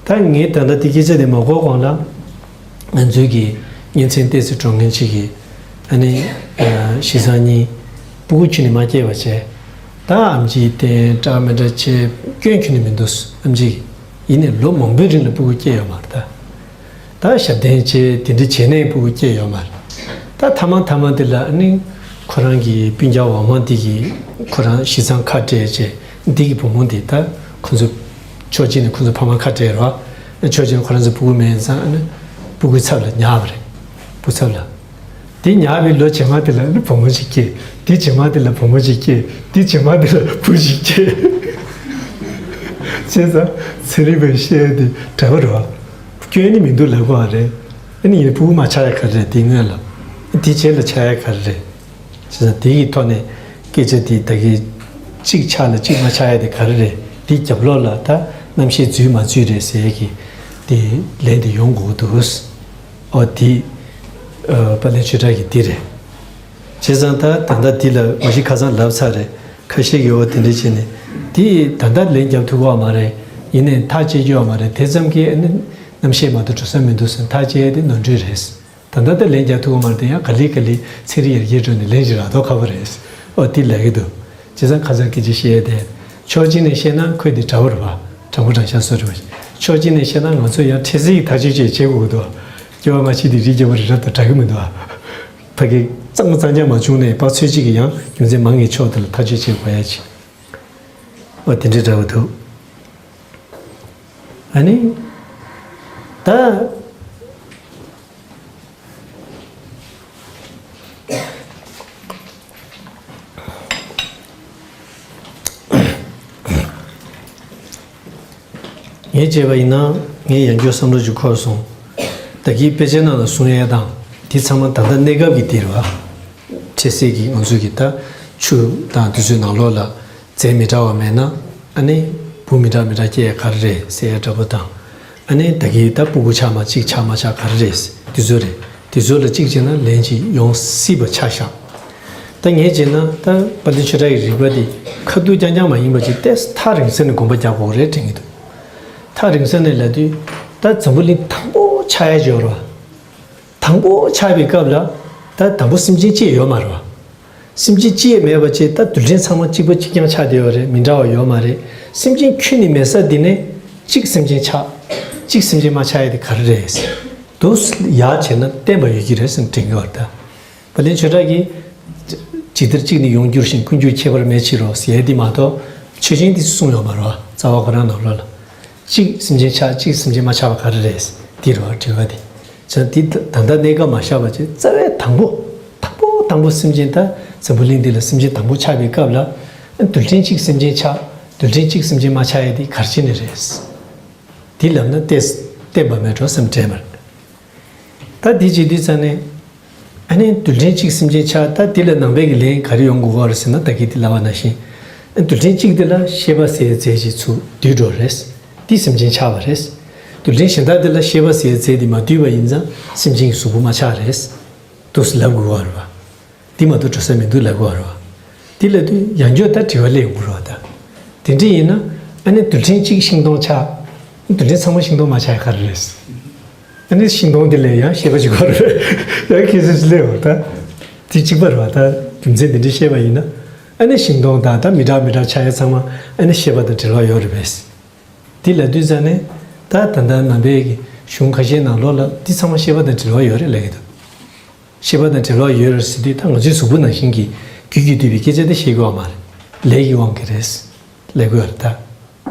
ད་ ད་ངས་ད་ལྟ་དེ་སྐད་ཆ་དེ་མ་གོ་གོང་ལ། ང་ཚོའི་གི་གཉེན་ཚན་ཏོག་ཙམ་འགྲོ་མཁན་ཅིག་གིས་ཨ་ནི་ཨ་གཞི་བཟང་གཉིས་སྤུ་གུ་ཁྱོན་ནས་མ་སྐྱེས་པ་བྱས། ད་ཨེམ་ཆི་བསྟེན་འདྲ་མི་འདྲ་བྱས་སྐྱོན་ཁྱོན་ནས་མི་འདུག་ཨེམ་ཆི་གིས། ཡིན་ནའི་ལོ་མང་པོའི་རིང་ལ་སྤུ་གུ་སྐྱེས་ཡོད་མ་རེད་ད། ད་ཞབས་བརྟན་བྱས་དེ་འདྲ་བྱས་ནའི་སྤུ་གུ་སྐྱེས་ཡོད་མ་རེད། ད་མཐའ་མ་མཐའ་མ་དེ་ལ་ཨ་ནི་ཁོ་རང་གི་སྤུན་ཀྱག་འོག་མ་འདི་གིས་ཁོ་རང་གཞི་བཟང་ཁ་བྲལ་བྱས་འདི་གི་བུ་མོ་འདི་ད་ཁོ་ཚོ་ཕྱོགས་གཅིག་ནས་ཁོ་ཚོ་ཕ་མ་ཁ་བྲལ་རོ། ཕྱོགས་གཅིག་ནས་ཁོ་རང་ཚོ་སྤུ་གུ་མེད་ཙང་ཨ་ནི་སྤུ་གུའི་ཚབ་ལ་ཉར་བ་རེད། བུ་ཚབ་ལ། དེ་ཉར་བའི་ལོ་རྗེས་མ་དེ་ལ་ཨ་ནི་བུ་མོ་ཅིག་སྐྱེས། དེ་རྗེས་མ་དེ་ལ་བུ་མོ་ཅིག་སྐྱེས། དེ་རྗེས་མ་དེ་ལ་བུ་ཅིག་སྐྱེས། བྱས་ཙང་ཚན་རིག་པས་བཤད་ཡ་དེ་འདྲ་པོ་རེད་བ། སྐྱོན་ནི་མི་འདུག་ལབ་དགོས་པ་རེད། ཨ་ནི་ཡིན་ཕྲུ་གུ་མ་ཆགས་ཡ་ག་རེ་རེད་དེ་སྔོན་ལ། དེ་རྗེས་ལ་ཆགས་ཡ་ག་རེ་རེད། བྱས་ཙང་དེ་ཡི་ཐོག་ནས་སྐད་ཆ་དེ་ད་གི་གཅིག་ཆགས་ལ་གཅིག་མ་ཆགས་ཡ་དེ་ག་རེ་རེད། དེ་རྒྱབ་ལོགས་ལ་ད་རྣམ་ཤེས་འཛུལ་མ་འཛུལ་རེད་ཟེར་ཡ་གི་དེ་ལན་དེ་ཡོང་དགོས་འདུག་ཨོ་དེ་ཨ་དཔལ་ལྡན་ཆོས་གྲགས་ཀྱི་དེ་རེད། བྱས་ཙང་ད་ད་ལྟ་འདི་ལ་མ་གཞི་ཁ་སང་ལབ་ཚར་རེད། ཁ་ཤས་ཀྱིས་འོ་དེ་འདྲ་བྱས་ནས་དེ་ད་ལྟ་ལན་རྒྱབ་ཐུབ་ཀྱི་ཡོད་མ་རེད། ཡིན་ནའི་ཐག་བཅད་ཀྱི་ཡོད་མ་རེད། དེ་ཙམ་གྱིས་ཨ་ནི་རྣམ་ཤེས་མ་གཏོགས་འགྲོ་ས་མི་འདུག་ཟེར་ཐག་བཅད་ཡས་དེ་ནོར་འཁྲུལ་རེད། ད་ལྟ་ད་ལན་རྒྱག་ཐུབ་ཀྱི་མ་རེད། དེ་ཡང་ག་ལེ་ག་ལེ་ཚན་རིག་ཡར་རྒྱས་འགྲོ་ནས་ལན་ཞིག་རག་མདོག་ཁ་པོ་རེད། ཨོ་དེ་ལབ་ཀྱི་འདུག་བྱས་ཙང་ཁ་སང་སྐད་ཆ་བཤད་ཡས་དེ་ཕྱོགས་གཅིག་ནས་བཤད་ན་ཁོས་དེ་འདྲ་པོ་རེད་པ། དྲང་པོ་དྲང་བཞག་བཟོ་རེད་པ། ཕྱོགས་གཅིག་ནས་བཤད་ན་ང་ཚོ་ཡང་འཕྲལ་སེལ་གྱི་ཐག་གཅོད་ཅིག་བྱེད་དགོས་ཀྱི་འདུག་སྐྱེ་བ་སྔ་ཕྱི་དེ་རིགས་རྒྱབ་པ་རི་རབ་དང་འདྲ་གི་མི་འདུག་ཨ། ཕ་གི་གཙང་མ་གཙང་རྐྱང་མ་བྱུང་ནས་ཕར་ཚོད་གཅིག་གིས་ཡང་རྒྱུ་མཚན་མང་བའི་ཕྱོགས་དེ་ལ་ཐག་གཅོད་བྱེད་དགོས་ཡ་ཅིག་ཨོ་དེ་འདྲའི་འདྲ་པོ་འདུག་ཨ་ནི། ད། ངས་བྱས་པ་ཡིན་ན་ངས་ཡང་བསྐྱར་བསམ་བློ་ཅིག་འཁོར་སོང་། ད་གིན་དཔེ་ཆའི་ནང་ལ་གསུང་ཡས་དང་དེ་ཚང་མ་ད་ལྟ་གནས་སྐབས་ཀྱི་དེ་རེད་བ། འཕྲལ་སེལ་གྱི་ང་ཚོ་གི་ད་ཆུ་དང་དེ་ཚོའི་ནང་ལོགས་ལ་རྫས་མི་འདྲ་བ་མེད་ན་ཨ་ནི་བུ་མི་འདྲ་མི་འདྲ་སྐྱེ་ཡས་ག་རེ་རེད་ཟེར་ཡས་འདྲ་པོ་དང་། ཨ་ནི་ད་གིན་ད་སྤུ་གུ་ཆགས་མ་གཅིག་ཆགས་མ་ཆགས་ག་རེ་རེད་དེ་ཚོ་རེད། དེ་ཚོ་ལ་གཅིག་བྱས་ན་ལན་གཅིག་ཡོང་སྲིད་པ་ཆ་བཞག་ད་ངས་བྱས་ན་ད་དཔལ་ལྡན་ཆོས་གྲགས་ཀྱི་རིག་པ་འདི་ཁ་ཐུག་རྐྱང་རྐྱང་མ་ཡིན་པ་ཅིག་ཏོག་ཙམ་ཐག་རིང་ས་ནས་དགོངས་པ་རྒྱག་དགོས་རེད་དྲན་གྱི་འདུག་ཐག་རིང་ས་ནས་ལབ་དུས་ད་འཛམ་བུ་གླིང་དང་པོ་ཆགས་ཡ་ཅིག་ཡོད་རེད་བ། དང་པོ་ཆགས་པའི་སྐབས་ལ་ད་དང་པོ་སེམས་ཅན་གཅིག་ཡོད་མ་རེད་བ། སེམས་ཅན་གཅིག་མེད་པ་བྱས་ད་རྡུལ་ཕྲན་ཚང་མ་གཅིག་པ་གཅིག་རྐྱང་ཆགས་བསྡད་ཡོད་རེད། མི་འདྲ་བ་ཡོད་མ་རེད། སེམས་ཅན་ཁྱོན་ནས་མེད་ས་འདི་ནས་གཅིག་སེམས་ཅན་ཆགས། གཅིག་སེམས་ཅན་མ་ཆགས་ཡ་དེ་ག་རེ་རེད། འདུག་ཡ་བྱས་ན་བརྟན་པ་ཡོད་ཀྱི་རེད་བསམ་དྲན་གྱི་ཡོད་རེད་ད། དཔལ་ལྡན་ཆོས་གྲགས་ཀྱིས། ཇི་ལྟར་གཅིག་ནི་ཡོངས་གྱུར་ཞིང་། ཀུན་གྱུར་ཁྱད་པར་མེད་ཕྱིར་རོ་ཟེར་ཡ་འདི་མ་གཏོགས་ཆོས་ཅན་འདི་གསུངས་ཡོད་མ་རེད་བ། རྩ་བ་ཁོ་རང་ནང་ལོགས་ལ། གཅིག་སེམས་ཅན་ཆགས་གཅིག་སེམས་ཅན་མ་ཆགས་པ་ག་རེ་རེད། འདི་རེད་བ་དྲི་བ་འདི། བྱས་ཙང་འདི་ད་ལྟ་གནས་སྐབས་མ་བཞག་པ་བྱས་རྩ་བའི་དང་པོ། དང་པོ་དང་པོ་སེམས་ཅན་ད་འཛམ་བུ་གླིང་འདི་ལ་སེམས་ཅན་དང་པོ་ཆགས་པའི་སྐབས་ལ། རྡུལ་ཕྲན་གཅིག་སེམས་ཅན་ཆགས། རྡུལ་ཕྲན་གཅིག་སེམས་ཅན་མ་ཆགས་ཡ་འདི་ག་རེ་བྱས་ནས་རེད། འདི་ལབ་ན་ཏོག་ཙམ་བརྟན་པ་མེད་འགྲོ་བསམ་དྲན་པ་རེད། ད་འདི་བྱེད་དུས་ཙང་ནས། ཨ་ནི་རྡུལ་ཕྲན་གཅིག་སེམས་ཅན་ཆགས། ད་འདི་ལ་ནང་པའི་གི་ལན་ག་རེ་ཡོང་དགོས་ཀྱི་ཡོད་རེད་ཟེར་ན་ད་གིན་འདི་ལབ་པ་ནང་བཞིན། རྡུལ་ཕྲན་གཅིག་འདི་ལ་ཤེས་པ་ཟེར་ཡའི་རྫས་ཅིག་ཚུར་འདུས་འགྲོ་རེད། འདི་སེམས་ཅན་ཆགས་པ་རེད། རྡུལ་ཕྲན་གཞན་དག་འདི་ལ་ཤེས་པ་ཟེར་ཡའི་རྫས་འདི་མ་འདུས་པ་ཡིན་ཙང་སེམས་ཅན་གྱི་གཟུགས་པོ་མ་ཆགས་རེད། འདུག་སེ་ལབ་དགོས་ཀྱི་ཡོད་རེད་བ། འདི་མ་གཏོགས་འགྲོ་ས་མི་འདུག་ལབ་དགོས་རེད་བ། འདི་ལབ་དུས་ཡང་བསྐྱར་ད་དྲི་བ་སླེབས་ཡོང་གི་རེད་བ་ད། དེ་འདྲ་ཡིན་ན་ཨ་ནི་རྡུལ་ཕྲན་གཅིག་ཤིང་སྡོང་ཆགས། རྡུལ་ཕྲན་ཚང་མ་ཤིང་སྡོང་མ་ཆགས་ཡ་ག་རེ་རེད། ཨ་ནི་ཤིང་སྡོང་དེ་ལ་ཡང་ཤེས་པ་ཅིག་དགོས་རེད། ཡང་ཁྱད་གསོད་ཅིག་སླེབས་ཡོང་བ་ད། དེ་གཅིག་པ་རེད་བ་ད། རྒྱུ་མཚན་དེ་འདྲ་བཤད་པ་ཡིན་ན། ཨ་ནི་ཤིང་སྡོང་དང་ད་མི་འདྲ་མི་འདྲ་ཆགས་ཡ་ཚང་མ་ཨ་ནི་ཤེས་པ་དང་འབྲེལ་བ་ཡོད་རེད་པས། དེ་ལབ་དུས་ཙང་ནས་ད་ད་ལྟ་ནང་པའི་གི་གཞུང་ཁ་ཤས་ནང་ལོགས་ལ་འདི་ཚང་མ་ཤེས་པ་དང་འབྲེལ་བ་ཡོད་རེད་ལབ་ཀྱི་འདུག་ཤེས་པ་དང་འབྲེལ་བ་ཡོད་རེད་ཟེར་དུས་ད་ང་ཚོའི་གཟུགས་པོ་ནང་བཞིན་གྱི་རྒྱུད་ཀྱིས་བསྡུས་པའི་སྐད་ཆ་དེ་བཤད་དགོས་པ་མ་རེད། ལས་ཀྱི་དབང་གིས་རེད་ལབ་དགོས་རེད་ད།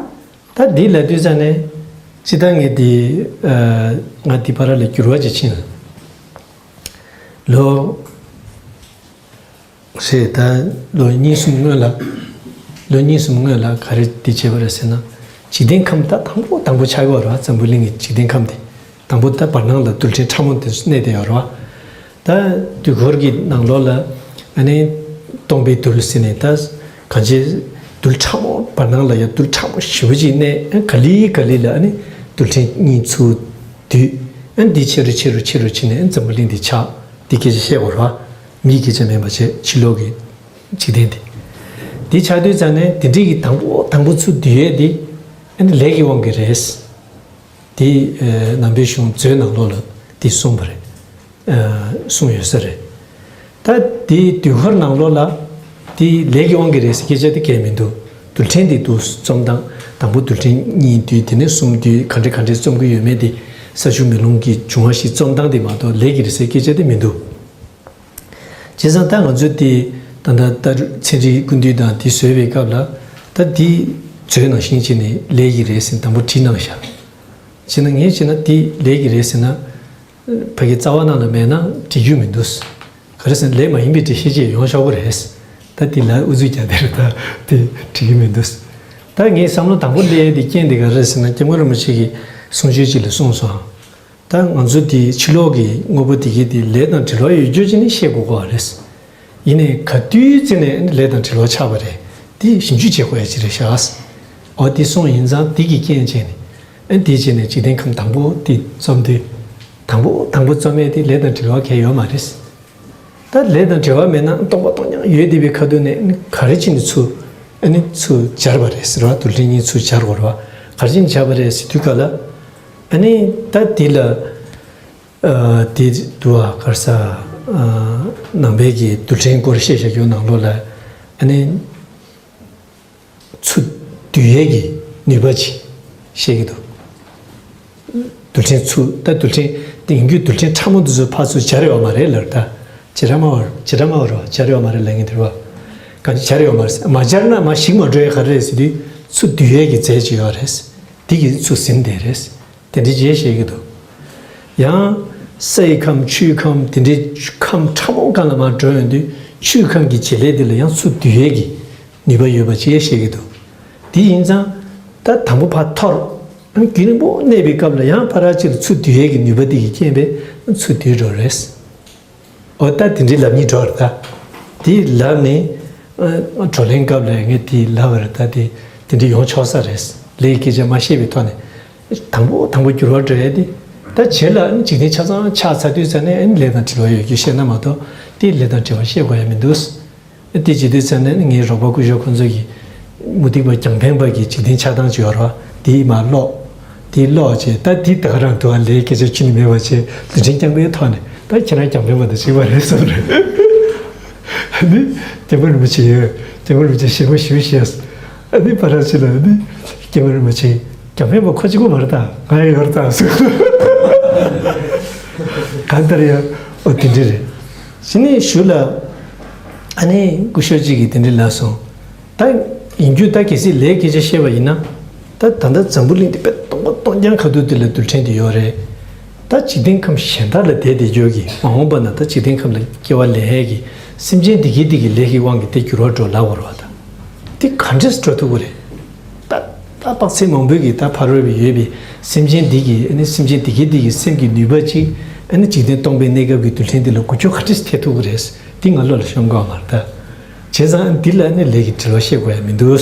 ད་འདི་ལབ་དུས་ཙང་ནས་སྤྱིར་བཏང་ངས་འདི་ང་འདི་བར་ལ་འགྱུར་བ་ཅིག་ཕྱིན། ལོ་རེད་ད། ལོ་གཉིས་གསུམ་སྔོན་ལ། ལོ་གཉིས་གསུམ་སྔོན་ལ་ག་རེ་འདི་བྱས་པ་རེད་ཟེར་ན། འཇིག་རྟེན་ཁམས་ད་དང་པོ་དང་པོ་ཆགས་ཡོད་རེད་བ། འཛམ་བུ་གླིང་གི་འཇིག་རྟེན་ཁམས་དེ། དང་པོ་ད་བར་སྣང་ལ་རྡུལ་ཕྲན་ཕྲ་མོ་དེ་གནས་བསྡད་ཡོད་རེད་བ། ད་དུས་འཁོར་གྱི་ནང་ལོགས་ལ་ཨ་ནི་སྟོང་པའི་རྡུལ་ཟེར་ནས་ད་གང་ཅི་རྡུལ་ཕྲ་མོ་བར་སྣང་ལ་ཡང་རྡུལ་ཕྲ་མོ་ཞེ་པོ་ཅིག་གནས། ཨ་ག་ལེ་ག་ལེ་ལ་ཨ་ནི་རྡུལ་ཕྲན་གཉིས་ཚུར་འདུས། ཨ་འདི་ཆེ་རུ་ཆེ་རུ་ཆེ་རུ་ཕྱིན་ནས་ཨ་འཛམ་བུ་གླིང་འདི་ཆགས། འདི་སྐད་ཆ་བཤད་དགོས་རེད་བ། མིའི་སྐད་ཆ་མིན་པ་བྱས་ཕྱི་ལོགས་ཀྱི་འཇིག་རྟེན་འདི། འདི་ཆགས་དུས་ཙང་ནས་འདི་འདྲའི་གི་དང་པོ་དང་པོ་ཚུར་འདུས་ཡས་འདི་ཨ་ནི་ལས་ཀྱི་དབང་གིས་རེད། དེ་ནང་པའི་གཞུང་མཛོད་ནང་ལོགས་ལ་དེ་གསུངས་པ་རེད། གསུངས་ཡོད་ས་རེད། ད་དེའི་ཟློས་གར་ནང་ལོགས་ལ་དེ་ལས་ཀྱི་དབང་གིས་རེད་ཟེར་སྐད་ཆ་དེ་གང་ཡང་མི་འདུག་རྡུལ་ཕྲན་དེ་འདུག་རྩོམ་སྟངས་དང་པོ་རྡུལ་ཕྲན་གཉིས་འདུས། དེ་ནས་གསུམ་འདུས། ག་འདྲ་ག་འདྲ་རྩོམ་གྱི་ཡོད་མེད་དེ་ས་ཆུ་མེ་རླུང་གི་འབྱུང་བ་བཞི་རྩོམ་སྟངས་དེ་མ་གཏོགས་ལས་ཀྱི་རེད་ཟེར་སྐད་ཆ་དེ་མི་འདུག་བྱས་ཙང་ད་ང་ཚོས་དེ་ད་ལྟ་ད་ཚན་རིག་ཀུན་བཏུས་དང་དེ་བཟོས་པའི་སྐབས་ལ་ད་དེ་མཛོད་ནང་བཞིན་བྱས་ནས་ལས་ཀྱི་རེད་ཟེར་དང་པོ་བྲིས་གནང་བཞག་བྱས་ན་ངས་བྱས་ན་དེ་ལས་ཀྱི་རེད་ཟེར་ན། ཕ་གི་རྩ་བ་ནང་ལ་མེད་ན་འབྲི་རྒྱུ་མི་འདུག་ག་རེ་ཟེར་ན་ལས་མ་ཡིན་པའི་འགྲེལ་བཤད་ཅིག་ཡོང་ཆོག་གི་རེད། ད་དེ་ལ་ཨུ་ཚུགས་རྒྱག་དེ་རེད། ད་དེ་འགྲིག་གི་མི་འདུག་ད་ངའི་བསམ་བློ་དང་པོ་སླེབས་ཡས་དེ་རྐྱེན་དེ་ག་རེ་རེད་ཟེར་ན་སྐྱབས་མགོན་རིན་པོ་ཆེ་གིས་གསུང་ཆོས་ཅིག་ལ་གསུངས་སོང་། ད་ང་ཚོ་དེ་ཕྱི་ལོགས་ཀྱི་དངོས་པོ་དེ་གའི་དེ་ལས་དང་འབྲེལ་བ་ཡོད་རྒྱུ་ཅིག་ནི་ཤེས་དགོས་ཀྱི་རེད། ཡིན་ནའི་ག་དུས་ཙམ་ནས་ལས་དང་འབྲེལ་བ་ཆགས་པ་རེད། དེ་ཞིབ་འཇུག་བྱེད་དགོས་ཡ་ཅིག་རེད་ཤག་འོ་དེ་སོང་ཡིན་ཙང་དེ་གི་རྐྱེན་བྱས་ནས་ཨ་དེ་བྱས་ནས་འཇིག་རྟེན་ཁམས་དང་པོ་དེ་རྩོམ་དུས། དང་པོ་དང་པོ་རྩོམ་ཡས་དེ་ལས་དང་འབྲེལ་བ་གང་ཡང་ཡོད་མ་རེད། ད་ལས་དང་འབྲེལ་བ་མེད་ན་སྟོང་པ་སྟོང་རྐྱང་ཡོད་བསྡད་པའི་ཁ་ཐུག་ནས་ག་རེ་བྱས་ནས་ཚུར་ཨ་ནི་ཚུར་སྦྱར་བ་རེད་ཟེར་བ། རྡུལ་ཕྲན་གཉིས་ཚུར་སྦྱར་དགོས་རེད་བ། ག་རེ་བྱས་ནས་སྦྱར་བ་རེད་ཟེར་དུས་ག་ལ་ཨ་ནི་ད་དེ་ལ། ཨ་དེ་དུ་བ་ག་རེ་ཟ། ཨ་ནང་པའི་གི་རྡུལ་ཕྲན་སྐོར་བཤད་བཞག་རྒྱུ་ནང་ལོགས་ལ་ཨ་ནི་ཚུར་བསྡུ་ཡས་ཀྱི་ནུས་པ་ཅིག་བཤད་ཀྱི་འདུག་རྡུལ་ཕྲན་ཚུར་ད་རྡུལ་ཕྲན་དེང་དུས་རྡུལ་ཕྲན་ཕྲ་མོ་འདི་ཚོ་ཕར་ཚུར་སྦྱར་ཡོད་མ་རེད་ལབ། ད་བྱེ་བྲག་སྨྲ་བ་བྱེ་བྲག་སྨྲ་བ་རེད་བ། སྦྱར་ཡོད་མ་རེད་ལབ་མཁན་དེ་རེད་བ། གང་ཅི་སྦྱར་ཡོད་མ་རེད། མ་སྦྱར་ན་མ་ཞིག་མ་འགྲོ་ཡས་ག་རེ་རེད་ཟེར་དུས་ཚུར་བསྡུ་ཡས་ཀྱི་རྫས་ཅིག་ཡོད་རེད། དེ་གིས་ཚུར་ཟིན་བསྡད་རེད། དེ་འདྲའི་རྗེས་བཤད་ཀྱི་འདུག་ཡང་། སའི་ཁམས་ཆུའི་ཁམས་དེ་འདྲའི་ཁམས་ཕྲ་མོ་སྒང་ལ་མར་འགྲོ་ཡོང་དུས་ཆུའི་ཁམས་ཀྱི་བྱེད་ལས་དེ་ལ་ཡང་ཚུར་བསྡུ་ཡས་ཀྱི་ནུས་པ་ཡོད་པ་ཅིག་བཤད་ཀྱི་འདུག་དེ་ཡིན་ཙང་ད་དང་པོ་ཕར་འཐོར། རྒྱུན་རིང་པོ་གནས་པའི་སྐབས་ལ་ཡང་ཕར་ཅིག་ལ་ཚུར་བསྡུ་ཡས་ཀྱི་ནུས་པ་དེ་གིས་རྐྱེན་པས་ཚུར་བསྡུས་འགྲོ་རེད། འོ་ད་དེ་འདྲའི་ལབ་སྙིང་འདོད་རེད་ད། དེ་ལབ་ནས་ཨ་བགྲོ་གླེང་སྐབས་ལ་ངས་དེ་ལབ་པ་རེད་ད། དེ་དེ་འདྲ་ཡོང་ཆོག་ས་རེད། ལས་ཀྱི་སྐད་ཆ་མ་བཤད་པའི་ཐོག་ནས་དང་པོ་དང་པོ་འགྱུར་བ་འགྲོ་ཡས་དེ། ད་རྗེས་ལ་ཨ་ནི་འཇིག་རྟེན་ཆ་ཚང་ཆགས་ཚར་དུས་ཙ་ནས་ཨ་ནི་ལས་དང་འབྲེལ་བ་ཡོད་རྒྱུ་བཤད་ན་མ་གཏོགས་དེ་ལས་དང་འབྲེལ་བ་བཤད་དགོས་ཡ་མི་འདུག་དེ་བྱེད་དུས་ཙ་ནས་ངའི་རོགས་པ་སྐུ་ཞབས་ཁོང་ཚོ་གིས་མུ་སྟེགས་པ་རྒྱང་འཕེན་པ་གི་འཇིག་རྟེན་ཆགས་སྟངས་ཅིག་ཡོད་རེད་བ། དེ་མར་ཀློག་དེ་ཀློག་བྱས། ད་དེ་ད་ག་རང་དུ་བ་ལས་སྐད་ཆ་ཁྱོན་ནས་མེད་པ་བྱས། རྡུལ་ཕྲན་རྐྱང་པའི་ཐོག་ནས་ད་ཁྱེད་རང་རྒྱང་འཕེན་པ་དང་གཅིག་པ་རེད་བསམ་རེད། ཨ་ནི་སྐྱབས་མགོན་རིན་པོ་ཆེ་ཡོད། སྐྱབས་མགོན་རིན་པོ་ཆེ་ཞེ་པོ་ཞེ་པོ་ཞེས། ཨ་ནི་ཕར་ཕྱིན་ལ་ཨ་ནི་སྐྱབས་མགོན་རིན་པོ་ཆེ་རྒྱང་འཕེན་པ་ཁོ་གཅིག་པོ་མ་རེད་ད། ང་ཡང་ཡོད་རེད་ད་ཟེར། གང་ལྟར་ཡང་ཨོ་དེ་འདྲ་རེད། གཞི་ནས་ཞུ་ལ། ཨ་ནི་སྐུ་ཞབས་གཅིག་གིས་དེ་འདྲ་ལབ་སོང་། ད་ཡིན་རྒྱུ་ད་གལ་སྲིད་ལས་སྐད་ཆ་བཤད་པ་ཡིན་ན། ད་ད་ལྟ་འཛམ་བུ་གླིང་འདི་དཔེ་སྟོང་པ་སྟོང་རྐྱང་ཁ་ཐུག་འདི་ལ་རྡུལ་ཕྲན་འདི་ཡོད་རེད། ད་འཇིག་རྟེན་ཁམས་གཞན་དག་ལ་བསྡད་བསྡད་རྒྱུ་གི་མ་འོངས་པ་ན་ད་འཇིག་རྟེན་ཁམས་ལ་སྐྱེ་བ་ལེན་ཡས་ཀྱི་སེམས་ཅན་འདི་གི་འདི་གི་ལས་ཀྱི་དབང་གིས་དེ་འགྱུར་བ་འགྲོ་ལབ་པ་རེད་བ། ད་འདི་ག་འདྲས་འགྲོ་ཐུབ་ཀྱི་རེད། ད་ད་དཔག་ཚད་མང་པོའི་གི་ད་ཕ་རོལ་པོ་ཡོད་པའི་སེམས་ཅན་འདི་གི་ཨ་ནི་སེམས་ཅན་འདི་གི་འདི་གི་སེམས་ཀྱི་ནུས་པ་ཅིག་ཨ་ནི་འཇིག་རྟེན་སྟོང་པའི་གནས་སྐབས་ཀྱི་རྡུལ་ཕྲན་འདི་ལ་འགུལ་སྐྱོད་ག་འདྲས་ཐེབས་ཐུབ་ཀྱི་རེད། འདི་ང་བློ་ལ་ཤོང་གི་ཡོད་མ་རེད་ད། བྱས་ཙང་འདི་ལ་ནི་ལས་ཀྱི་འབྲེལ་བ་བཤད་དགོས་ཡ་མི་འདུག་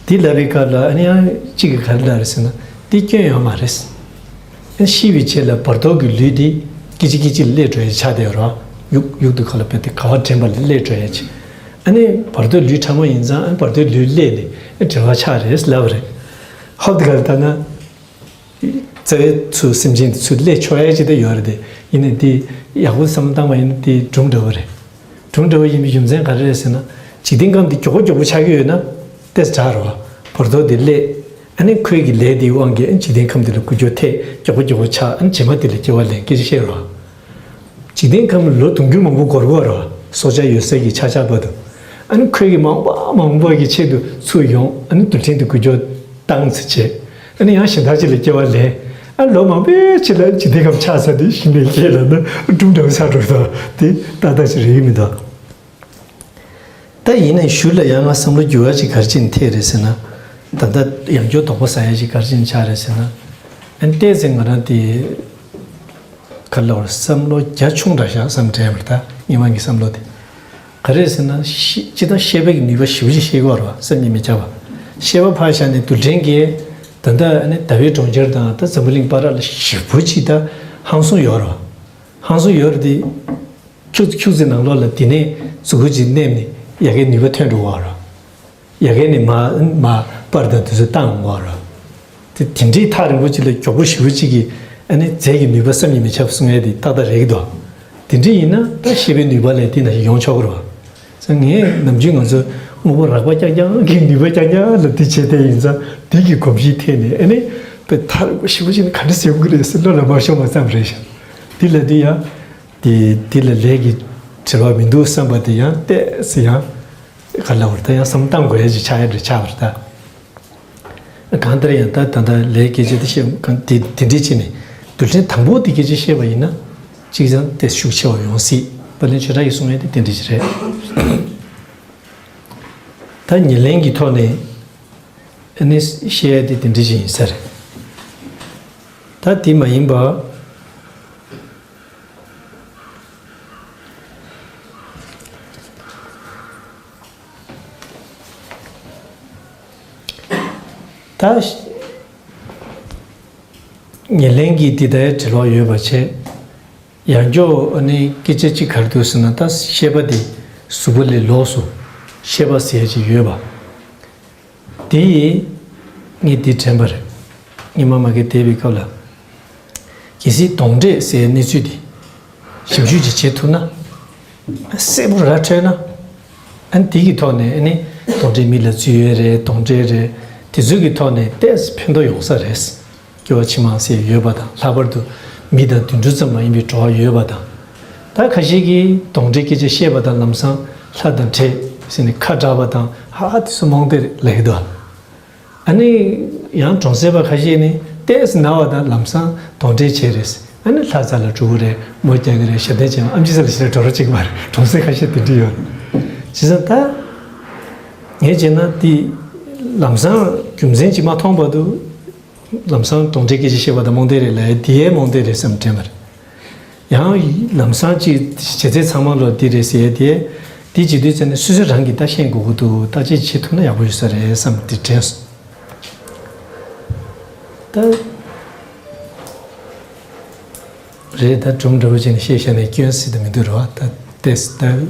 འདི་ལབ་པའི་སྐབས་ལ་ཨ་ནི་ཡང་གཅིག་གིས་ག་རེ་ལབ་རེད་ཟེར་ན། འདི་སྐྱོན་ཡོད་མ་རེད། ཨ་ནི་ཤི་བའི་རྗེས་ལ་བར་དོ་གི་ལུས་འདི་སྐད་ཅིག་སྐད་ཅིག་ལ་སླེབས་འགྲོ་ཡ་ཆགས་བསྡད་ཡོད་རེད་བ། ཡུག་ཡུག་ཏུ་ཁ་ལ་བབས་ཏེ་ག་བ་འདྲེན་པ་ལ་སླེབས་འགྲོ་ཡ་ཆེ། ཨ་ནི་བར་དོ་ལུས་ཕྲ་མོ་ཡིན་ཙང་ཨ་ནི་བར་དོའི་ལུས་སླེབས་ནས་ཨ་འབྲེལ་བ་ཆགས་རེད་ལབ་པ་རེད། ཧོབ་ཏེ་ག་ལ་ལྟ་ན། རྩ་བའི་ཚུལ་སེམས་ཅན་དེ་ཚུར་སླེབས་ཆོག་ཡ་ཅིག་ད་ཡོད་རེད་དེ། ཡིན་ནའི་དེ་ཡག་པོ་བསམ་བློ་བཏང་བ་ཡིན་ན་དེ་སྒྲུང་འདྲ་བོ་རེད། སྒྲུང་འདྲ་བོ་ཡིན་པའི་རྒྱུ་མཚན་ག་རེ་རེད་ཟེར་ན། འཇིག་རྟེན་ཁམས་འདི་མགྱོགས་པོ་མགྱོགས་པོ་ཆགས་ཀྱི་ཡོད་ན་ཏོག་ཙམ་དྲག་རེད་བ། བར་དོ་དེ་སླེབས། ཨ་ནི་ཁོའི་གི་ལས་དེའི་དབང་གིས་འཇིག་རྟེན་ཁམས་འདི་ལ་འགུལ་སྐྱོད་ཐེབས། མགྱོགས་པོ་མགྱོགས་པོ་ཆགས། ཨ་ནི་རྗེས་མ་དེ་ལ་སྐྱེ་བ་ལེན་སྐད་ཆ་བཤད་རེད་བ། འཇིག་རྟེན་ཁམས་ལོ་དུང་ཕྱུར་མང་པོ་འགོར་གྱི་ཡོད་རེད་བ། སྲོག་ཆགས་ཡོད་སའི་གི་ཆགས་ཆགས་བར་དུ། ཨ་ནི་ཁོའི་གི་མང་པོ་མང་པོ་གི་ཆེད་དུ་ཚུར་ཡོང་། ཨ་ནི་རྡུལ་ཕྲན་དེ་འགུལ་སྐྱོད་བཏང་ཚེ་བྱས། ཨ་ནི་ཡང་གཞན་དག་ཅིག་ལ་སྐྱེ་བ་ལེན། ཨ་ལོ་མང་པོའི་ཕྱི་ལ་འཇིག་རྟེན་ཁམས་ཆགས་ས་དེ་གཞི་ནས་སྐྱེས་ལ་ན་སྒྲུང་འདྲ་བོ་ཆགས་འགྲོ་ད། དེ་ཏག་ཏག་ཅིག་རེད་མི་འདུག་ད་ཡིན་ནའི་གཞུག་ལ་ཡང་ང་བསམ་བློ་འགྱུར་བ་ཅིག་ག་རེ་བྱས་ནས་ཐེབས་རེད་ཟེར་ན། ད་ལྟ་ཡང་བསྐྱར་དོགས་པ་ཟ་ཡ་ཅིག་ག་རེ་བྱས་ནས་ཆགས་རེད་ཟེར་ན། ཨ་ནི་ཏོག་ཙམ་ང་རང་དེ། ག་ལ་བར་བསམ་བློ་རྒྱ་ཆུང་དྲགས་ཤག་བསམ་དྲན་པར་ད་སྔོན་མ་གི་བསམ་བློ་དེ། ག་རེ་ཟེར་ན་ཤི་སྤྱི་བཏང་ཤེས་པའི་གི་ནུས་པ་ཞེ་པོ་ཅིག་ཤེས་ཀྱི་ཡོད་རེད་བ། སེམས་ཀྱིས་མི་ཁྱབ་པ། ཤེས་པ་ཕར་བཞག་ནས་རྡུལ་ཕྲན་གྱི་ད་ལྟ་ཨ་ནི་ཟླ་བའི་གྲོང་ཁྱེར་དང་ད་འཛམ་བུ་གླིང་བར་ལ་ཞེ་པོ་ཅིག་ད་ཧང་སང་ཡོད་རེད་བ། ཧང་སང་ཡོད་རེད་དེ། ཁྱུག་ཁྱུག་ཙམ་ནང་ལོགས་ལ་དེ་ནས་མཛུ་གུ་ཅིག་མནན་ནས་ཡ་གའི་ནུས་པ་ཐོན་འགྲོ་གི་ཡོད་རེད་བ། ཡ་གའི་ནས་མར་མར་པར་དང་དེ་ཚོ་བཏང་འོང་གི་ཡོད་རེད་བ། དེ་འདྲའི་ཐག་རིང་པོ་ཅིག་ལ་མགྱོགས་པོ་ཞེ་པོ་ཅིག་གིས་ཨ་ནི་རྫས་ཀྱི་ནུས་པ་བསམ་གྱིས་མི་ཁྱབ་གསུང་ཡས་དེ་ཏག་ཏག་རེད་ཀྱི་འདུག་དེ་འདྲ་ཡིན་ན་ད་ཤེས་པའི་ནུས་པ་ལས་དེ་ནང་བཞིན་ཡོང་ཆོག་གི་རེད་བ། ས་ངས་ནམ་རྒྱུན་ང་ཚོ་དངོས་པོ་རགས་པ་རྐྱང་རྐྱང་གི་ནུས་པ་རྐྱང་རྐྱང་ལ་དེ་བྱེད་བསྡད་ཡིན་ཙང་དེ་གི་གོམས་གཤིས་ཐད་ནས་ཨ་ནི་དཔེ་ཐག་རིང་པོ་ཞེ་པོ་ཅིག་ནས་ག་འདྲ་ཟེར་དགོས་ཀྱི་རེད་ཟེར་བློ་ལ་མ་ཤོང་བ་ཙམ་རེད་ཤག་དེ་ལ་དེ་ཡང་དེ་དེ་ལ་ལས་ཀྱི་བྲེལ་བ་མི་འདུག་བསམ་པ་དེ་ཡང་ཏོག་ཙམ་ཡང་ག་ལབ་དགོས་རེད། ད་ཡང་བསམ་བློ་གཏང་དགོས་ཡ་ཅིག་ཆགས་ཡ་འདྲ་ཆགས་པ་རེད་ད། གང་ལྟར་ཡང་ད་ད་ལྟ་ལས་སྐད་ཆ་དེ་བཤད་གང་དེ་དེ་འདྲས་བྱས་ནས་རྡུལ་ཕྲན་དང་པོ་དེ་སྐད་ཆ་བཤད་པ་ཡིན་ན་གཅིག་ཀྱང་ཏོག་ཙམ་ཤུགས་ཆེ་བ་ཡོང་སྲིད། དཔལ་ལྡན་ཆོས་གྲགས་ཀྱིས་གསུང་ཡ་དེ་དེ་འདྲས་ཅིག་རེད། ད་ཉེར་ལེན་གྱི་ཐོག་ནས་ཨ་ནི་བཤད་ཡ་དེ་དེ་འདྲས་ཅིག་ཡིན་ས་རེད། ད་དེ་མ་ཡིན་པ། ད་ཉེར་ལེན་གྱི་འདི་ལྟའི་འབྲེལ་བ་ཡོད་པ་བྱས། ཡང་སྐྱོ་ཨ་ནི་སྐད་ཆ་གཅིག་ག་རེ་འདུག་ཟེར་ན་ད་ཤེས་པ་འདི་གཟུགས་པོ་ལས་ལོགས་སུ་ཤེས་པ་ཟེར་ཅིག་ཡོད་པ། དེ་ཡིས་ངས་འདི་དྲན་པ་རེད། སྔོན་མ་མ་གི་བསྡད་པའི་སྐབས་ལ། གལ་སྲིད་གདོན་འདྲེ་ཟེར་གནས་ཚུལ་འདི་ཞིབ་འཇུག་ཅིག་བྱེད་ཐུབ་ན། གསལ་པོ་ར་འཕྲོད་ན། ཨ་ནི་དེ་གི་ཐོག་ནས་ཨ་ནི་གདོན་འདྲེ་མི་ལ་འཛུལ་ཡོད་རེད། གདོན་འདྲེ་རེད། དེ་ཚོ་གི་ཐོག་ནས་ཏོག་ཙམ་ཕན་ཐོགས་ཡོང་ས་རེད། སྐྱེ་བ་ཕྱི་མ་ཟེར་ཡོད་པ་དང་། ལྷག་པར་དུ་མི་དང་དུད་འགྲོ་ཙམ་མ་ཡིན་པའི་འགྲོ་བ་ཡོད་པ་དང་། ད་ཁ་ཤས་ཀྱིས་གདོན་འདྲེའི་སྐད་ཆ་བཤད་པ་དང་ལམ་སང་ལྷ་དང་འདྲེ་ཟེར་ནས་ཁ་གྲགས་པ་དང་ཧ་ཧ་དེ་ཚོ་རྨོངས་དད་ལབ་ཀྱི་འདུག་ཨ་ནི་ཡང་གྲོང་གསེབ་པ་ཁ་ཤས་ནི་ཏོག་ཙམ་ན་བ་དང་ལམ་སང་གདོན་འདྲེ་བྱས་རེད། ཨ་ནི་ལྷ་རྩ་ལ་སྒྲུབ་ཀྱི་རེད། མོ་རྒྱག་གི་རེད། ཞབས་བརྟན་བྱས་ཨམ་ཆི་རྩ་ལ་ཞེ་དྲག་འགྲོ་རོགས་བྱེད་ཀྱི་མ་རེད། གྲོང་གསེབ་ཁ་ཤས་དེ་འདྲ་ཡོད། བྱས་ཙང་ད་ངས་བྱས་ན་དེ་ལམ་སང་རྒྱུ་མཚན་ཅིག་མ་མཐོང་བར་དུ། ལམ་སང་གདོན་འདྲེའི་སྐད་ཆ་བཤད་པ་དང་རྨོངས་དད་རེད་ལབ་ཡ་དེ་རྨོངས་དད་རེད་བསམ་དྲན་པ་རེད། ཡང་ལམ་སང་ཅིག་བྱས་ཚད་ཚང་མ་ལོ་འདི་རེད་ཟེར་ཡ་དེ། དེ་བྱེད་དུས་ཙམ་ནས་སོ་སོ་རང་གིས་ད་ཤེས་དགོས་ཀྱི་འདུག་ད་ཅིག་བྱེད་ཐུབ་ན་ཡག་པོ་ཡོད་ས་རེད་བསམ་དེ་དྲན་སོང་། ད། རེད། ད་སྒྲུང་འདྲ་པོ་བྱས་ནས་བཤད་བཞག་ནས་སྐྱོན་ཟེར་དུ་མི་འདུག་རེད་བ། ད་ཏེས་ད་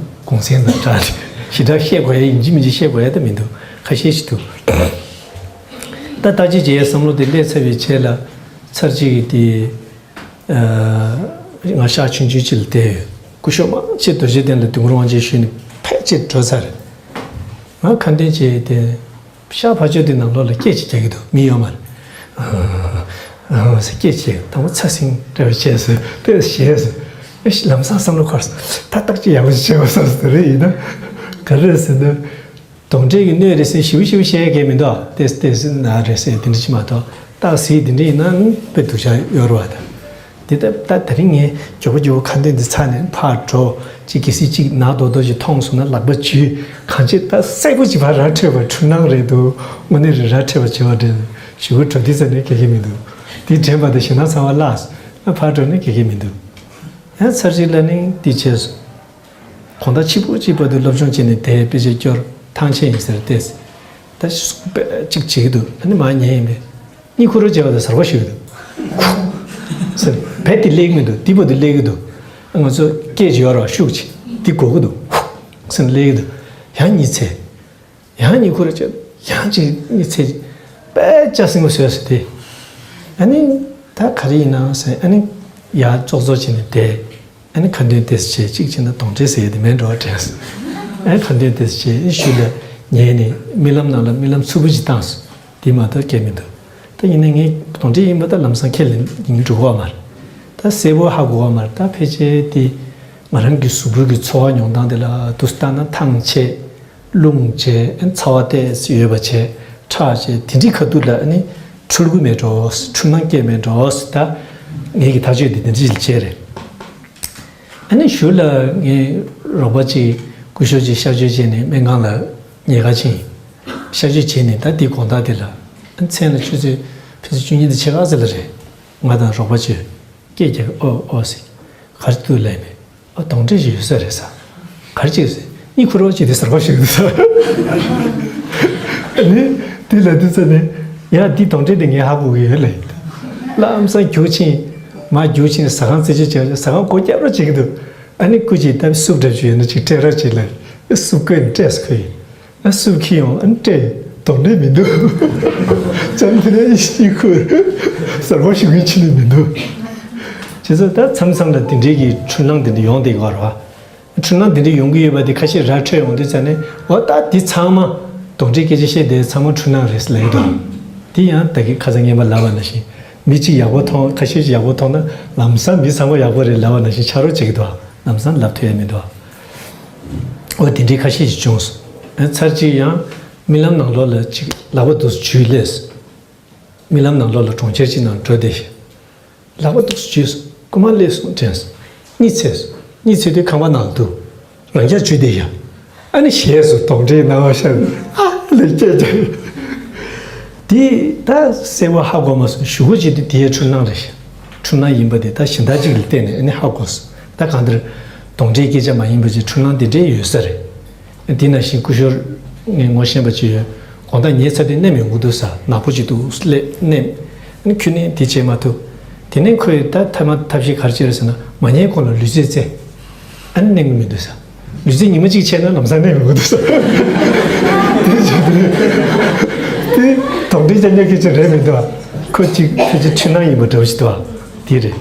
གུང་སེང་དང་འདྲ་ཞེ་དྲག་བཤད་དགོས་ཡ་ཡིན་གཅིག་མིན་གཅིག་བཤད་དགོས་ཡ་ད་མི་འདུག་ཁ་ཤས་ཤིག་འདུག་ད་ལྟ་ཅི་བྱེད་ཡ་བསམ་བློ་དེ་སླེབས་ཚར་བའི་རྗེས་ལ་ཚར་གཅིག་གིས་དེ་ང་ཤག་ཆུང་ཆུང་ཅིག་ལ་བསྡད་ཡོད། སྐུ་ཞབས་མང་ཆེ་རྡོ་རྗེ་གདན་ལ་དུས་འཁོར་དབང་ཆེན་ཞུས་ནས་ཕལ་ཆེར་འགྲོ་ཚར་རེད། ང་ཁ་འདོན་བྱས་ཏེ། ཤག་ཕར་ཕྱོགས་དེ་ནང་ལོགས་ལ་སྐད་ཅིག་རྒྱག་གི་འདུག་མི་ཡོད་མ་རེད། ཨ་ཨ་ཟེར་སྐད་ཅིག་དང་པོ་ཚ་སིང་འདྲ་བ་བྱས་སོང་། དཔེ་ཞེས་སོང་། ཨེ་ལམ་སང་བསམ་བློ་འཁོར་སོང་། ད་ཐག་ཅིག་ཡག་པོ་ཞིག་བྱས་པ་བསམ་སོང་། རེད་ཡིན་ན། ག་རེ་རེད་ཟེར་ན། གདོན་འདྲེ་གི་གནོད་རེད་ཟེར་ཞིབ་ཞིབ་བཤད་མཁན་མི་འདུག་ཏེས་ཏེས་ན་རེད་ཟེར་དེ་འདྲ་ཅིག་མ་གཏོགས་རྟགས་གཟིགས་དེ་འདྲ་ཡིན་ན་དཔེ་སྡུག་ཅག་ཡོད་རེད་བ་ད། དེ་ལྟར་ད་དེ་རིང་ངས་མགྱོགས་པོ་མགྱོགས་པོ་ཁ་འདོན་འདི་ཚར་ནས་ཕར་འགྲོ། ཅིག་གལ་སྲིད་ཅིག་ན་རྡོག་རྡོག་ཅིག་མཐོང་སོང་ན་ལག་པ་འཇུས། གང་ཅི་ད་གསལ་པོ་ཅིག་ཕར་ར་འཕྲོད་པ་འཁྲུལ་སྣང་རེད་འདུག་དངོས་གནས་རེད། ར་འཕྲོད་པ་བྱེད་པ་འདྲ་ཞུ་གི་འགྲོ་དུས་ཙམ་ནས་ག་གེ་མི་འདུག་དེ་དྲན་པ་དང་ཞེད་སྣང་ཚ་བ་བརླགས་སོང་། ཕར་འགྲོ་ནས་ག་གེ་མི་འདུག་ཡང་ཚར་གཅིག་ལ་ནི་འདི་བྱས་སོང་། དགོང་དག་ཕྱི་པོ་གཅིག་བར་དུ་སློབ་སྦྱོང་བྱས་ནས་དེ་དཔེ་ཆ་སྐྱོར་ཐང་ཆད་ཡིན་ཟེར་ཏེ། ད་ཤུགས་པ་གཅིག་བྱེད་ཀྱི་འདུག་ཨ་ནི་མར་ཉལ་ཡིན་པས། གཉིད་ཁུག་རོགས་བྱས་པ་དང་ཟུར་པ་ཞུ་གི་འདུག་ཟེར་བས་དེ་སླེབས་ཀྱི་མི་འདུག་འདི་བར་དུ་སླེབས་ཀྱི་འདུག་ང་ཚོ་སྐད་ཅིག་ཡོད་རེད་བ། ཤུགས་ཅིག་འདི་དགོས་ཀྱི་འདུག་ཟེར་སླེབས་ཀྱི་འདུག་ཡང་གཉིད་ཚད། ཡང་གཉིད་ཁུག་རོགས་བྱས། ཡང་གཅིག་གཉིད་ཚད། དཔེ་ལྕགས་སྲིན་པོ་བཟོས་སོང་སྟེ། ཨ་ནི། ད་ག་རེ་ཡིན་ནམ་ཟེར། ཨ་ནི། ཡར་ཙོག་ཙོག་བྱས་ནས་བསྡད། ཨ་ནི་ཁ་འདོན་ཏོག་ཙམ་བྱས། གཅིག་བྱས་ན་གདོན་འདྲེ་ཟེར་ཡ་དེ་མེད་འགྲོ་བ་དྲན་སོང་། ཨ་ནི་ཁ་འདོན་ཏོག་ཙམ་བྱས། ཨ་ནི་ཤུལ་ལ་ཉལ་ནས་རྨི་ལམ་ནང་ལ་རྨི་ལམ་འཚུབ་པོ་ཅིག་བཏང་སོང་། དེ་མ་གཏོགས་སྐད་མི་འདུག་ད་ཡིན་ན་ངས་གདོན་འདྲེ་ཡིན་པ་ད་ལམ་སང་ཁས་ལེན་ཡིན་འགྲོ་གི་མ་རེད། ད་གསལ་པོ་ཧ་གོ་གི་མ་རེད། ད་ཕལ་ཆེར་དེ་ང་རང་གི་གཟུགས་པོ་གི་ཚོར་བ་མྱོང་སྟངས་དེ་ལ་དུ་ལྟ་ན་ཐང་ཆད། རླུང་བྱས། ཚ་བ་ཏོག་ཙམ་ཡོད་པ་བྱས། ཁྲག་བྱས། དེ་འདྲའི་ཁ་ཐུག་ལ་ཨ་ནི་འཁྲུལ་གྱི་མེད་འགྲོ། འཁྲུལ་སྣང་སྐྱེས་མེད་འགྲོ། ད་ངེད་ཀྱི་ཐག་གཅོད་དེ་དེ་འདྲ་ཞིག་བྱས་རེད། ཨ་ནི་གཞུག་ལ་ངའི་རོགས་པ་གཅིག་སྐུ་ཞབས་གཅིག་གཤག་བཅོས་བྱས་ནས་སྨན་ཁང་ལ་ཉལ་ཁ་ཕྱིན། གཤག་བཅོས་བྱས་ནས་ད་དེའི་དགོང་དག་དེ་ལ་ཨ་ནི་མཚན་ལ་ཆུ་ཚོད་ཕལ་ཆེར་བཅུ་གཉིས་དང་ཕྱེད་ཀ་ཙམ་ལ་རེད། ང་དང་རོགས་པ་ཚོས་སྐད་རྒྱག་གི། ཨོ་ཨོ་ཟེར། ག་རེ་འདུག་ལབ་ནས། ཨ་གདོན་འདྲེ་ཞིག་ཡོད་ས་རེད་ཟེར། ག་རེ་བྱེད་ཟེར། གཉིད་ཁུག་རོགས་བྱེད་དེ་ཟུར་པ་ཞིག་འདུག་ཟེར། ཨ་ནི་དེ་ལབ་དུས་ཙམ་ནས། ཡ་འདི་གདོན་འདྲེ་འདི་ངས་ཧ་གོ་གི་ཡོད་ལབ་ཡིན། ལམ་སང་རྒྱུག་ཕྱིན། མར་རྒྱུག་ཕྱིན། ཟ་ཁང་རྩད་གཅོད་བྱས། ཟ་ཁང་སྒོ་བརྒྱབ་རོགས་བྱེད་ཀྱི་འདུག་ཨ་ནི་སྐུ་མཁྱེན་ད་སུབ་འདྲ་ཅིག་ཡོད་ན་ཅིག་སྤྲད་རོགས་བྱེད་ལབ། སུབ་བསྐོལ་ནས་སྤྲད་སོང་ཁོ་ཡིས། ཨ་སུབ་ཁྱེར་ཡོང་། ཨ་ནི་སྤྲད། གདོན་འདྲེ་མི་འདུག་ཅང་དེ་ནས་ཤི་ཁུར་གསར་པ་ཞུ་མཁན་ཆི་ནས་མི་འདུག་བྱས་ཙང་ད་མཚམས་མཚམས་ལ་དེ་འདྲའི་གི་འཁྲུལ་སྣང་དེ་འདྲ་ཡོང་བསྡད་ཀྱི་ཡོད་རེད་བ། འཁྲུལ་སྣང་དེ་འདྲ་ཡོང་གི་ཡོད་པ་དེ་ཁ་ཤས་ར་འཕྲོད་ཡོང་དུས་ཙ་ནས། འོ་ད་འདི་ཚང་མ་གདོན་འདྲེའི་སྐད་ཆ་བཤད་དེ་ཚང་མ་འཁྲུལ་སྣང་རེད་ལབ་ཀྱི་འདུག་དེ་ཡང་ད་གིན་ཁ་སང་ངས་མ་ལབ་པ་ནང་བཞིན། མི་གཅིག་ཡག་པོ་མཐོང་། ཁ་ཤས་ཀྱིས་ཡག་པོ་མཐོང་ན་ལམ་སང་མི་ཚང་མ་ཡག་པོ་རེད་ལབ་པ་ནང་བཞིན་ཆ་རོགས་བྱེད་ཀྱི་འདུག་ལམ་སང་ལབ་ཐུབ་ཡ་མི་འདུག་འོ་དེ་འདྲའི་ཁ་ཤས་ཤིག་བྱུང་སོང་། ཨ་ཚར་གཅིག་ཡང་རྨི་ལམ་ནང་ལོགས་ལ་གཅིག་ལག་པ་འདུག་སེ་འཇུས་སླེབས་སོང་། རྨི་ལམ་ནང་ལོགས་ལ་གྲོང་ཁྱེར་གཅིག་ནང་འགྲོ་བསྡད་ཤག་ལག་པ་འདུག་སེ་འཇུས་སོང་། རྐུ་མ་སླེབས་སོང་དྲན་སོང་། གཉིད་སད་སོང་། གཉིད་སད་དུས་ཁང་པ་ནང་ལ་འདུག་རང་རྐྱ་འཇུས་བསྡད་ཤག་ཨ་ནི་ཞེད་སོང་། གདོན་འདྲེའི་སྣང་བ་ཤར། ཨ་ལས་སྐྱེས་ཀྱང་། དེ་ད་གསལ་པོ་ཧ་གོ་མ་སོང་། གཞུག་གུ་བྱས་དུས་དེ་ཡང་འཁྲུལ་སྣང་རེད་ཤག་འཁྲུལ་སྣང་ཡིན་པ་དེ་ད་གཞན་དག་ཅིག་ལ་བལྟས་ནས་ཨ་ནི་ཧ་གོ་སོང་། ད་གང་ལྟར་གདོན་འདྲེའི་སྐད་ཆ་མ་ཡིན་པ་ཅིག་འཁྲུལ་སྣང་དེ་འདྲས་ཡོད་ས་རེད། དེ་ནང་བཞིན་སྐུ་ཞབས་ངས་ངོ་ཤེས་པ་ཅིག་ཡོད། དགོང་དག་ཉལ་ཚར་དུས་མནན་ཡོང་གི་འདུག་ཟེར། ནག་པོ་ཅིག་འདུག་སླེབས་མནན། ཨ་ནི་ཁྱོན་ནས་དེ་བྱེད་མ་ཐུབ། དེ་ནས་ཁོས་ད་ཐ་མ་ཐབས་ཤེས་ག་རེ་བྱས་རེད་ཟེར་ན། མ་ཉལ་གོང་ལ་ལུས་རྩལ་རྩེ། ཨ་ནི་མནན་གི་མི་འདུག་ཟེར། ལུས་རྩལ་ཉི་མ་གཅིག་བྱས་ན་ལམ་སང་མནན་ཡོང་གི་འདུག་ཟེར། དེ་བྱེད་དུས་དེ་གདོན་འདྲེ་རྐྱང་རྐྱང་སྐད་ཆ་རེད་མི་འདུག་ཁོ་གཅིག་ཕལ་ཆེར་འཁྲུལ་སྣང་ཡིན་པ་འདྲ་བོ་ཞིག་འདུག་དེ་རེད།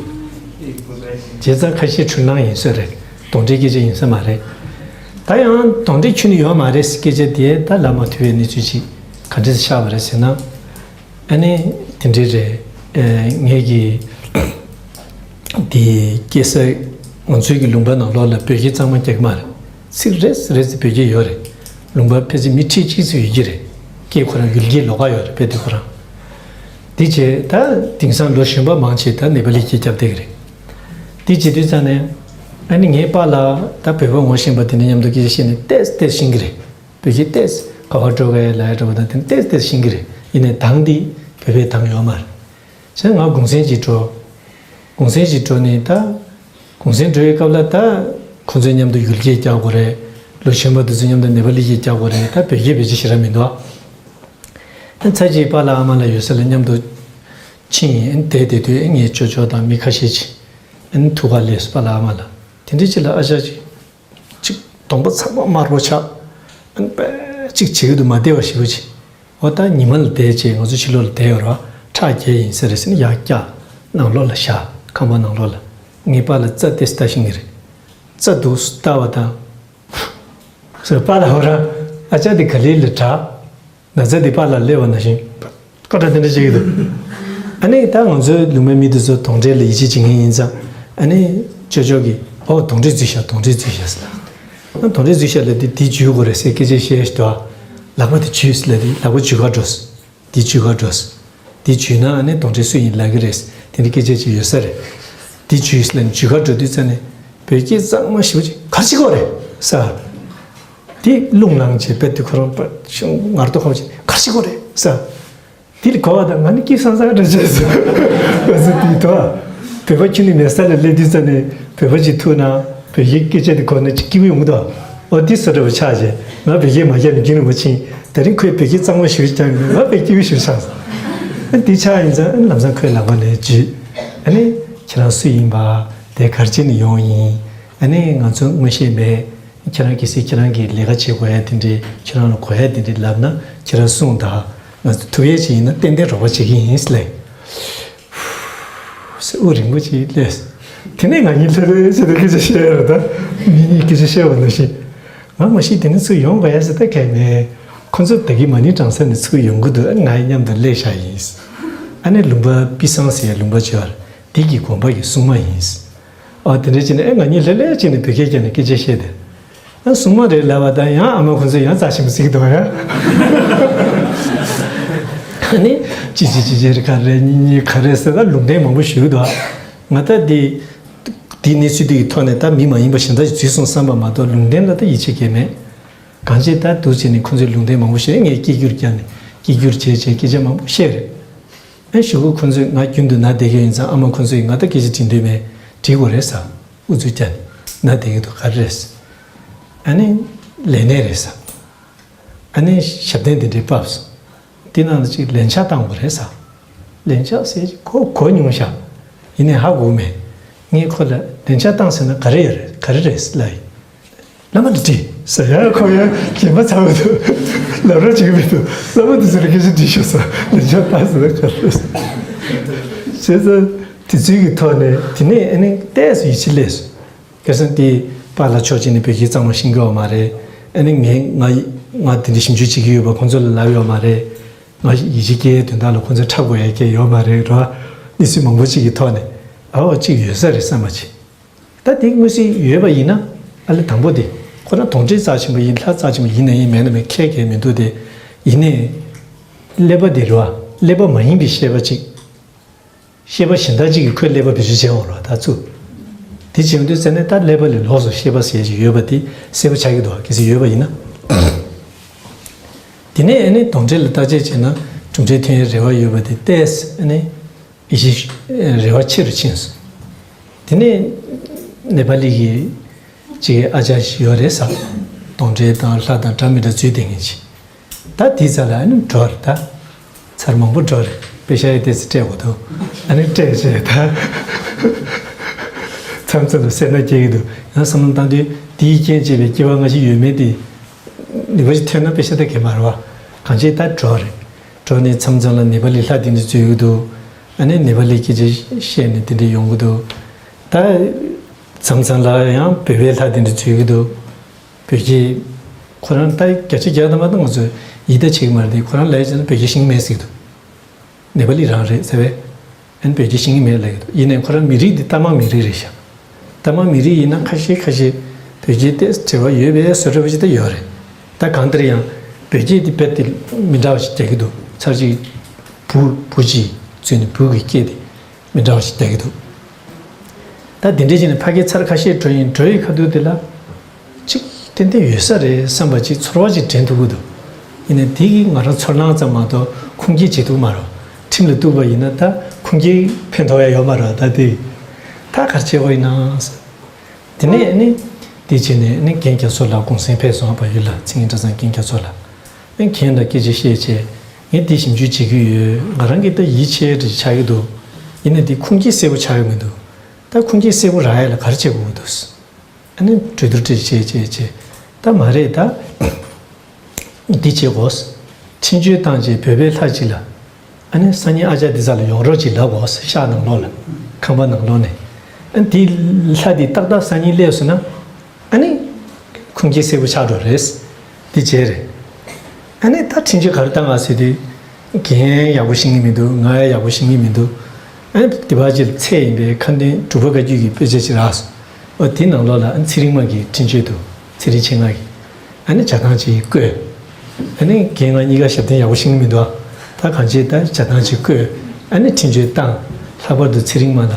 བྱས་ཙང་ཁ་ཤས་འཁྲུལ་སྣང་ཡིན་ས་རེད། གདོན་འདྲེའི་སྐད་ཆ་ཡིན་ས་མ་རེད། ད་ཡང་གདོན་འདྲེ་ཁྱོན་ནས་ཡོད་མ་རེད་སྐད་ཆ་དེ་ད་ལབ་མ་ཐུབ་པའི་གནས་ཚུལ་ཅིག་ག་འདྲས་ཆགས་པ་རེད་ཟེར་ན། ཨ་ནི་དེ་འདྲས་རེད། ཨེ་ངས་ཀྱི་དེ་སྐྱེས་ས་ང་ཚོའི་གི་ལུང་པ་ནང་ལོགས་ལ་བོད་སྐད་གཙང་མ་རྒྱག་གི་མ་རེད། ཚིག་རེ་རེ་ཙམ་བོད་སྐད་ཡོད་རེད། ལུང་པ་ཕལ་ཆེར་མི་ཁྲི་གཅིག་ཙམ་ཡོད་ཀྱི་རེད། སྐད་ཁོ་རང་ཡུལ་སྐད་ལོགས་ཀ་ཡོད་རེད། དཔེ་དེ་ཁོ་རང་། དེ་བྱས་ད་དེང་སང་ལོ་གཞོན་པ་མང་ཆེ་ད་ནེ་པ་ལི་སྐད་རྒྱབ་བསྡད་ཀྱི་རེད། དེ་བྱེད་དུས་ཙང་ནས་ཨ་ནི་ངའི་པཱ་ལགས་ད་བོད་པ་ངོ་ཤེས་པ་དེ་འདྲ་མཉམ་དུ་སྐད་ཆ་བཤད་ནས་ཏོག་ཙམ་ཏོག་ཙམ་ཤེས་ཀྱི་རེད། བོད་སྐད་ཏོག་ཙམ་ག་པར་འགྲོ་ག་ལབ་ཡ་འདྲ་པོ་དང་དེ་ཏོག་ཙམ་ཏོག་ཙམ་ཤེས་ཀྱི་རེད། ཡིན་ནའི་གདངས་འདི་བོད་པའི་གདངས་ཡོད་མ་རེད། བྱས་ང་གུང་སེང་ཅིག་འགྲོ། གུང་སེང་ཅིག་འགྲོ་ནས་ད། གུང་སེང་འགྲོ་བའི་སྐབས་ལ་ད། ཁོང་ཚོས་མཉམ་དུ་ཡུལ་སྐད་རྒྱག་དགོས་རེད། ལོ་གཞོན་པ་དེ་ཚོས་མཉམ་དུ་ནེ་པ་ལི་སྐད་རྒྱག་དགོས་རེད། ད་བོད་སྐད་བེད་སྤྱོད་ཞེ་དྲག་མི་འདུག་ཨ་ཚར་གཅིག་པཱ་ལགས་ཨ་མ་ལགས་ཡོད་ས་ལ་མཉམ་དུ་ཕྱིན་ཡིན། དེ་དེ་དུས་ངའི་ཅོ་ཅོ་དང་མི་ཁ་ཤས་ཅིག་ཨ་ནི་ཐུག་ག་སླེབས་སོང་། པཱ་ལགས་ཨ་མ་ལགས་དེ་འདྲའི་ཅིག་ལ་ཨ་ཅག་ཅིག་ཅིག་གདོང་པ་ཚང་མ་དམར་པོ་ཆགས། ཨ་ནི་པད་ཅིག་བྱེད་ཀྱི་འདུག་མ་བདེ་བ་ཞེ་པོ་ཅིག་འོ་ད་ཉི་མ་ལ་བསྡད་བྱས་ང་ཚོ་ཕྱི་ལོགས་ལ་བསྡད་ཡོད་རེད་བ། ཁྲག་རྒྱས་ཡིན་ས་རེད་ཟེར་ནས་ཡར་བཀྱགས། ནང་ལོགས་ལ་བཞག་ཁང་པ་ནང་ལོགས་ལ། ངའི་པཱ་ལགས་རྩ་ཏོག་ཙམ་ལྟ་ཤེས་ཀྱི་རེད། རྩ་འདུག་ལྟ་བ་དང་། ཟེར་པཱ་ལགས་ཧོ་རང་ཨ་ཅག་དེ་ག་ལེ་ལ་དྲག་ན་ཚ་དེ་པཱ་ལགས་སླེབས་པ་ནང་བཞིན། སྐོར་ར་དེ་འདྲ་བྱེད་ཀྱི་འདུག་ཨ་ནི་ད་ང་ཚོའི་ལུང་པའི་མི་དེ་ཚོ་གདོན་འདྲེ་ལ་ཡིད་ཆེས་བྱེད་མཁན་ཡིན་ཙང་། ཨ་ནི་ཅོ་ཅོ་གིས་ཨོ་གདོན་འདྲེ་འཛུལ་ཤག་གདོན་འདྲེ་འཛུལ་ཤག་ཟེར། ཨ་གདོན་འདྲེ་འཛུལ་ཤག་ལབ་དུས་འདི་འཇུས་དགོས་རེད་ཟེར་སྐད་ཆ་བཤད་ཤག་འདུག་ལག་པ་དེ་འཇུས་ཟེར་ལབ་དུས་ལག་པ་འཇུས་ག་འགྲོ་ཟེར། འདི་འཇུས་ག་འགྲོ་ཟེར། འདི་འཇུས་ན་ཨ་ནི་གདོན་འདྲེ་སུ་ཡིན་ལབ་ཀྱི་རེད་ཟེར། དེ་འདྲའི་སྐད་ཆ་ཅིག་ཡོད་ས་རེད། འདི་འཇུས་ཟེར་ལབ་ནས་འཇུས་ག་འགྲོ་དུས་ཙ་ནས་བོད་སྐད་གཙང་མ་ཞེ་པོ་ཅིག་ག་རེ་བྱེད་ཀྱི་ཡོད་རེད་ཟེར། དེ་རླུང་ལངས་བྱས་པད་དེ་ཁོ་རང་པ་ཤིང་ངར་ཏོ་ཁ་བ་ཅིག་ག་རེ་བྱེད་ཀྱི་ཡོད་རེད་ཟེར། དེ་ལ་གོ་བ་དང་ང་ནི་སྐྱིད་སང་སང་འདྲ་བྱས་སོང་། ང་ཚོ་དེའི་ཐོག་བོད་པ་ཁྱོན་ནས་མེད་ས་ལ་སླེབས་དུས་ཙ་ནས་བོད་པ་ཅིག་ཐུག་ན་བོད་ཡིག་སྐད་ཆ་དེ་གོ་ན་ཅིག་སྐྱིད་པོ་ཡོང་གི་འདུག་འོ་དེ་བཟོ་འདྲ་བ་ཆགས་བྱས་ང་བོད་སྐད་མ་རྒྱབ་ནས་རྒྱུན་རིང་པོ་ཕྱིན། དེ་རིང་ཁོས་བོད་སྐད་གཙང་མ་ཞུ་ཀྱང་ཡིན་ང་དཔེ་སྐྱིད་པོ་ཞིག་ཆགས་སོང་། ཨ་དེ་ཆགས་ཡིན་ཙང་ཨ་ལམ་སང་ཁོའི་ལག་པ་ནས་འཇུས། ཨ་ནི་ཁྱེད་རང་སུ་ཡིན་པ། དེ་ག་རེ་བྱས་ནས་ཡོང་ཡིན། ཨ་ནི་ང་ཚོ་མངོན་ཤེས་མེད། ཁྱེད་རང་གལ་སྲིད་ཁྱེད་རང་གིས་ལས་ཀ་བྱེད་དགོས་ཡ་དེ་འདྲའི་ཁྱེད་རང་ལ་གོ་ཡ་དེ་འདྲའི་ལབ་ན་ཁྱེད་རང་གསུངས་དང་། ང་ཚོ་ཐུག་ཡས་ཅིག་ཡིན་ན་ཏན་ཏན་རོགས་པ་བྱེད་ཀྱི་ཡིན་ཟེར་ལབ། ཧྥུ་ཟེར་དབུགས་རིང་པོ་ཅིག་བླས། དེ་ནས་ང་གཉིས་ལྷོད་ལྷོད་བྱས་ཏེ་སྐད་ཆ་བཤད་ཡ་རེད་ད། མི་གཉིས་སྐད་ཆ་བཤད་པ་ནང་བཞིན། ང་མ་གཞི་དེ་ནས་ཚུར་ཡོང་དགོས་ཡ་ཟེར་ད་གལ་མེད། ཁོ་ཚོ་ད་གིན་མ་ཎི་བགྲང་ས་ནས་ཚུར་ཡོང་གི་འདུག་ཨ་ང་མཉམ་དུ་སླེབས་བཞག་ཡིན། ཨ་ནི་ལུང་པ་པི་སང་ཟེར་ཡ་ལུང་པ་བྱོས་པ་རེད། འདི་གི་དགོན་པ་གི་སྲུང་མ་ཡིན། ཨ་དེ་འདྲ་བྱས་ནས་ཨེ་ང་གཉིས་ལྷོད་ལྷོད་བྱས་ནས་བོད་སྐད་རྒྱབ་ནས་སྐད་ཆ་བཤད་དེ། ཨ་སྲུང་མ་རེད་ལབ་པ་དང་ཡང་ཨ་མ་ཁོ་ཚོས་ཡང་རྩ་ཆེན་པོ་བརྩི་གི་འདུག་ཡ། ཨ་ནི་ཅི་ཅི་ཅི་ཅི་རེད་ག་རེ་གཉིས་གཉིས་ག་རེ་ཟེར་ད་ལུང་བསྟན་མང་པོ་ཞུ་གི་འདུག་ང་ད་འདི་འདི་གནས་ཚུལ་འདི་གི་ཐོག་ནས་ད་མི་མ་ཡིན་པ་གཞན་དག་ཅིག་འཛུལ་སོང་བསམ་པ་མ་གཏོགས་ལུང་བསྟན་ལ་ད་ཡིད་ཆེས་གང་ཡང་མེད། གང་ཅི་ད་འདུག་བྱས་ནས་ཁོ་ཚོས་ལུང་བསྟན་མང་པོ་བཤད། ངས་སྐད་སྒྱུར་བརྒྱབ་ནས་སྐད་སྒྱུར་བྱས་བྱས་སྐད་ཆ་མང་པོ་བཤད་རེད། ཨེ་གཞུག་གུ་ཁོ་ཚོས་ང་རྒྱུན་དུ་ན་བསྡད་ཀྱི་ཡིན་ཙང་ཨ་མ་ཁོ་ཚོས་ང་ད་སྐད་ཆ་དྲི་འདོད་མེད། དྲི་དགོས་རེད་ཟེར། ཨུ་ཚུགས་བརྒྱབ་ནས་ན་བསྡད་ཀྱི་འདུག་ག་རེ་རེད་ཟེར། ཨ་ནི་ལས་གནས་རེད་ཟེར། ཨ་ནི་ཞབས་བརྟན་དེ་འདྲའི་ཕབ་སོང་། དེ་ནང་ལ་ཅིག་ལན་ཆགས་བཏང་དགོས་རེད་ཟེར། ལན་ཆགས་ཟེར་གོ་གོ་མྱོང་ཤག་ཡིན་ནའི་ཧ་གོ་མེད། ངས་ཁོ་ལ་ལན་ཆགས་བཏང་ཟེར་ན་ག་རེ་ཡོད་རེད་ག་རེ་རེད་ལབ་ཡིན། བླ་མ་ལ་དྲིས་ཟེར་ཡ་ཁོ་ཡང་གད་མོ་ཚ་བོ་འདུག་ལབ་རོགས་བྱེད་ཀྱི་མི་འདུག་བླ་མ་དེ་ཚོ་ལ་སྐད་ཆ་དྲིས་ཤོག་ཟེར། ལན་ཆགས་བཏང་ཟེར་ན་ག་རེ་ཟེར། བྱས་ཙང་དེ་ཚོའི་གི་ཐོག་ནས་དེ་ནས་ཨ་ནི་ཏོག་ཙམ་ཡིད་ཆེས་སླེབས་སོང་། ཁ་སང་དེ་པཱ་ལགས་ཕྱོགས་གཅིག་ནས་བོད་སྐད་གཙང་མ་ཤེས་ཀྱི་ཡོད་མ་རེད། ཨ་ནི་ངས་ང་ང་དེ་འདྲ་ཞིབ་འཇུག་བྱེད་ཀྱི་ཡོད་པ་ཁོང་ཚོ་ལ་ལབ་ཡོད་མ་རེད། ང་ཡིད་ཆེས་སྐྱེ་དོན་དག་ལ་ཁོང་ཚོ་འཁྲབ་དགོས་ཡ་གལ་ཡོད་མ་རེད་ར། གནས་ཚུལ་མང་པོ་ཅིག་གི་ཐོག་ནས་ཨའོ་གཅིག་ཡོད་ས་རེད་བསམ་པ་ཅིག་ད་དེ་དངོས་གནས་ཡོད་པ་ཡིན་ན་ཨ་ལེ་དང་པོ་དེ་ཁོ་རང་གདོན་འདྲེ་རྩ་ཆེན་པོ་ཡིན་ལྷ་རྩ་ཆེན་པོ་ཡིན་ན་ཡིན་མེད་ན་མེད་ཁྱད་གལ་མི་འདུག་དེ་ཡིན་ནའི་ཀླད་པ་དེ་རེད་བ། ཀླད་པ་མ་ཡིན་པའི་ཤེས་པ་ཅིག་ཤེས་པ་གཞན་དག་ཅིག་གིས་ཁོའི་ཀླད་པ་བེད་སྤྱོད་བྱས་འོང་ར་ད་ཚུ། དེ་བྱེད་འདོད་ཟེར་ནས་ད་ཀླད་པ་ལས་ལོགས་སུ་ཤེས་པ་ཟེར་ཞིག་ཡོད་པ་དེ་གསལ་པོ་ཆགས་ཀྱི་འདུག་གལ་སྲིད་ཡོད་པ་ཡིན་ན། དེ་ནས་ཨ་ནི་གདོན་འདྲེ་ལ་བརྟག་དཔྱད་བྱས་ན་གྲུབ་འབྲས་ཐོན་ཡའི་རེ་བ་ཡོད་པ་དེ་ཏོག་ཙམ་ཨ་ནི་ཡིད་ཆེས་རེ་བ་ཆེ་རུ་ཕྱིན་སོང་། དེ་ནས་ནེ་པ་ལི་གི་ཅིག་ཨ་ཅག་ཞིག་ཡོད་རེད་ཟེར། གདོན་འདྲེ་དང་ལྷ་དང་འདྲ་མི་འདྲ་འཛུལ་བསྡད་མཁན་ཅིག་ད་དེའི་རྩ་ལ་ཨ་ནི་འགྲོ་རེད་ད། ཚར་མང་པོ་འགྲོ་རེད། པེ་ཤ་ཡི་ཏོག་ཙམ་སྤྲད་དགོས་འདུག་ཨ་ནི་སྤྲད་བྱས་ད། མཚམས་མཚམས་ལ་སེར་སྣ་སྐྱེ་གི་འདུག་ཡང་བསམ་བློ་བཏང་དུས་དེའི་རྐྱེན་བྱས་པའི་སྐྱེ་བ་སྔ་ཕྱི་ཡོད་མེད་དེ། ནེ་པ་ལི་ཐོན་ན་པེ་ཤ་ད་གས་མ་རེད་བ། གང་བྱས་ད་འགྲོ་རེད། འགྲོ་ནས་མཚམས་མཚམས་ལ་ནེ་པ་ལི་ལྷ་དེ་འདྲ་འཛུལ་གི་འདུག་ཨ་ནི་ནེ་པ་ལི་སྐད་ཆ་བཤད་ནས་དེ་འདྲ་ཡོང་གི་འདུག་ད་མཚམས་མཚམས་ལ་ཡང་བོད་པའི་ལྷ་དེ་འདྲ་འཛུལ་གི་འདུག་བོད་ཀྱི་ཁོ་རང་ད་བརྒྱ་ཆ་བརྒྱ་དང་མ་གཏོགས་ང་ཚོས་ཡིད་ད་བྱེད་ཀྱི་མ་རེད་དེ་ཁོ་རང་ལས་བྱས་ན་བོད་ཀྱི་ཤེས་ཀྱི་མེད་ཟེར་གི་འདུག་ནེ་པ་ལི་རང་རེད་ཟེར་བས། ཨན་བོད་སྐད་ཤེས་ཀྱི་མེད་ལབ་ཀྱི་འདུག་ཡིན་ནའི་ཁོ་རང་མི་རིགས་འདི་ཏ་མ་མི་རིགས་རེད་ཤག་ཏ་མ་མི་རིགས་ཡིན་ན་ཁ་ཤས་ཁ་ཤས་བོད་སྐད་དེ་འབྲེལ་བ་ཡོད་པའི་བཟོ་འདྲ་པོ་ཞིག་ད་ཡོད་རེད། ད་གང་ལྟར་ཡང་བོད་སྐད་འདི་རྦད་དེ་མི་འདྲ་བ་ཞིག་རྒྱག་གི་འདུག་ཚར་གཅིག་བུ་བུ་གཅིག་བཙུན་ནས་བུ་གི་སྐད་དེ་མི་འདྲ་བ་ཞིག་རྒྱག་གི་འདུག་ད་དེ་འདྲ་བྱས་ནས་ཕ་གིར་ཚར་ཁ་ཤས་འགྲོ་ཡིན། འགྲོ་ཡི་ཁ་ཐུག་དེ་ལ། གཅིག་ཏན་ཏན་ཡོད་ས་རེད་བསམ་པ་གཅིག་ཚོར་བ་གཅིག་དྲན་ཐུབ་ཀྱི་འདུག་ཡིན་ནའི་དེ་གིས་ང་རང་ཚོར་སྣང་ཙམ་མ་གཏོགས་ཁུངས་སྐྱེལ་བྱེད་ཐུབ་མ་རེད། ཁྲིམས་ལ་གཏུགས་པ་ཡིན་ན་ད་ཁུངས་སྐྱེལ་ཕན་ཐོགས་ཡ་ཡོད་མ་རེད། ད་དེ་ད་ག་རེ་བྱེད་དགོས་ཡིན་ན། དེ་ནས་ནི་དེ་བྱས་ནས་ནི་རྒན་རྒྱ་མཚོ་ལགས་གུང་སེང་ཕེབས་སོང་། བལ་ཡུལ་ལ་མཚན་སྙན་གྲྭ་ཚང་རྒན་རྒྱ་མཚོ་ལགས། ཨེ་རྒན་ལ་སྐད་ཆ་བཤད་བྱས་ངས་འདི་ཞིབ་འཇུག་བྱེད་ཀྱི་ཡོད། ང་རང་གིས་ད་ཡིད་ཆེས་འདྲ་ཆགས་ཀྱི་འདུག་ཡིན་ནའི་འདི་ཁུངས་སྐྱེལ་གསལ་པོ་ཆགས་ཀྱི་མི་འདུག་ད་ཁུངས་སྐྱེལ་གསལ་པོ་རག་ཡ་ལ་ག་རེ་བྱེད་དགོས་ཀྱི་འདུག་ཨ་ནི་གྲོས་བསྡུར་འདྲ་བྱས་བྱས་བྱས་ད་མ་རེད་ད། འདི་བྱེད་དགོས། འཕྲིན་བཅོལ་བཏང་རྗེས་བོད་པའི་ལྷ་གཅིག་ལ། ཨ་ནི་སང་ཉིན་ཨ་ཅག་འདི་ཚ་ལ་ཡོང་རོགས་གྱིས་ལབ་དགོས། ཤག་ནང་ལོགས་ལ། ཁང་པ་ནང་ལོགས་ནས། ཨ་ནི་དེའི་ལྷ་འདི་ཏག་ཏག་སང་ཉིན་སླེབས་སོང་ན། ཨ་ནི། ཁུངས་སྐྱེལ་གསལ་པོ་ཆགས་འགྲོ་རེད། འདི་བྱས་རེད། ཨ་ནི་ད་འཕྲིན་བཅོལ་ག་རེ་བཏང་ང་ཟེར་དུས། རྒན་ཡག་པོ་ཤེས་ཀྱི་མི་འདུག་ང་ཡང་ཡག་པོ་ཤེས་ཀྱི་མི་འདུག་ཨ་ནི་དེ་བར་གྱི་ཚད་ཡིན་པའི་ཁ་འདོན་དྲུག་པ་བཀའ་བརྒྱུད་ཀྱི་དཔེ་ཆ་ཅིག་རག་སོང་། ཨོ་དེ་ནང་ལོགས་ལ་ཨ་ནི་ཚེ་རིང་མ་གི་འཕྲིན་བཅོལ་འདུག་ཚེ་རིང་མཆེད་ལྔ་གི། ཨ་ནི་བྱ་བཏང་ཅིག་བཀོད། ཨ་ནི་རྒན་ང་གཉིས་ཀ་ཞབས་བརྟན་ཡག་པོ་ཤེས་ཀྱི་མི་འདུག་ད་གང་བྱས་ད་བྱ་བཏང་ཅིག་བཀོད། ཨ་ནི་འཕྲིན་བཅོལ་བཏང་། ལྷག་པར་དུ་ཚེ་རིང་མ་ལ་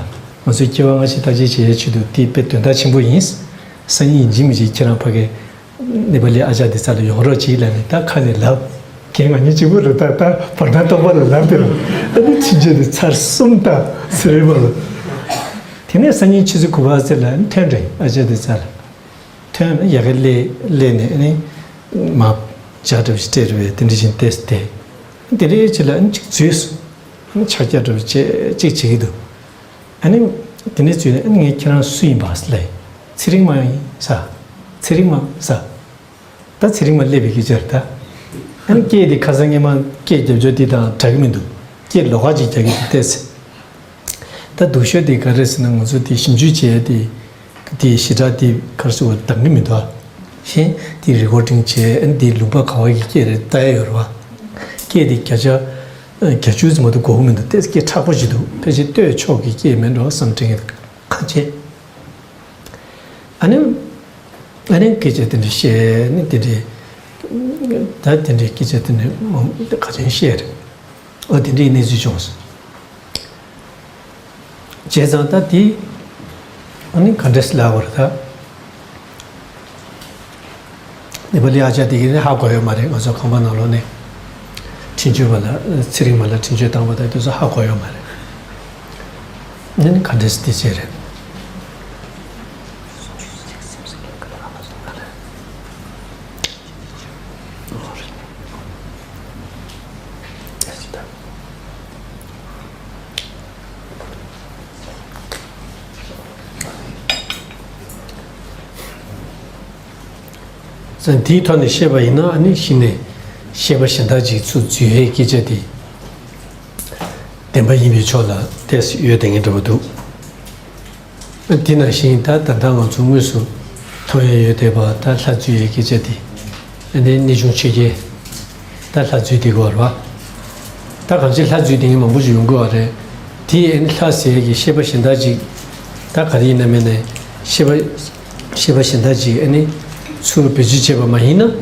ང་ཚོའི་སྐྱེ་བ་སྔ་ཕྱི་བརྟག་དཔྱད་བྱེད་ཡའི་ཆེད་དུ་དེ་དཔེ་དོན་དག་ཆེན་པོ་ཡིན། སང་ཉིན་ཡིན་གཅིག་མིན་གཅིག་ཁྱེད་རང་ཕ་གི་ནེ་པ་ལི་ཨ་ཅག་འདི་ཚ་ལ་ཡོང་རོགས་གྱིས་ལབ་ནས་ད་ཁ་ནས་ལབ། རྒན་ང་གཉིས་གཅིག་པུ་རེད། ད་ད་བར་སྣང་སྟོང་པ་ལ་ལབ་དེ་རེད། ཨ་ནི་ཕྱིན་ཆད་དེ་ཚར་གསུམ་ད་ཟེར་རེད་པ་ལ། དེ་ནས་སང་ཉིན་ཆུ་ཚོད་དགུ་པ་ཙམ་ལ་ཐོན་རེད། ཨ་ཅག་འདི་ཚ་ལ་ཐོན་ཡ་གི་སླེབས་སླེབས་ནས་ཨ་ནི་མ་ཇ་འདྲ་བོ་ཞིག་སྤྲད་རེད་པས། དེ་འདྲ་བཞིན་བལྟས་དེ་དེ་འདྲའི་ཆེད་ལ་ཨ་ནི་གཅིག་འཛུལ་སོང་། ཨ་ནི་ཕྱག་རྒྱ་འདྲ་བོ་བྱས་གཅིག་བྱེད་ཀྱི་འདུག་ཨ་ནི། དེ་ནས་ཚུར་ཨ་ནི་ངས་ཁྱེད་རང་སུ་ཡིན་པ་ལབ་ཡིན། ཚེ་རིང་མ་ཡིན་ས། ཚེ་རིང་མ་ས། ད་ཚེ་རིང་མ་སླེབས་པའི་སྐད་ཆ་རེད་ད། ཨ་ནི་སྐད་དེ་ཁ་སང་སྔས་མ་སྐད་རྒྱབ་ཕྱོགས་དེ་དང་འདྲ་གི་མི་འདུག་སྐད་ལོགས་ཀ་ཅིག་རྒྱག་གི་འདུག་ལྟས། ད་སྡུག་ཤོས་དེ་ག་རེ་ཟེར་ན་ང་ཚོ་དེ་ཞིབ་འཇུག་བྱས་ཏེ། དེ་ཞེ་དྲག་དེ་ག་རེ་ཟེར་བ་འདང་གི་མི་འདུག་ཨ། གཞན་དེ་རི་ཀོར་ཌིང་བྱས་ཨ་ནི་དེ་ལུང་པ་ག་བ་གི་སྐད་རེད་ལྟ་ཡ་ཡོད་རེད་བ། སྐད་དེ་བརྒྱ་ཆ། བརྒྱད་ཅུ་ཙམ་མ་གཏོགས་གོ་གི་མི་འདུག་ཏོག་ཙམ་སྐད་མཁྲེགས་པོ་ཞིག་འདུག་ཕལ་ཆེར་སྟོད་ཕྱོགས་ཀྱི་སྐད་མིན་འགྲོ་བསམ་དྲན་གྱི་འདུག་ཁ་ཆེ། ཨ་ནི། ཨ་ནི་སྐད་ཆ་དེ་འདྲ་བཤད་ནི་དེ་འདྲའི། ད་དེ་འདྲའི་སྐད་ཆ་དེ་འདྲ་མང་པོ་ཁ་ཆེན་བཤད་རེད། ཨོ་དེ་འདྲའི་གནས་ཚུལ་བྱུང་སོང་། བྱས་ཙང་ད་དེ། ཨ་ནི་ག་འདྲས་ལབ་པ་རེད་ད། ནེ་པ་ལི་ཨ་ཅག་དེ་གིས་ནི་ཧ་གོ་ཡོད་མ་རེད། ང་ཚོ་ཁང་པ་ནང་ལོགས་ནས་འཕྲིན་བཅོལ་བ་ལ་ཚེ་རིང་མ་ལ་འཕྲིན་བཅོལ་བཏང་བ་དང་དེ་ཚོ་ཧ་གོ་ཡོད་མ་རེད། ཨ་ནི་ག་འདྲས་དེ་བྱས་རེད། ཙང་དེའི་ཐོག་ནས་བཤད་པ་ཡིན་ན་ཨ་ནི་གཞི་ནས་ ཤེས་པ་གཞན་དག་ཅིག་ཚུར་འཛུལ་ཡའི་སྐད་ཆ་དེ་བདེན་པ་ཡིན་པའི་ཕྱོགས་ལ་ཏོག་ཙམ་ཡོད་བསྡད་མཁན་འདྲ་པོ་འདུག་དེ་ནང་བཞིན་ད་ད་ལྟ་ང་ཚོ་དངོས་སུ་མཐོང་ཡ་ཡོད་བསྡད་པ་ད་ལྷ་འཛུལ་ཡའི་སྐད་ཆ་དེ་ཨ་ནི་གནས་ཆུང་ཆོས་རྒྱལ་ད་ལྷ་འཛུལ་བསྡད་ཀྱི་ཡོད་རེད་བ། ད་གང་ཅི་ལྷ་འཛུལ་བསྡད་མཁན་མང་པོ་ཞིག་ཡོང་གི་ཡོད་རེད། དེ་ཨ་ནི་ལྷ་ཟེར་ཡ་གི་ཤེས་པ་གཞན་དག་ཅིག་ད་ག་རེ་ཡིན་ན་མིན་ནའི་ཤེས་པ་ཤེས་པ་གཞན་དག་ཅིག་ཨ་ནི་ཚུར་བེད་སྤྱོད་བྱས་པ་མ་ཡིན་ན།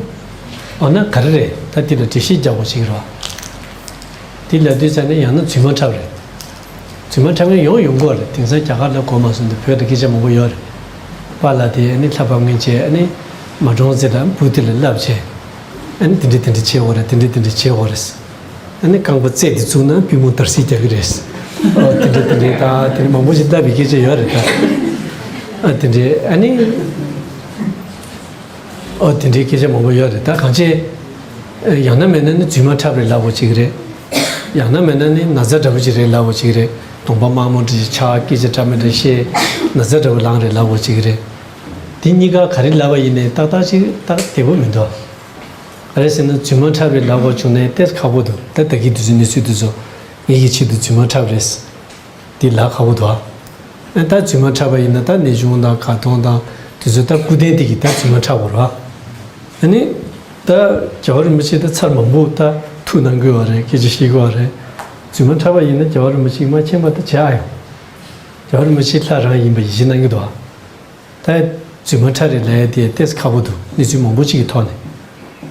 འོ་ན་ག་རེ་རེད། ད་འདི་ལ་འགྲེལ་བཤད་རྒྱག་དགོས་ཅིག་རེད་བ། འདི་ལབ་དུས་ཙ་ནས་ཡང་ན་རྫུན་མ་འཁྲབ་རེད། རྫུན་མ་འཁྲབ་མཁན་ཡོང་ཡོང་གི་ཡོད་རེད། དེང་སང་རྒྱ་གར་ལ་གོ་མ་སོང་དུས་བོད་དུ་སྐད་ཆ་མང་པོ་ཡོད་རེད། པཱ་ལགས་དེ་ཨ་ནི་ལྷ་ཕབ་མཁན་བྱས་ཨ་ནི་མ་གྲོངས་ཚེ་ལ་བུ་དེ་ལ་བསླབ་བྱས། ཨ་ནི་དེ་འདྲ་དེ་འདྲ་བྱེད་དགོས་རེད། དེ་འདྲ་དེ་འདྲ་བྱེད་དགོས་རེད། ཨ་ནི་རྐང་པ་རྩེ་དེ་བཙུགས་ན་པུས་མོ་འདར་སིག་རྒྱག་གི་རེད། ཨོ་དེ་འདྲ་དེ་འདྲ་ད་དེ་འདྲ་མང་པོ་ཞིག་ལབ་པའི་སྐད་ཆ་ཡོད་རེད་ད། ཨ་དེ་འདྲ་ཨ་ནི། ཨོ་དེ་འདྲའི་སྐད་ཆ་མང་པོ་ཡོད་རེད་ད། གང་ཅི། ཡང་ན་མེད་ན་ནི་རྫུན་མ་འཁྲབ་རེད་ལབ་དགོས་ཅིག་རེད། ཡང་ན་མེད་ན་ནི་ན་ཚ་འདྲ་པོ་ཅིག་རེད་ལབ་དགོས་ཅིག་རེད། གདོང་པ་དམར་མོ་འདྲ་ཞིག་ཆགས། སྐད་ཆ་འདྲ་མི་འདྲ་བཤད། ན་ཚ་འདྲ་པོ་ལངས་རེད་ལབ་དགོས་ཅིག་རེད། དེ་གཉིས་ཀ་ག་རེ་ལབ་པ་ཡིན་ནའི་ཏག་ཏག་ཅིག་ཏག་བདེ་པོ་མི་འདུག་ག་རེ་ཟེར་ན་རྫུན་མ་འཁྲབ་རེད་ལབ་དགོས་བྱུང་ནའི་ཏོག་ཙམ་ཁག་པོ་འདུག་ད་ད་གི་དུས་ཚོད་གནས་ཚུལ་དེ་ཚོ་ངེད་ཀྱི་ཆེད་དུ་རྫུན་མ་འཁྲབ་རེད། འདི་ལབ་ཁག་པོ་འདུག་ཨ་ད་རྫུན་མ་འཁྲབ་པ་ཡིན་ན་ད་གནས་ཆུང་དང་དགའ་གདོང་དང་དེ་ཚོ་ད་སྐུ་རྟེན་དེ་གིས་ད་རྫུན་མ་འཁྲབ་དགོས་རེད་བ། ཨ་ནི་ད་རྒྱལ་བ་རིན་པོ་ཆེ་ད་ཚར་མང་པོ་ད་ཐུགས་གནང་གི་ཡོད་རེད། སྐད་ཆ་བཤད་ཀྱི་ཡོད་རེད། རྫུན་མ་འཁྲབ་པ་ཡིན་ན་རྒྱལ་བ་རིན་པོ་ཆེས་མ་མཁྱེན་པ་ད་བྱེད་ཨ་ཡོང་། རྒྱལ་བ་རིན་པོ་ཆེ་ལྷ་རང་ཡིན་པ་ཡིད་ཆེས་གནང་གི་འདུག་ད་རྫུན་མ་འཁྲབ་རེད་ལབ་ཡ་དེ་ཏོག་ཙམ་ཁག་པོ་འདུག་གནས་ཚུལ་མང་པོ་ཅིག་གི་ཐོག་ནས།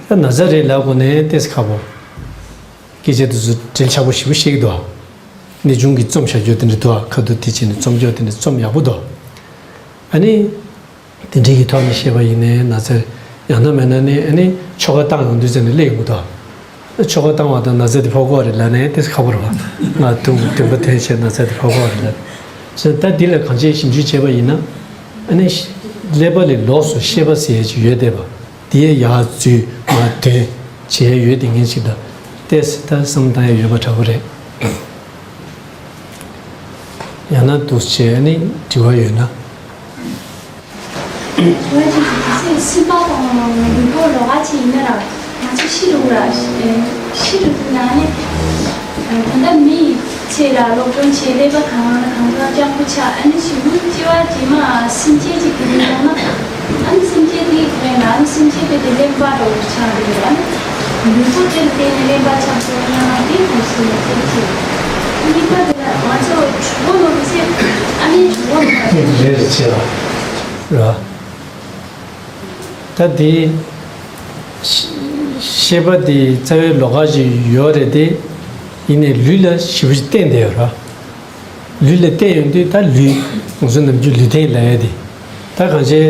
ད་ན་ཚ་རེད་ལབ་དགོས་ནའི་ཏོག་ཙམ་ཁག་པོ། སྐད་ཆ་དེ་ཚོ་འགྲེལ་ཆགས་པོ་ཞེ་པོ་བཤད་ཀྱི་འདུག་གནས་ཆུང་གིས་རྩོམ་བཞག་རྒྱུ་དེ་འདྲ་འདུག་ཁ་ཐུག་དེ་བྱས་ནས་རྩོམ་རྒྱུ་དེ་འདྲ་རྩོམ་ཡག་པོ་འདུག་ཨ་ནི། དེ་འདྲའི་གི་ཐོག་ནས་བཤད་པ་ཡིན་ནའི་ན་ཚ། ཡང་ན་མེད་ན་ནི་ཨ་ནི་ཆོ་ག་བཏང་ཡོང་དུས་ཙམ་ནས་སླེབས་ཡོང་གི་འདུག་ཆོ་ག་བཏང་བ་དང་ན་ཚ་དེ་ཕོག་གི་རེད་ལབ་ནའི་ཏོག་ཙམ་ཁག་པོ་རེད་བ། ང་དུང་དུམ་པ་དོན་བྱས་ན་ཚ་དེ་ཕོག་གི་རེད་ལབ། ད་འདི་ལ་གང་ཅིའི་ཞིབ་འཇུག་བྱས་པ་ཡིན་ན། ཨ་ནི་ཀླད་པ་ལས་ལོགས་སུ་ཤེས་པ་ཟེར་ཡས་ཅིག་ཡོད་བསྡད་པ། དེའི་ཡར་འཛུལ་མར་འདོན་བྱེད་ཡས་ཡོད་དེ་ངན་ཅིག་དང་ཏོག་ཙམ་ད་བསམ་བཏང་ཡས་ཡོད་པ་འདྲ་པོ་རེད། ཡང་ན་འདུག་བྱས་ནས་དྲི་བ་ཡོད་ན། དྲི་བ་ཅིག་ཟེར་སྲིད་པ་དང་ལུས་པོ་ལོགས་ཀ་ཅིག་ཡིན་ན་ར་ང་ཚོ་ཤི་རུ་ར་ཤི་རུ་དུས་ན་ནི་ད་ལྟ་མི་ཚེ་ལ་སློབ་སྦྱོང་བྱེད་ཀླད་པ་གང་ལ་གང་འཚམ་སྤྱང་པོ་ཆགས། ཨ་ནི་གཞུག་གུ་སྐྱེ་བ་རྗེས་མ་སེམས་ཅན་ཅིག་གི་རིང་ལ་ན། ཨ་ནི་སེམས་ཅན་དེའི་དོན་ལ་ཨ་ནི་སེམས་ཅན་དེ་དེ་གླེན་པ་འདྲ་བོ་ཆགས་འདུག་ཨ་ནི་ལུས་པོ་དེར་བརྟེན་ནས་གླེན་པ་ཆགས་སོང་ན་དེ་དུས་སུ་ནས་ཅིག་ཅིག་གཉིས་པ་དེ་ལ་ང་ཚོ་གྲོགས་པོ་ནོར་བུ་ཟེར། ཨ་ནི་གྲོགས་པོ་ནོར་བུ་ཟེར། རེད་རེད་བྱས་པ་ར། ད་དེ་ཤེས་པ་དེ་རྩ་བའི་ལོགས་ཀ་ཞིག་ཡོད་རེད་དེ། ཡིན་ནའི་ལུས་ལ་ཞེ་པོ་ཞིག་བརྟེན་བསྡད་ཡོད་ར། ལུས་ལ་བརྟེན་ཡོང་དུས་ད་ལུས་ང་ཚོ་ནམ་རྒྱུན་ལུས་རྟེན་ལབ་ཡ་དེ། ད་གང་ཅི་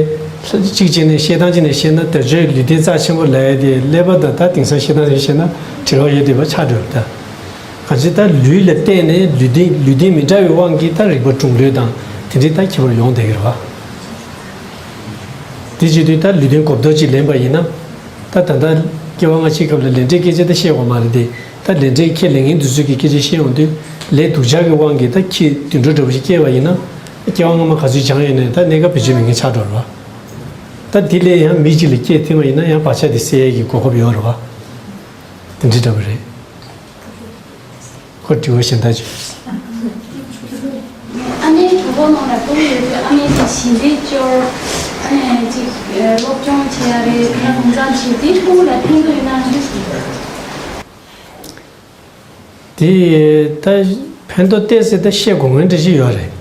གཅིག་བྱས་ནས་བཤད་སྟངས་གཅིག་ནས་བཤད་ན་དལ་འབྱོར་ལུས་རྟེན་རྩ་ཆེན་པོ་ལབ་ཡ་དེ་ཀླད་པ་དང་ད་དེང་སང་བཤད་སྟངས་ཅིག་བཤད་ན་བྲེལ་བ་ཡོད་བསྡད་པ་ཆགས་འགྲོ་རེད་ད། གང་ཅི་ད་ལུས་ལ་བརྟེན་ནས་ལུས་རྟེན་ལུས་རྟེན་མི་འདྲ་བའི་དབང་གིས་ད་རིག་པ་གྲུང་ལུས་དང་དེ་འདྲའི་ད་ཁྱད་པར་ཡོང་བསྡད་ཀྱི་རེད་བ། དེ་བྱེད་དུས་ད་ལུས་རྟེན་གོ་བརྡ་ཅིག་ལེན་པ་ཡིན་ན། ད་ད་ལྟ་སྐྱེ་བ་སྔ་ཕྱིའི་སྐབས་ལ་ལས་འབྲས་སྐད་ཆ་ད་བཤད་དགོས་མ་རེད་དེ། ད་ལས་འབྲས་ཁས་ལེན་མཁན་དེ་ཚོ་གིས་སྐད་ཆ་བཤད་ཡོང་དུས་ལས་སྡུག་ཅག་གི་དབང་གིས་ད་ཁྱི་དུད་འགྲོ་འདྲ་བོ་ཞིག་སྐྱེས་པ་ཡིན་ན། སྐྱེ་བ་སྔ་མ་ག་ཚོད་སྦྱངས་ཡོད་ནའི་ད་གནས་སྐབས་བེད་སྤྱོད་མེད་མཁན་ཆགས་འགྲོ་རེད་བ། ད་དེ་ལས་ཡང་མི་གཅིག་ལ་སྐྱེས་ཐེངས་མ་ཡིན་ན་ཡང་བག་ཆགས་དེ་སེལ་ཡས་ཀྱི་གོ་སྐབས་ཡོད་རེད་བ། དེ་འདྲ་འདྲ་བོ་རེད། ཁོ་དྲི་བ་གཞན་དག་ཅིག་ཨ་མའི་གྲོད་ཁོག་ནང་ལ་ཕྲུ་གུ་ཡོད་དུས་ཨ་མས་ཅིག་ཞིང་ལས་སྐྱོར། ཨ་ནས་ཅིག་སློབ་སྦྱོང་བྱེད་ཡ་རེད། ཁོ་ན་གང་འཚམ་བྱེད་དུས་ཕྲུ་གུ་ལ་ཕན་ཐོགས་ཡོད་ན་འདུག་དེ་ད་ཕན་ཐོགས་ཏོག་ཙམ་ད་བཤད་དགོས་ངེས་འདྲ་ཞིག་ཡོད་རེད།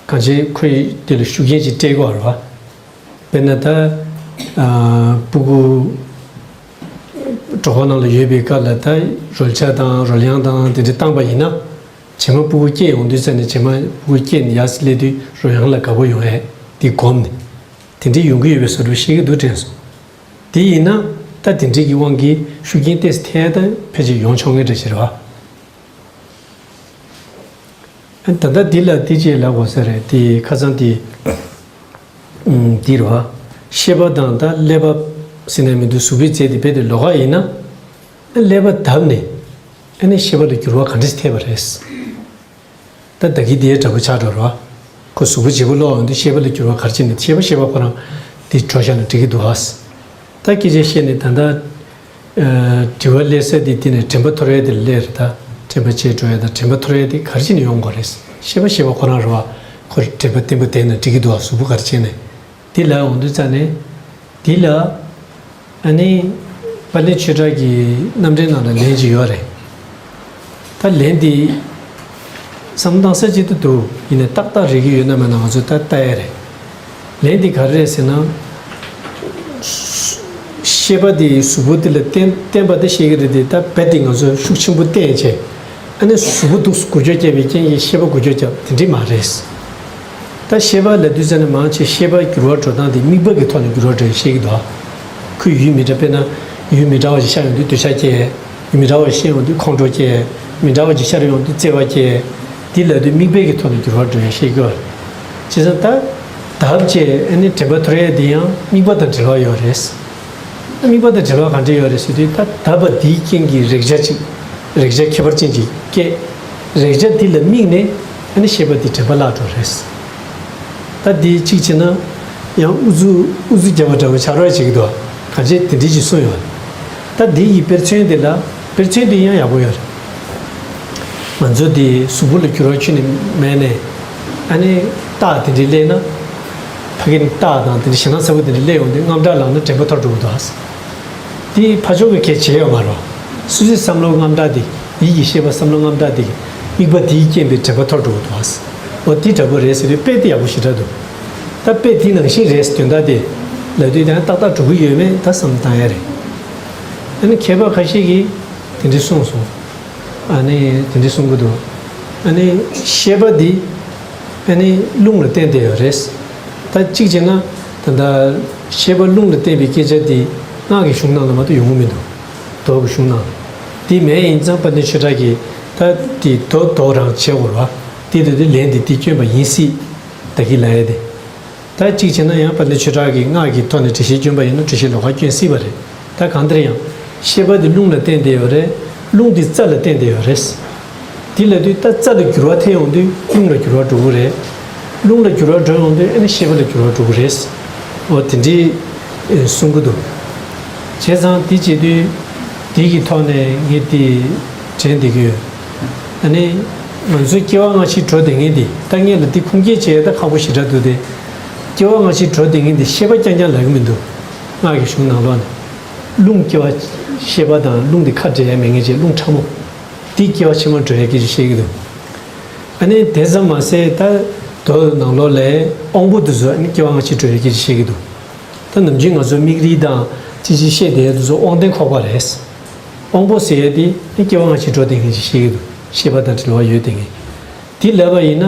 གང་ཅི་ཁོས་དེ་ལ་ཤུགས་རྐྱེན་ཅིག་སྤྲད་དགོས་རེད་བ། དཔེར་ན་ད། ཨ། སྤུ་གུ། གྲོད་ཁོག་ནང་ལ་ཡོད་པའི་སྐབས་ལ་ད་རོལ་ཆ་དང་རོལ་དབྱངས་དང་དེ་འདྲ་བཏང་པ་ཡིན་ན། རྗེས་མ་སྤུ་གུ་སྐྱེས་ཡོང་དུས་ཙམ་ནས་རྗེས་མ་སྤུ་གུ་སྐྱེས་ནས་ཡར་སླེབས་དུས་རོལ་དབྱངས་ལ་དགའ་པོ་ཡོང་ཡས་དེ་སྒོམ་ནས། དེ་འདྲ་ཡོང་གི་ཡོད་པའི་བཟོ་འདྲ་བཤད་ཀྱི་འདུག་དྲན་སོང་། དེ་ཡིན་ན་ད་དེ་འདྲ་གི་དབང་གིས་ཤུགས་རྐྱེན་ཏོག་ཙམ་ཐེབས་ཡ་ད་ཕལ་ཆེར་ཡོང་ཆོག་ངེས་འདྲ་ཞིག་རེད་བ། ད་ལྟ་འདི་ལ་འདི་ཅེས་ལབ་དགོས་ས་རེད་དེ་ཁ་སང་དེ། འདི་རེད་བ། ཤེས་པ་དང་ད་ཀླད་པ་ཟེར་ན་མི་འདུག་གཟུགས་པོའི་རྫས་དེ་རྦད་དེ་ལོགས་ཀ་ཡིན་ན། ཀླད་པ་བརྡབས་ནས་ཨ་ནི་ཤེས་པ་ལ་འགྱུར་བ་ག་འདྲ་ཞིག་ཐེབས་པ་རེད། ད་ད་གི་དེའི་འདྲ་པོ་ཆགས་འགྲོ་རེད་བ། ཁོ་གཟུགས་པོ་བརྗེ་པོ་ལོག་ཡོང་དུས་ཤེས་པ་ལ་འགྱུར་བ་ག་རེ་ཕྱིན་ནས་ཤེས་པ་ཤེས་པ་ཁོ་རང་དེ་གྲོལ་བཞག་ན་འགྲིག་གི་འདུག་ཨ། ད་སྐད་ཆ་བཤད་ནས་ད་ལྟ་ དྲི་བ་སླེབས་ས་དེ་དེ་ནས་དྲན་པ་འཐོར་ཡས་དེ་ལ་སླེབས་རེད་ད། དྲན་པ་བརྗེད་འགྲོ་ཡས་དང་དྲན་པ་འཐོར་ཡས་དེ་ག་རེ་བྱས་ནས་ཡོང་དགོས་རེད། ཤེས་པ་ཤེས་པ་ཁོ་རང་རེད་བ། ཁོ་དྲན་པ་བརྟན་པོ་བསྡད་ན་འགྲིག་གི་འདུག་བ། གཟུགས་པོ་ག་རེ་བྱས་ནས། དེ་ལ་འོང་དུས་ཙ་ནས། དེ་ལ། ཨ་ནི། དཔལ་ལྡན་ཆོས་གྲགས་ཀྱི་རྣམ་འགྲེལ་ནང་ལ་ལན་ཅིག་ཡོད་རེད། ད་ལན་འདི། བསམ་བློ་བཏང་ས་ཅིག་ཏུ་འདུག་ཡིན་ནའི་ཏག་ཏག་རེག་གི་ཡོད་ན་མེད་ན་ང་ཚོས་ད་ལྟ་ཡ་རེད། ལན་འདི་ག་རེ་རེད་ཟེར་ན། ཤེས་པ་འདི་གཟུགས་པོ་འདི་ལ་བརྟེན་བརྟེན་པ་དེ་ཤེས་ཀྱི་རེད་དེ། ད་རྦད་དེ་ང་ཚོས་ཤུགས་ཆེན་པོ་བརྟེན་བྱས། ཨ་ནི་གཟུགས་པོ་འདུག་འགུལ་སྐྱོད་བརྒྱབ་པའི་རྐྱེན་གྱིས་ཤེས་པ་འགུལ་སྐྱོད་བརྒྱབ་དེ་འདྲས་མ་རེད། ད་ཤེས་པ་ལབ་དུས་ཙ་ནས་མང་ཆེ་ཤེས་པ་འགྱུར་བ་འགྲོ་སྟངས་དེ་དམིགས་པ་གི་ཐོག་ནས་འགྱུར་བ་འགྲོ་ཡ་ཤེས་ཀྱི་འདུག་ཁོས་ཡུལ་མི་འདྲ་དཔེར་ན། ཡུལ་མི་འདྲ་བ་ཞིག་ཤར་ཡོང་དུས་འདོད་ཆགས་སྐྱེ། ཡུལ་མི་འདྲ་བ་ཞིག་ཤར་ཡོང་དུས་ཁོང་ཁྲོ་སྐྱེ། མི་འདྲ་བ་ཞིག་ཤར་ཡོང་དུས་བརྩེ་བ་སྐྱེ། འདི་ལབ་དུས་དམིགས་པའི་གི་ཐོག་ནས་འགྱུར་བ་འགྲོ་ཡ་ཤེས་ཀྱི་ཡོད་རེད། བྱས་ཙང་ད། དག་བྱས་ཨ་ནི་དྲན་པ་འཐོར་ཡ་འདི་ཡང་དམིགས་པ་དང་འབྲེལ་བ་ཡོད་རེད། དམིགས་པ་དང་འབྲེལ་བ་གང་འདྲ་ཡོད་རེད་ཟེར་དུས། ད་དག་པ་འདིའི་རྐྱེན་གྱིས་རེག་བྱ་གཅིག་རེག་བྱ་ཁྱད་པར་ཅན་གཅིག་སྐྱེ། རེག་བྱ་འདི་ལ་དམིགས་ནས་ཨ་ནི་ཤེས་པ་འདི་དྲན་པ་བརླག་འགྲོ་རེད། ད་འདི་གཅིག་བྱས་ན་ཡང་ཨུ་ཚུགས་ཨུ་ཚུགས་རྒྱབ་པ་འདྲ་བོ་ཆགས་རོགས་བྱེད་ཀྱི་འདུག་གང་བྱས་དེ་འདྲའི་ཅིག་གསུངས་ཡོད། ད་འདི་ཡི་དཔེར་མཚོན་འདི་ལ་དཔེར་མཚོན་འདི་ཡང་ཡག་པོ་ཡོད་རེད། ང་ཚོ་འདི་གཟུགས་པོ་ལ་འགྱུར་བ་ཁྱོན་ནས་མེད་ནས། ཨ་ནི་རྟགས་དེ་འདྲའི་སླེབས་ན། ཕ་གི་ནས་རྟགས་དང་དེ་འདྲའི་ཞེད་སྣང་ཚ་པོ་དེ་འདྲའི་སླེབས་ཡོང་དུས་དངངས་སྐྲག་ལངས་ན་དྲན་པ་འཐོར་འགྲོ་གི་འདུག་ཨ། དེ་ཕར་ཕྱོགས་ཀྱི་གལ་ཆེ་ཡོད་མ་རེད། སོ་སོའི་བསམ་བློ་དངངས་སྐྲག་དེ། ཡིད་ཀྱི་ཤེས་པ་བསམ་བློ་དངངས་སྐྲག་དེ། དམིགས་པ་དེའི་རྐྱེན་པས་དྲན་པ་འཐོར་འགྲོ་གི་འདུག་ཨ། འོ་དེ་འདྲ་པོ་རེད་ཟེར་དུས་དཔེ་དེ་ཡག་པོ་ཞེ་དྲག་འདུག་ད་དཔེ་དེ་ནང་བཞིན་རེད་ཟེར་དོན་དག་དེ་ལབ་དུས་ད་ཏག་ཏག་འགྲོ་གི་ཡོད་མེད་ད་བསམ་བློ་བཏང་ཡ་རེད། ཨ་ནི་མཁས་པ་ཁ་ཤས་ཀྱིས་དེ་འདྲ་གསུངས་སོང་། ཨ་ནི་དེ་འདྲ་གསུང་གི་འདུག་ཨ་ནི་ཤེས་པ་འདི་ཨ་ནི་རླུང་ལ་བརྟེན་བསྡད་ཡོད་རེད། ད་གཅིག་བྱས་ན་ད་ལྟ་ཤེས་པ་རླུང་ལ་བརྟེན་པའི་སྐད་ཆ་འདི་སྔགས་ཀྱི་གཞུང་ནང་ལ་མ་གཏོགས་ཡོང་གི་མི་འདུག་མདོ་གི་གཞུང་ནང་ལ། འདི་མེད་ཡིན་ཙང་དཔལ་ལྡན་ཆོས་གྲགས་ཀྱིས་ད་འདི་མདོ་མདོ་རང་བྱེད་དགོས་རེད་བ། འདི་དུས་འདི་ལན་འདི་འདི་སྐྱོན་པ་ཡིན་སྲིད། ད་གི་ལ་ཡ་དེ། ད་གཅིག་བྱས་ན་ཡང་དཔལ་ལྡན་ཆོས་གྲགས་ཀྱིས་སྔགས་ཀྱི་ཐོག་ནས་འགྲེལ་བཤད་བསྐྱོན་པ་ཡིན་ན་འགྲེལ་བཤད་ལོགས་ཀ་བསྐྱོན་སྲིད་པ་རེད། ད་གང་ལྟར་ཡང་། ཤེས་པ་འདི་རླུང་ལ་བརྟེན་བསྡད་ཡོད་རེད། རླུང་འདི་རྩ་ལ་བརྟེན་བསྡད་ཡོད་རེད། དེ་ལབ་དུས་ད་རྩ་ལ་འགྱུར་བ་ཐེབས་ཡོང་དུས་རླུང་ལ་འགྱུར་བ་འགྲོ་གི་རེད། རླུང་ལ་འགྱུར་བ་འགྲོ་ཡོང་དུས་ཨ་ནི་ཤེས་པ་ལ་འགྱུར་བ་འགྲོ་གི་རེད། འོ་དེ་འདྲའི་ཨེ་གསུང་གི་འདུག་བྱས་ཙང་དེ་བྱེད་དུས་དེ་གི་ཐོག་ནས་ངས་དེ་དྲན་བསྡད་ཀྱི་ཡོད། ཨ་ནི། ང་ཚོའི་སྐྱེ་བ་སྔ་ཕྱི་འགྲོ་བསྡད་མཁན་དེ་ད་ངས་ལ་འདི་ཁུངས་སྐྱེལ་བྱས་ད་ཁག་པོ་ཞེ་དྲག་འདུག་སྟེ། སྐྱེ་བ་སྔ་ཕྱི་འགྲོ་བསྡད་མཁན་དེ་ཤེས་པ་རྐྱང་རྐྱང་ལབ་ཀྱི་མི་འདུག་སྔགས་ཀྱི་གཞུང་ནང་ལོགས་ནས། རླུང་སྐྱེ་བ། ཤེས་པ་དང་རླུང་དེ་ཁ་འབྲལ་ཡ་མེད་མཁན་ཅིག་རླུང་ཕྲ་མོ། དེ་སྐྱེ་བ་ཕྱི་མར་འགྲོ་ཡ་སྐད་ཆ་བཤད་ཀྱི་འདུག་ཨ་ནི་དེ་ཙམ་མ་ཟད་ད་མདོ་ནང་ལོགས་ལས་དབང་པོ་དེ་ཚོ་ཨ་ནི་སྐྱེ་བ་སྔ་ཕྱི་འགྲོ་ཡ་སྐད་ཆ་བཤད་ཀྱི་འདུག་ད་ནམ་རྒྱུན་ང་ཚོ་མིག་རིལ་དང་ཅི་ཅི་བཤད་བསྡད་ཡ་དེ་ཚོ་དབང་ལྡན་ཁོག་པ་རེད། དབང་པོ་ཟེར་ཡ་དེ་ཨ་ནི་སྐྱེ་བ་སྔ་ཕྱི་འགྲོ་བསྡད་མཁན་ཅིག་བཤད་ཀྱི་འདུག་ཤེས་པ་དང་འབྲེལ་བ་ཡོད་བསྡད་མཁན། དེ་ལབ་པ་ཡིན་ན།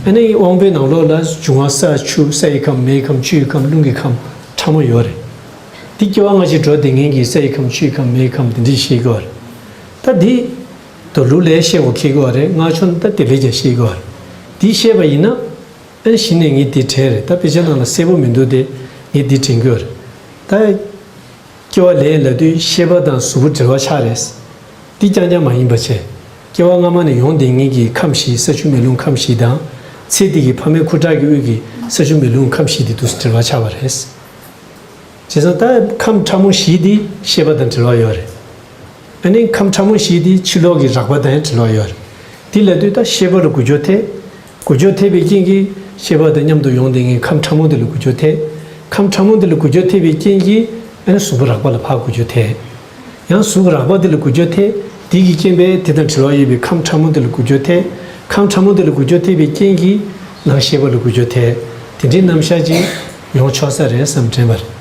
ཨ་ནི་དབང་པོའི་ནང་ལོགས་ལ་འབྱུང་བ་ས་ཆུ་སའི་ཁམས་མེའི་ཁམས་ཆུའི་ཁམས་རླུང་གི་ཁམས་ཕྲ་མོ་ཡོད་རེད། དེ་སྐྱེ་བ་སྔ་ཕྱི་འགྲོ་བསྡད་མཁན་གྱི་སའི་ཁམས་ཆུའི་ཁམས་མེའི་ཁམས་དེ་འདྲ་ཤེས་དགོས་རེད། ད་དེ། མདོ་ལུགས་ལས་ཤེས་དགོས་ཁེལ་དགོས་རེད། སྔགས་ཕྱོགས་ནས་ད་དེ་ལས་ཀྱང་ཤེས་དགོས་རེད། དེ་ཤེས་པ་ཡིན་ན། ཨ་ནི་གཞི་ནས་ངས་དེ་དྲན་རེད། ད་དཔེ་ཆ་ནང་ལ་གསལ་པོ་མི་འདུག་སྟེ་ངས་དེ་དྲན་གྱི་ཡོད་རེད། ད། སྐྱེ་བ་ལེན་ལབ་དུས་ཤེས་པ་དང་གཟུགས་པོ་འབྲེལ་བ་ཆགས་རེད། འདི་རྐྱང་རྐྱང་མ་ཡིན་པ་བྱས། སྐྱེ་བ་སྔ་མ་ནས་ཡོང་བསྡད་མཁན་གྱི་ཁམས་བཞི་ས་ཆུ་མེ་རླུང་ཁམས་བཞི་དང་། ཚེ་འདི་གི་ཕ་མའི་ཁུ་ཁྲག་གི་དབུས་ཀྱི་ས་ཆུ་མེ་རླུང་ཁམས་བཞི་འདི་དུས་སུ་འབྲེལ་བ་ཆགས་པ་རེད། བྱས་ཙང་ད་ཁམས་ཕྲ་མོ་བཞི་འདི་ཤེས་པ་དང་འབྲེལ་བ་ཡོད་རེད། ཨ་ནི་ཁམས་ཕྲ་མོ་བཞི་འདི་ཕྱི་ལོགས་ཀྱི་རགས་པ་དང་ཡང་འབྲེལ་བ་ཡོད་རེད། དེ་ལབ་དུས་ད་ཤེས་པ་ལ་འགུལ་སྐྱོད་ཐེབས། འགུལ་སྐྱོད་ཐེབས་པའི་རྐྱེན་གྱིས་ཤེས་པ་དང་མཉམ་དུ་ཡོང་བསྡད་མཁན་ཁམས་ཕྲ་མོ་འདི་ལ་འགུལ་སྐྱོད་ཐེབས། ཁམས་ཕྲ་མོ་འདི་ལ་འགུལ་སྐྱོད་ཐེབས་པའི་རྐྱེན་གྱིས་ཨ་ནི་གཟུགས་པོ་རགས་པ་ལ་ཕར་འགུལ་སྐྱོད་ཐེབས། ཡང་གཟུགས་རགས་པ་འདི་ལ་འགུལ་སྐྱོད་ཐེབས། དེ་གི་རྐྱེན་པས་དེ་དང་འབྲེལ་བ་ཡོད་པའི་ཁམས་ཕྲ་མོ་འདི་ལ་འགུལ་སྐྱོད་ཐེབས། ཁམས་ཕྲ་མོ་འདི་ལ་འགུལ་སྐྱོད་ཐེབས་པའི་རྐྱེན་གྱིས་ནང་ཤེས་པ་ལ་འགུལ་སྐྱོད་ཐེབས། དེ་འདྲའི་རྣམ་གཞག་ཅིག་ཡོང་ཆོག་ས་རེད་བསམ་དྲན་པ་རེད།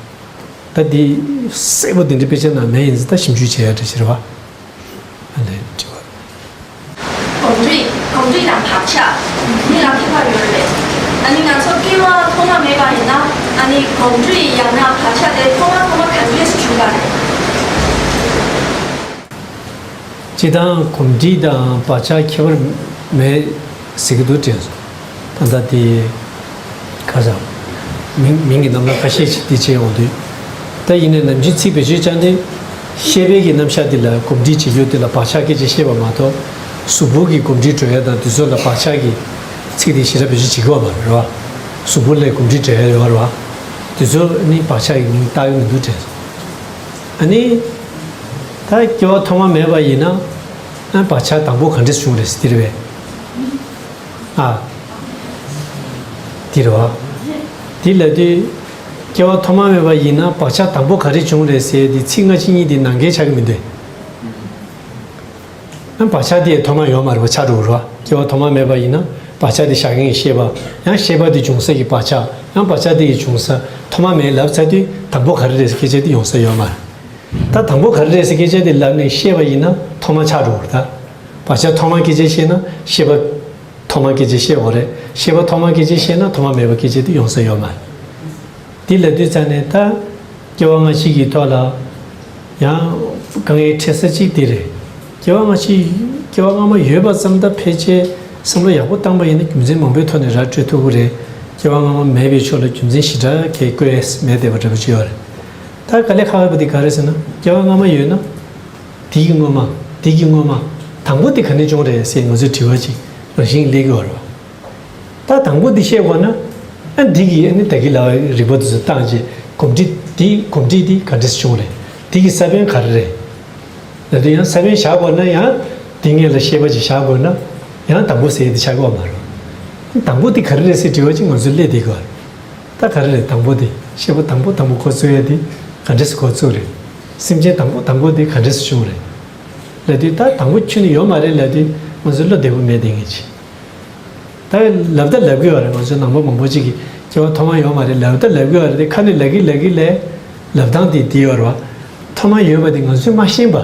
ད་འདི་གསལ་པོ་དེ་འདྲའི་དཔེ་ཆ་ནང་མེད་ཡིན་ཙང་ད་ཞིབ་འཇུག་བྱེད་ཡ་འདྲ་ཞིག་རེད་བ། ཨ་ལས་དྲི་བ། གོམས་འདྲིས། གོམས་འདྲིས་དང་བག་ཆགས་གཉིས་ལ་ཁྱད་པར་ཡོད་རེད། ཨ་ནི་ང་ཚོ་སྐྱེ་བ་ཐོག་མ་མེད་པ་ཡིན་ན། ཨ་ནི་གོམས་འདྲིས་ཡང་ན་བག་ཆགས་དེ་ཐོག་མ་ཐོག་མ་ག་འདྲས་སུ་བྱུང་བ་རེད། སྤྱིར་བཏང་གོམས་འདྲིས་དང་བག་ཆགས་ཁྱད་པར་མེད་ཟེར་གྱི་འདུག་དྲན་སོང་། ད་ལྟ་དེ་ག་ཟེར། མིང་མིང་གི་རྣམ་གྲངས་ཁ་ཤས་ཤིག་དེ་བྱས་ཡོང་དུས། ད་ཡིན་ནའི་ནམ་རྒྱུན་ཚིག་བེད་སྤྱོད་བྱས་ཏེ། ཤེས་པའི་གི་རྣམ་གཞག་དེ་ལ་གོམས་འདྲིས་བྱེད་རྒྱུ་དེ་ལ་བག་ཆགས་སྐད་ཆ་བཤད་པ་མ་གཏོགས། གཟུགས་པོ་གི་གོམས་འདྲིས་འགྲོ་ཡ་དང་དེ་ཚོ་ལ་བག་ཆགས་ཀྱི་ཚིག་དེ་ཞེ་དྲག་བེད་སྤྱོད་བྱེད་ཀྱི་ཡོད་མ་རེད་བ། གཟུགས་པོ་ལ་གོམས་འདྲིས་འགྲོ་ཡ་ཡོད་རེད་བ། དེ་ཚོ་ནི་བག་ཆགས་ཀྱི་མིང་བཏགས་ཀྱི་མི་འདུག་དྲན་སོང་། ཨ་ནི། ད་སྐྱེ་བ་ཐོག་མ་མེད་པ་ཡིན་ན། ཨ་བག་ཆགས་དང་པོ་ག་འདྲས་བྱུང་རེད་ཟེར་དེ་རེད་པས། ཨ། དེ་རེད་བ། དེ་ལབ་དུས། སྐྱེ་བ་ཐོག་མ་མེད་པ་ཡིན་ན་བག་ཆགས་དང་པོ་ག་རེ་བྱུང་རེད་ཟེར་དེ་ཚིག་སྔ་ཕྱི་གཉིས་དེ་ནང་འགལ་ཆགས་ཀྱི་མི་འདུག་ཨ་བག་ཆགས་དེ་ཐོག་མ་ཡོད་མ་རེད་པ། ཆགས་འགྲོ་རེད་པ། སྐྱེ་བ་ཐོག་མ་མེད་པ་ཡིན་ན་བག་ཆགས་དེ་བཞག་མཁན་གྱི་ཤེས་པ། ཡང་ཤེས་པ་དེ་བྱུང་ས་ཀྱི་བག་ཆགས། ཡང་བག་ཆགས་དེ་ཡི་བྱུང་ས་ཐོག་མ་མེད་ལབ་ཚར་དུས་དང་པོ་ག་རེ་རེད་ཟེར་སྐད་ཆ་དེ་ཡོང་ས་ཡོད་མ་རེད། ད་དང་པོ་ག་རེ་རེད་ཟེར་སྐད་ཆ་དེ་ལབ་ནས་ཤེས་པ་ཡིན་ན་ཐོག་མ་ཆགས་འགྲོ་རེད་ད། བག་ཆགས་ཐོག་མ་སྐད་ཆ་བཤད་ན་ཤེས་པ་ཐོག་མ་སྐད་ཆ་བཤད་དགོས་རེད། ཤེས་པ་ཐོག་མ་སྐད་ཆ་བཤད་ན་ཐོག་མ་མེད་པ་སྐད་ཆ་དེ་ཡོང་ས་ཡོད་མ་རེད། དེ་ལབ་དུས་ཙང་ནས་ད་སྐྱེ་བ་སྔ་ཕྱི་གི་ཐོག་ལ་ཡང་དཀའ་ངལ་འཕྲད་ས་གཅིག་དེ་རེད། སྐྱེ་བ་སྔ་ཕྱི་སྐྱེ་བ་སྔ་མ་ཡོད་པ་ཙམ་ད་ཕལ་ཆེར་བསམ་བློ་ཡག་པོ་བཏང་པ་ཡིན་ན་རྒྱུ་མཚན་མང་པོའི་ཐོག་ནས་ར་སྤྲོད་ཐུབ་ཀྱི་རེད། སྐྱེ་བ་སྔ་མ་མེད་པའི་ཕྱོགས་ལ་རྒྱུ་མཚན་ཞེ་དྲག་གི་བཀོད་མེད་བསྡད་པ་འདྲ་པོ་ཅིག་ཡོད་རེད། ད་དཀའ་ལས་ཁག་པོ་དེ་ག་རེ་ཟེར་ན་སྐྱེ་བ་སྔ་མ་ཡོད་ན། དེ་གི་སྔོན་མ། དེ་གི་སྔོན་མ། དང་པོ་དེ་ག་ནས་བྱུང་རེད་ཟེར་ང་ཚོའི་དྲི་བ་ཅིག་རང་བཞིན་སླེབས་ཀྱི་ཡོད་རེད་བ། ད་དང་པོ་འདི་ཤེས་དགོས་ན། ཨ་འདི་གི་ཨ་ནི་ད་གི་ལ་རིག་པ་འདི་ཚོ་བཏང་རྗེས་གོམས་འདྲིས་འདི་གོམས་འདྲིས་འདི་ག་འདྲས་བྱུང་རེད། འདི་གི་ས་བོན་ག་རེ་རེད། ད་དུང་ཡང་ས་བོན་བཞག་དགོས་ན་ཡང་འདི་སྔོན་ལ་ཤེས་པ་ཅིག་བཞག་དགོས་ན་ཡང་དང་པོ་ཟེར་ཡ་འདི་ཆགས་ཀྱི་ཡོད་མ་རེད། དང་པོ་འདི་ག་རེ་རེད་ཟེར་དྲི་བ་ཅིག་ང་ཚོ་སླེབས་བསྡད་ཀྱི་ཡོད་རེད། ད་ག་རེ་རེད་དང་པོ་འདི་ཤེས་པ་དང་པོ་དང་པོ་འགོ་བཙུགས་ཡ་འདི་ག་འདྲས་སེ་འགོ་བཙུགས་རེད། སེམས་ཅན་དང་པོ་དང་པོ་འདི་ག་འདྲས་སེ་བྱུང་རེད། ལབ་དུས་ད་དང་པོ་ཁྱོན་ནས་ཡོད་མ་རེད་ལབ་དུས་ང་ཚོ་བློ་བདེ་པོ་མེད་བསྡད་མཁན་ཅིག་ད་ལབ་ད་ལབ་གི་ཡོད་རེད། ང་ཚོ་ནང་པ་མང་པོ་ཅིག་གིས་སྐྱེ་བ་ཐོག་མ་ཡོད་མ་རེད་ལབ་ད་ལབ་གི་ཡོད་རེད་དེ་ཁ་ནས་ལབ་གི་ལབ་གི་ལས་ལབ་སྟངས་དེ་དེ་ཡོད་རེད་བ། ཐོག་མ་ཡོད་པ་དེ་ང་ཚོས་མ་ཤེས་པ།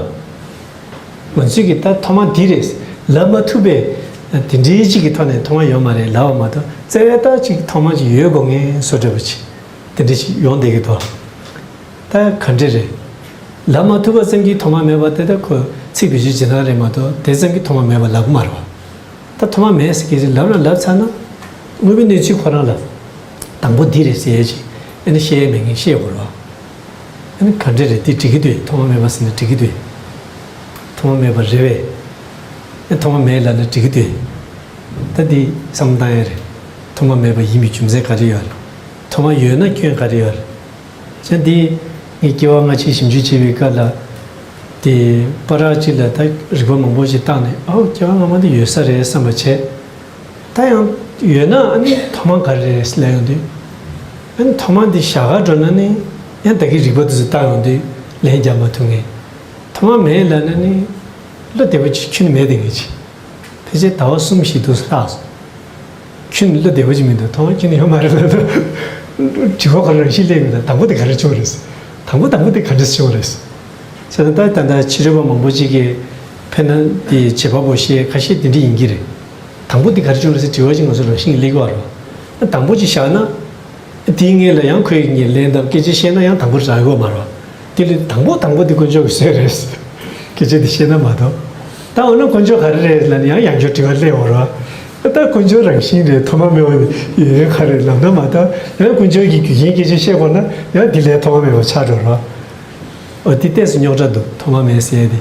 ང་ཚོས་ཀྱི་ད་ཐོག་མ་དེ་རེད་ལབ་མ་ཐུབ་པས། དེ་འདྲའི་ཅིག་གི་ཐོག་ནས་ཐོག་མ་ཡོད་མ་རེད་ལབ་པ་མ་གཏོགས་རྩ་བའི་ད་ཅིག་ཐོག་མ་ཅིག་ཡོད་དགོས་ངེས་བཟོ་འདྲ་པོ་ཅིག་དེ་འདྲ་ཅིག་ཡོང་བསྡད་ཀྱི་འདུག་ད་ག་འདྲ་རེད། ལབ་མ་ཐུབ་པ་ཙམ་གྱིས་ཐོག་མ་མེད་པ་དེ་ད་ཁོ་ཚིག་བེད་སྤྱོད་བྱེད་སྟངས་རེད་མ་གཏོགས་དེ་ཙམ་གྱིས་ཐོག་མ་མེད་པ་ལབ་གི་མ་རེད་བ། ད་ཐོག་མ་མེད་ཟེར་མཁན་ཅིག་ལབ་ན་ལབ་ཚར་ན། དངོས་པོའི་གནས་ཚུལ་ཁོ་རང་ལ། དང་པོ་འདི་རེད་ཟེར་ཡས་ཅིག་ཨ་ནི་བཤད་ཡས་མེད་མཁན་བཤད་དགོས་རེད་བ། ཨ་ནི་ག་འདྲ་རེད་དེ་འགྲིག་གི་འདུག་ཐོག་མ་མེད་པ་ཟེར་ན་འགྲིག་གི་འདུག་ཐོག་མ་མེད་པ་རེད་པས། ཨ་ཐོག་མ་མེད་ལབ་ན་འགྲིག་གི་འདུག་ད་འདི་བསམ་བློ་བཏང་ཡས་རེད། ཐོག་མ་མེད་པ་ཡིན་པའི་རྒྱུ་མཚན་ག་རེ་ཡོད་རེད། ཐོག་མ་ཡོད་ན་སྐྱོན་ག་རེ་ཡོད་རེད། བྱས་འདི། ངས་སྐྱེ་བ་སྔ་ཕྱི་ཞིབ་འཇུག་བྱེད་པའི་སྐབས་ལ། དེ་པ་རག་ཅིག་ལ་ད་རིགས་པ་མང་པོ་ཞིག་བཏང་ནས་ཨའོ་སྐྱེ་བ་སྔ་མ་འདི་ཡོད་ས་རེད་བསམ་པ་བྱས། ད་ཡང་ཡོད་ན་ཨ་ནི་ཐོག་མ་ག་རེ་རེད་ལབ་ཡོང་དུས། ཨ་ནི་ཐོག་མ་འདི་བཞག་ག་འགྲོ་ན་ནི་ཡང་ད་གི་རིགས་པ་འདི་ཚོ་བཏང་ཡོང་དུས་ལན་རྒྱག་མ་ཐུབ་ངེས། ཐོག་མ་མེད་ལབ་ན་ནི་བློ་བདེ་པོ་ཅིག་ཁྱོན་ནས་མེད་བསྡད་ངེས་ཅིག་ཕལ་ཆེར་ཟླ་བ་གསུམ་བཞི་འདུག་ལྷག་སོང་། ཁྱོད་ནི་བློ་བདེ་པོ་ཅིག་མི་འདུག་ཐོག་མ་ཁྱོད་ནི་ཡོད་མ་རེད་ལབ་ད། དྲི་བ་ཁོ་རང་རང་བཞིན་སླེབས་ཡོང་ད་དང་པོ་དེ་ག་རེ་བྱུང་རེད། དང་པོ་དང་པོ་དེ་ག་འདྲས་བྱུང་རེད། ཟེར་ན་ད་ད་ལྟ་ཕྱི་རོལ་པ་མང་པོ་ཅིག་གིས་ཕན་ན་དེ་བྱེད་པ་པོ་ཤེས་ཁ་ཤས་དེ་འདྲ་ཡིན་གྱི་རེད། དང་པོ་དེ་ག་རེ་བྱུང་རེད་ཟེར་དྲི་བ་ཅིག་ང་ཚོ་རང་བཞིན་སླེབས་ཀྱི་ཡོད་རེད། དང་པོ་ཅིག་བཞག་ན། དེའི་སྔོན་ལ་ཡང་ཁོས་ངས་ལན་དང་སྐད་ཆ་བཤད་ན་ཡང་དང་པོ་རག་གི་ཡོད་མ་རེད། དེ་ལས་དང་པོ་དང་པོ་དེ་དཀོན་མཆོག་གི་སྲོལ་རེད། སྐད་ཆ་དེ་བཤད་ན་མ་གཏོགས། ད་འོ་ན་དཀོན་མཆོག་ག་རེ་རེད་ལབ་ན་ཡང་ཡང་བསྐྱར་དྲི་བ་སླེབས་འོང་རོགས། ད་དཀོན་མཆོག་རང་བཞིན་རེད་ཐོག་མ་མེད་པ་ཡོད་ཡོད་ག་རེད་ལབ་ན་མ་གཏོགས་ཡང་དཀོན་མཆོག་གི་རྒྱུ་རྐྱེན་སྐད་ཆ་བཤད་དགོས་ན་ཡང་དེ་ལས་ཐོག་མ་མེད་པ་ཆགས་འགྲོ་རོགས། འོ་དེ་ཏོག་ཙམ་རྙོག་དྲ་འདུག་ཐོག་མ་མེད་ཟེར་ཡས་དེ།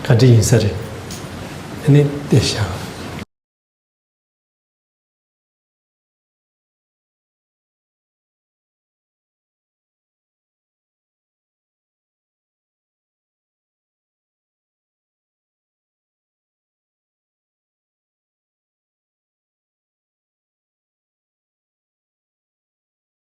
ག་འདྲ་ཡིན་ས་རེད། ཨ་ནི་དེ་བཞག